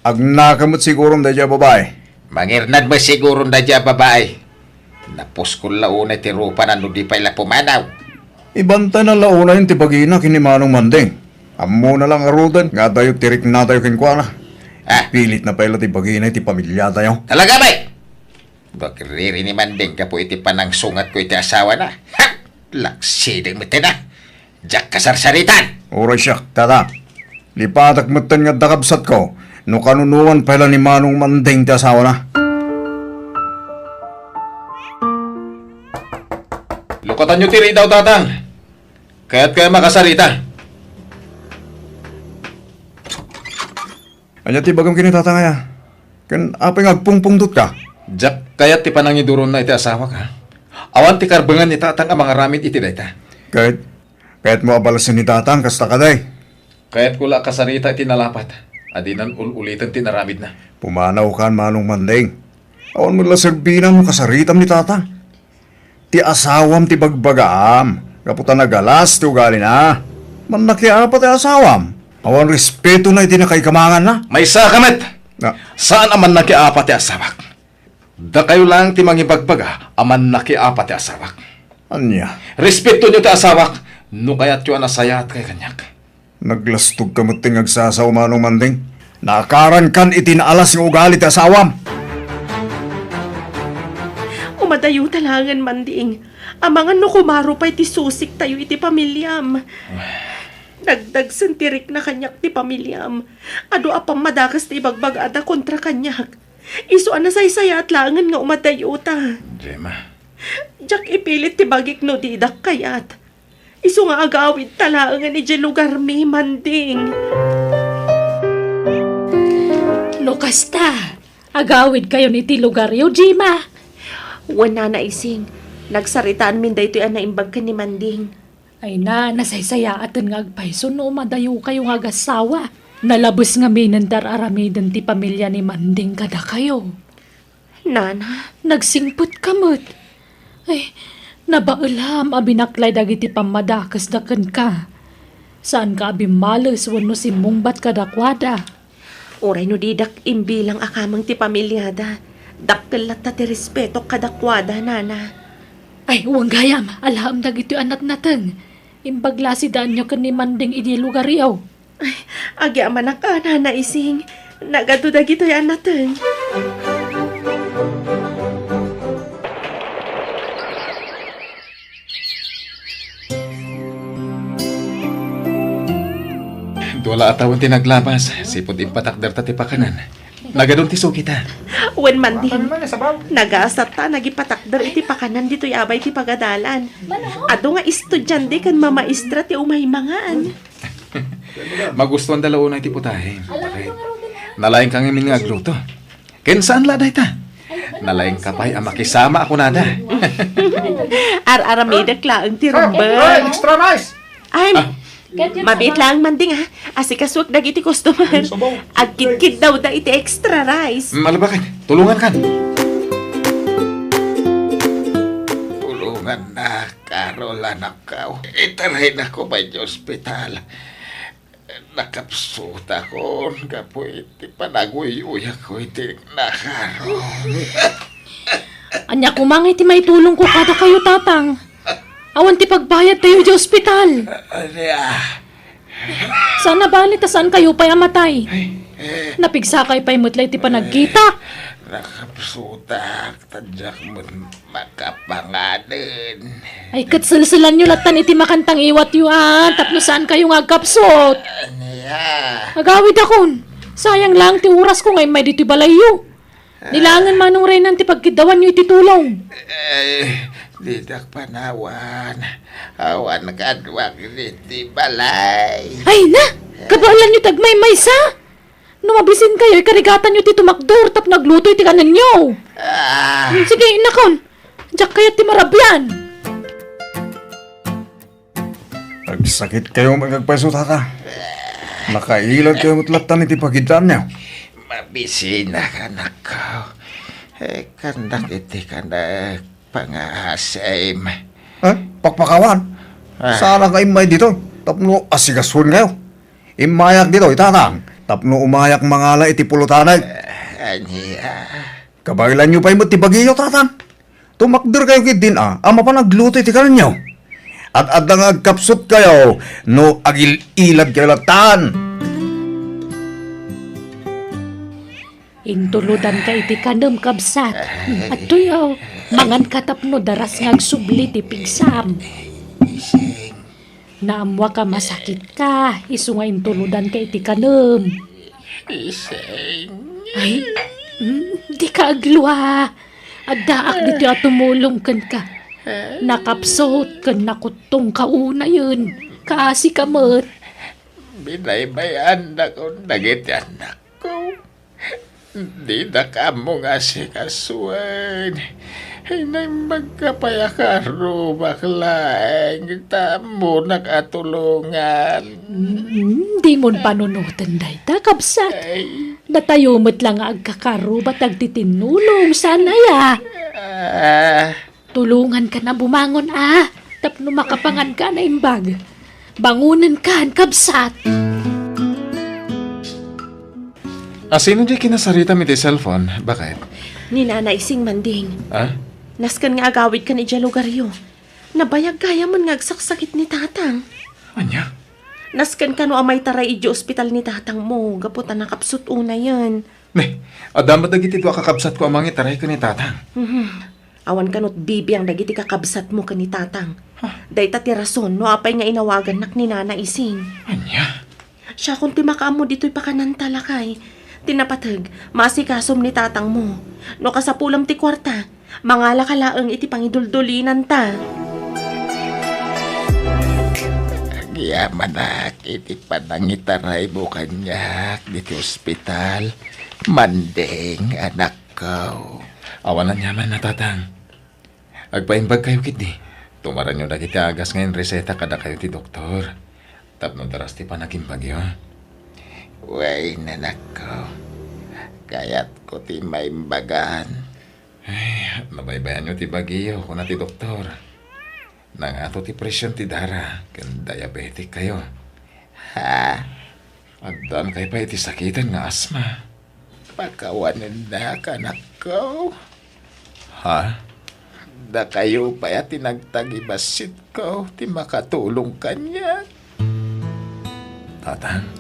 Agnaka met sigurom daydiay a babae. Mangirnad met sigurom daydiay a babae. Napuskol la unay ti rupana no di pay la pumanaw. Ibantayna la unay ti bagina ken ni Manong Manding. Ammona la ngaruden nga adayo ti riknatayo kenkuana. Ah. Ipilitna pay la ti bagina iti pamiliatayo. Talaga, bay? Agriri ni Manding gapu iti panangsungatko iti asawana. Ha! Laksideng met na. Diak kasarsaritan. Uray siak, Tatang. Lipatek metten nga adda kabsatko no kanunuan pay la ni Manong Manding ti asawana. Lukatanyo ti ridaw, Tatang. Kayatkayo a makasarita. Ania ti ibagam ken ni Tatang aya? Ken apay nga agpungpungtotka? Diak kayat ti panangiduronna iti asawak, ha? Awan ti karbengan ni Tatang a mangaramid iti dayta. Ket, kayatmo a balasen ni Tatang, kasta kadi? Kayatko la a kasarita iti nalapat a dinan ul-uliten ti inaramidna. Pumanawkan, Manong Manding. Awan met la serbina no kasaritam ni Tatang. Ti asawam ti bagbagaam, gapu ta nagalas ti ugalina. Mannakiapa ti asawam. Awan respetona iti nakaikamanganna. Maysaka met! Na- Saan a mannakiapa ti asawak. Dakayo laeng ti mangibagbaga a mannakiapa ti asawak. Ania? Respetonyo ti asawak no kayatyo a nasayaat kaniak. Naglastogka met ti agsasao, Manong Manding. Naakarankan iti naalas nga ugali ti asawam. Umadayota laengen, Manding. Amangan no kumaro pay ti susiktayo iti pamiliam. Dagdagsen ti rikna kaniak ti pamiliam. Adu a pammadakes ti ibagbagada kontra kaniak. Isu a nasaysayaat laengen nga umadayota. Gemma. Diak ipilit ti bagik no didak kayat. Isu nga agawidta laengen idiay lugarmi, Manding. No kasta, agawidkayon iti lugaryo, Gemma. Wen, Nana Ising, nagsaritaanmin daytoy a naimbag ken ni Manding. Ay na, nasaysayaaten nga agpayso no umadayokayo nga agassawa. Nalabes ngaminen ti ar-aramiden ti pamilia ni Manding kadakayo. Nana? Nagsingpetka met. Ay, nabaelam a binaklay dagiti pammadakesda kenka. Saanka a bimmales wenno simmungbat kadakuada. Uray no didak imbilang a kameng ti pamiliada, dakkel latta ti respetok kadakuada, Nana. Ay, wen gayam, alaem dagitoy a natnateng. Imbag la a sidaanyo ken ni Manding idiay lugaryo. Ay, agyamanak a, Nana Ising. Nagadu dagitoy a nateng. Dua la a tawen ti naglabas, sipud impatakderta ti pakanan. Nagadun ti sugita. Wen, Manding. Nagasatta a nagipatakder iti pakanan ditoy abay ti pagadalan. Adu nga estudiante ken mamaestra ti umay mangan. Magustuanda la unay ti putahe. Nalaingka ngamin nga agluto. Ken saan la dayta? Nalaingka pay a makisama a kunada. Ar-aramidek laeng ti rumbeng. Ay, extra rice! Ay, mabiit laeng, Manding, ha? Asikasuek dagiti customer. Agkidkiddawda iti extra rice. Malabakit, tulungankan. Tulungannak, Carol, anakko. Itaraynako pay ti ospital. Nakapsutakon gapu iti panaguyuyakko iti nakaro. Ania koma ngay ti maitulongko kadakayo, Tatang? Awan ti pagbayadtayo iti ospital. Ania? Saan a bale ta saankayo pay a matay. Ay, eh. Napigsakay pay met la iti panagkita. Nakapsutak, ta diak met makapanganen. Ay, ket selselanyo lattan iti makantangiwatyo, a, tapno saankayo nga agkapsut. Ania? Agawidakon. Sayang laeng ti orasko nga immay ditoy balayyo. Nilaengen, Manong Renan, ti pagkiddawanyo iti tulong. Eh, didak panawan. Awan kaduak iti balay. Ay na! Kabaelanyo ti agmaymaysa! No mabisinkayo, ikarigatanyo ti tumakder tapno agluto iti kanenyo. Ah. Sige, innakon. Diak kayat ti marabian. Agsakitkayo met nga agpayso, Tata. Nakailadkayo met latta iti pagiddaanyo. Mabisinak, anakko. Eh, kandak iti kanak pangaasim. Eh, pakpakawan? Ah. Saan nga immay ditoy tapno asikasoenkayo? Immayak ditoy, Tatang, tapno umayak mangala iti pulotangek. Ah, ania? Kabaelanyo pay met ti bagiyo, Tatang. Tumakderkayo ketdin a, a mapan agluto iti kanenyo. Ad-adda nga agkapsutkayo no agil-iladkayo lattan. Intulodanka iti kanem, kabsat. Adtoy, aw, manganka tapno daras nga agsubli ti pigsam. Naammoak a masakitka, isu nga intulodanka iti kanem. Iseng. Ay, mm, dika aglua. Addaak ditoy a tumulong kenka. Nakapsut ken nakuttongka unayen. Kaasika met. Binaybay-annakon dagiti annakko. Didak ammo nga asikasoen. Naimbagka pay a karrubak laeng ta ammonak a tulongan. Mm, dimon panunoten dayta, kabsat. Ay. Datayo met la nga agkakarruba dagiti tinnulong, saan aya? Ah. Tulongankan a bumangon a, tapno makapanganka a naimbag. Bangonenkan, kabsat. A, sino diay kinasaritam iti cellphone? Baket? Ni Nana Ising, Manding. Ah? Nasken nga agawidkan idiay lugaryo. Nabayag gayamen nga agsaksakit ni Tatang. Ania? Nasken kano a maitaray idiay ospital ni tatangmo gapu ta nakapsut unayen. Ne, adda met dagiti dua a kakabsatko a mangitaray ken ni Tatang. Mhm. Awan kano ti bibiang dagiti kakabsatmo ken ni Tatang. Ha? Dayta ti rason no apay nga inawagannak ni Nana Ising. Ania? Siakon ti makaammo ditoy pakananta, lakay. Ti napateg, maasikasom ni tatangmo. No kasapulam ti kuarta, mangalaka laeng iti pangiduldulinanta. Agyamanak iti panangitaraymo kaniak ditoy ospital, Manding, anakko. Awan aniaman a, Tatang. Agpaimbagkayo ketdi. Tumaranyo dagiti agas nga inreseta kadakayo ti doktor tapno daras ti panagimbagyo. Wen, anakko. Kayatko ti maimbagan. Ay, nabaybayanyo ti bagiyo, kuna ti doktor. Nangato ti presion ti dara ken diabetic kayo. Ha? Addan kay pay iti sakiten nga asma. Pakawanennak, anakko. Ha? Dakayo pay a ti nagtagibasitko ti makatulong kaniak. Tatang?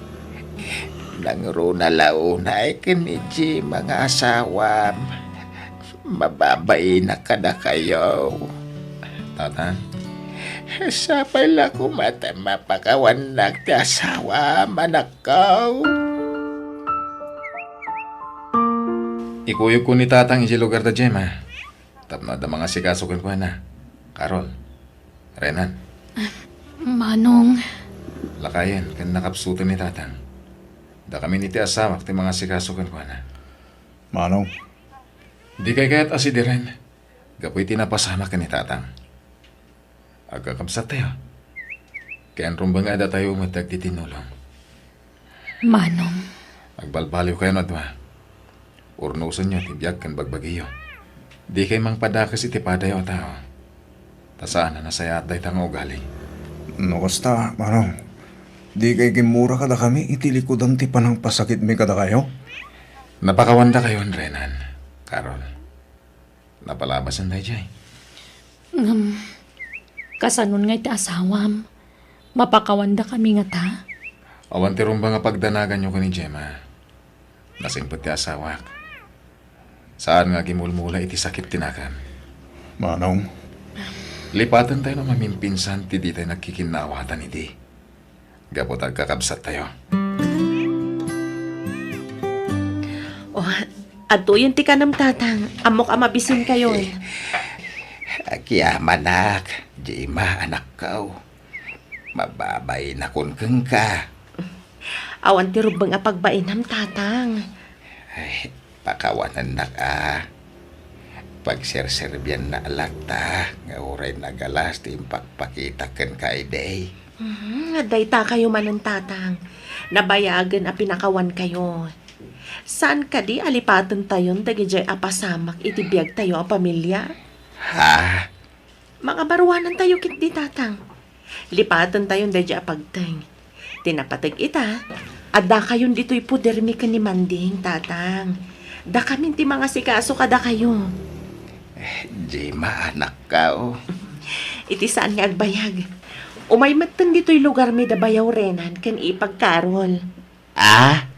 Nangruna la unay ken ni Jim nga asawam. Mababainak kadakayo. Tatang? Sapay la koma ta mapakawannak ti asawam, anakko. Ikuyogko ni Tatang idiay lugar da Gemma tapno adda mangasikaso kenkuana. Carol, Renan. Manong. Lakayen ken nakapsuten ni Tatang. Dakami iti asawak ti mangasikaso kenkuana. Manong. Dikay kayat a sidiren gapu iti napasamak ken ni Tatang. Agkakabsattayo. Ken rumbeng a datayo met dagiti tinnulong. Manong. Agbalbaliwkayon a dua. Urnosenyo ti biag ken bagbagiyo. Dikay mangpadakes iti padayo a tao. Ta saan a nasayaat dayta nga ugali. No kasta, Manong, dikay kimmura kadakami iti likudan ti panangpasakitmi kadakayo? Napakawandakayon, Renan, Carol. Napalabasen daydiay. Ngem, kasanon nga iti asawam? Mapakawandakami ngata? Awan ti rumbeng a pagdanaganyo ken ni Gemma. Nasingpet ti asawak. Saan nga agimulmula iti sakit ti nakam. Manong. Lipatentayo no mamimpinsan ti ditay nagkikinnaawatan idi. Gapu ta agkakabsattayo. Oh, Adtoyen ti kanem, Tatang. Ammok a mabisinkayon. Agyamanak, Gemma, anakko. Mababainakon kenka. Awan ti rubbeng a pagbainam, Tatang. Ay, pakawanennak a. Pagserserbianna latta nga uray nagalas ti impakpakita kenka idi. Mhm, dayta kayo manen, Tatang. Nabayagen a pinakawankayo. Saan kadi a lipatentayon dagidiay a pasamak iti biagtayo a pamilia? Ha? Mangabaruanantayo ketdi, Tatang. Lipatentayon daydiay a pagteng. Ti napateg ita, addakayon ditoy podermi ken ni Manding, Tatang. Dakamin ti mangasikaso kadakayo. Gemma, anakko. Iti saan nga agbayag, umay metten ditoy lugarmi da Bayaw Renan ken Ipag Carol. Ah?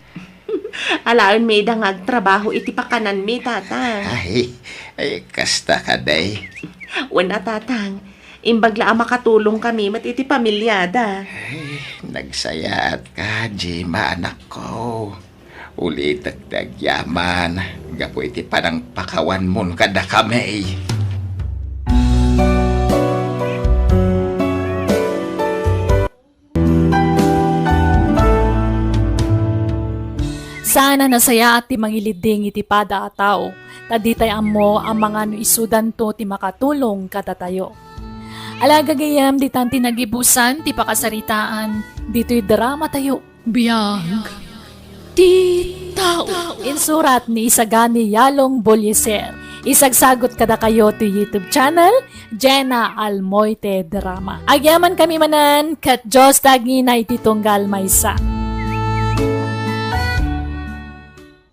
Alaenmi ida nga agtrabaho iti pakananmi, Tatang. Ay, ay, kasta kadi. Wen a, Tatang. Imbag la a makatulongkami met iti pamiliada. Ay, nagsayaatka, Gemma, anakko. Ulitek ti agyaman gapu iti panangpakawanmon kadakami. Saan a nasayaat ti mangilidding iti pada a tao, ta ditay ammo a mangano isudanto ti makatulong kadatayo. Ala, gagayyem, ditan ti nagibusan ti pakasaritaan ditoy dramatayo. Biag ti tao. Insurat ni Isagani Yalong Bolieser. Isagsagot kadakayo ti YouTube channel, Jenna Almoite Drama. Agyamankami manen, ket Dios ti agingina iti tunggal maysa.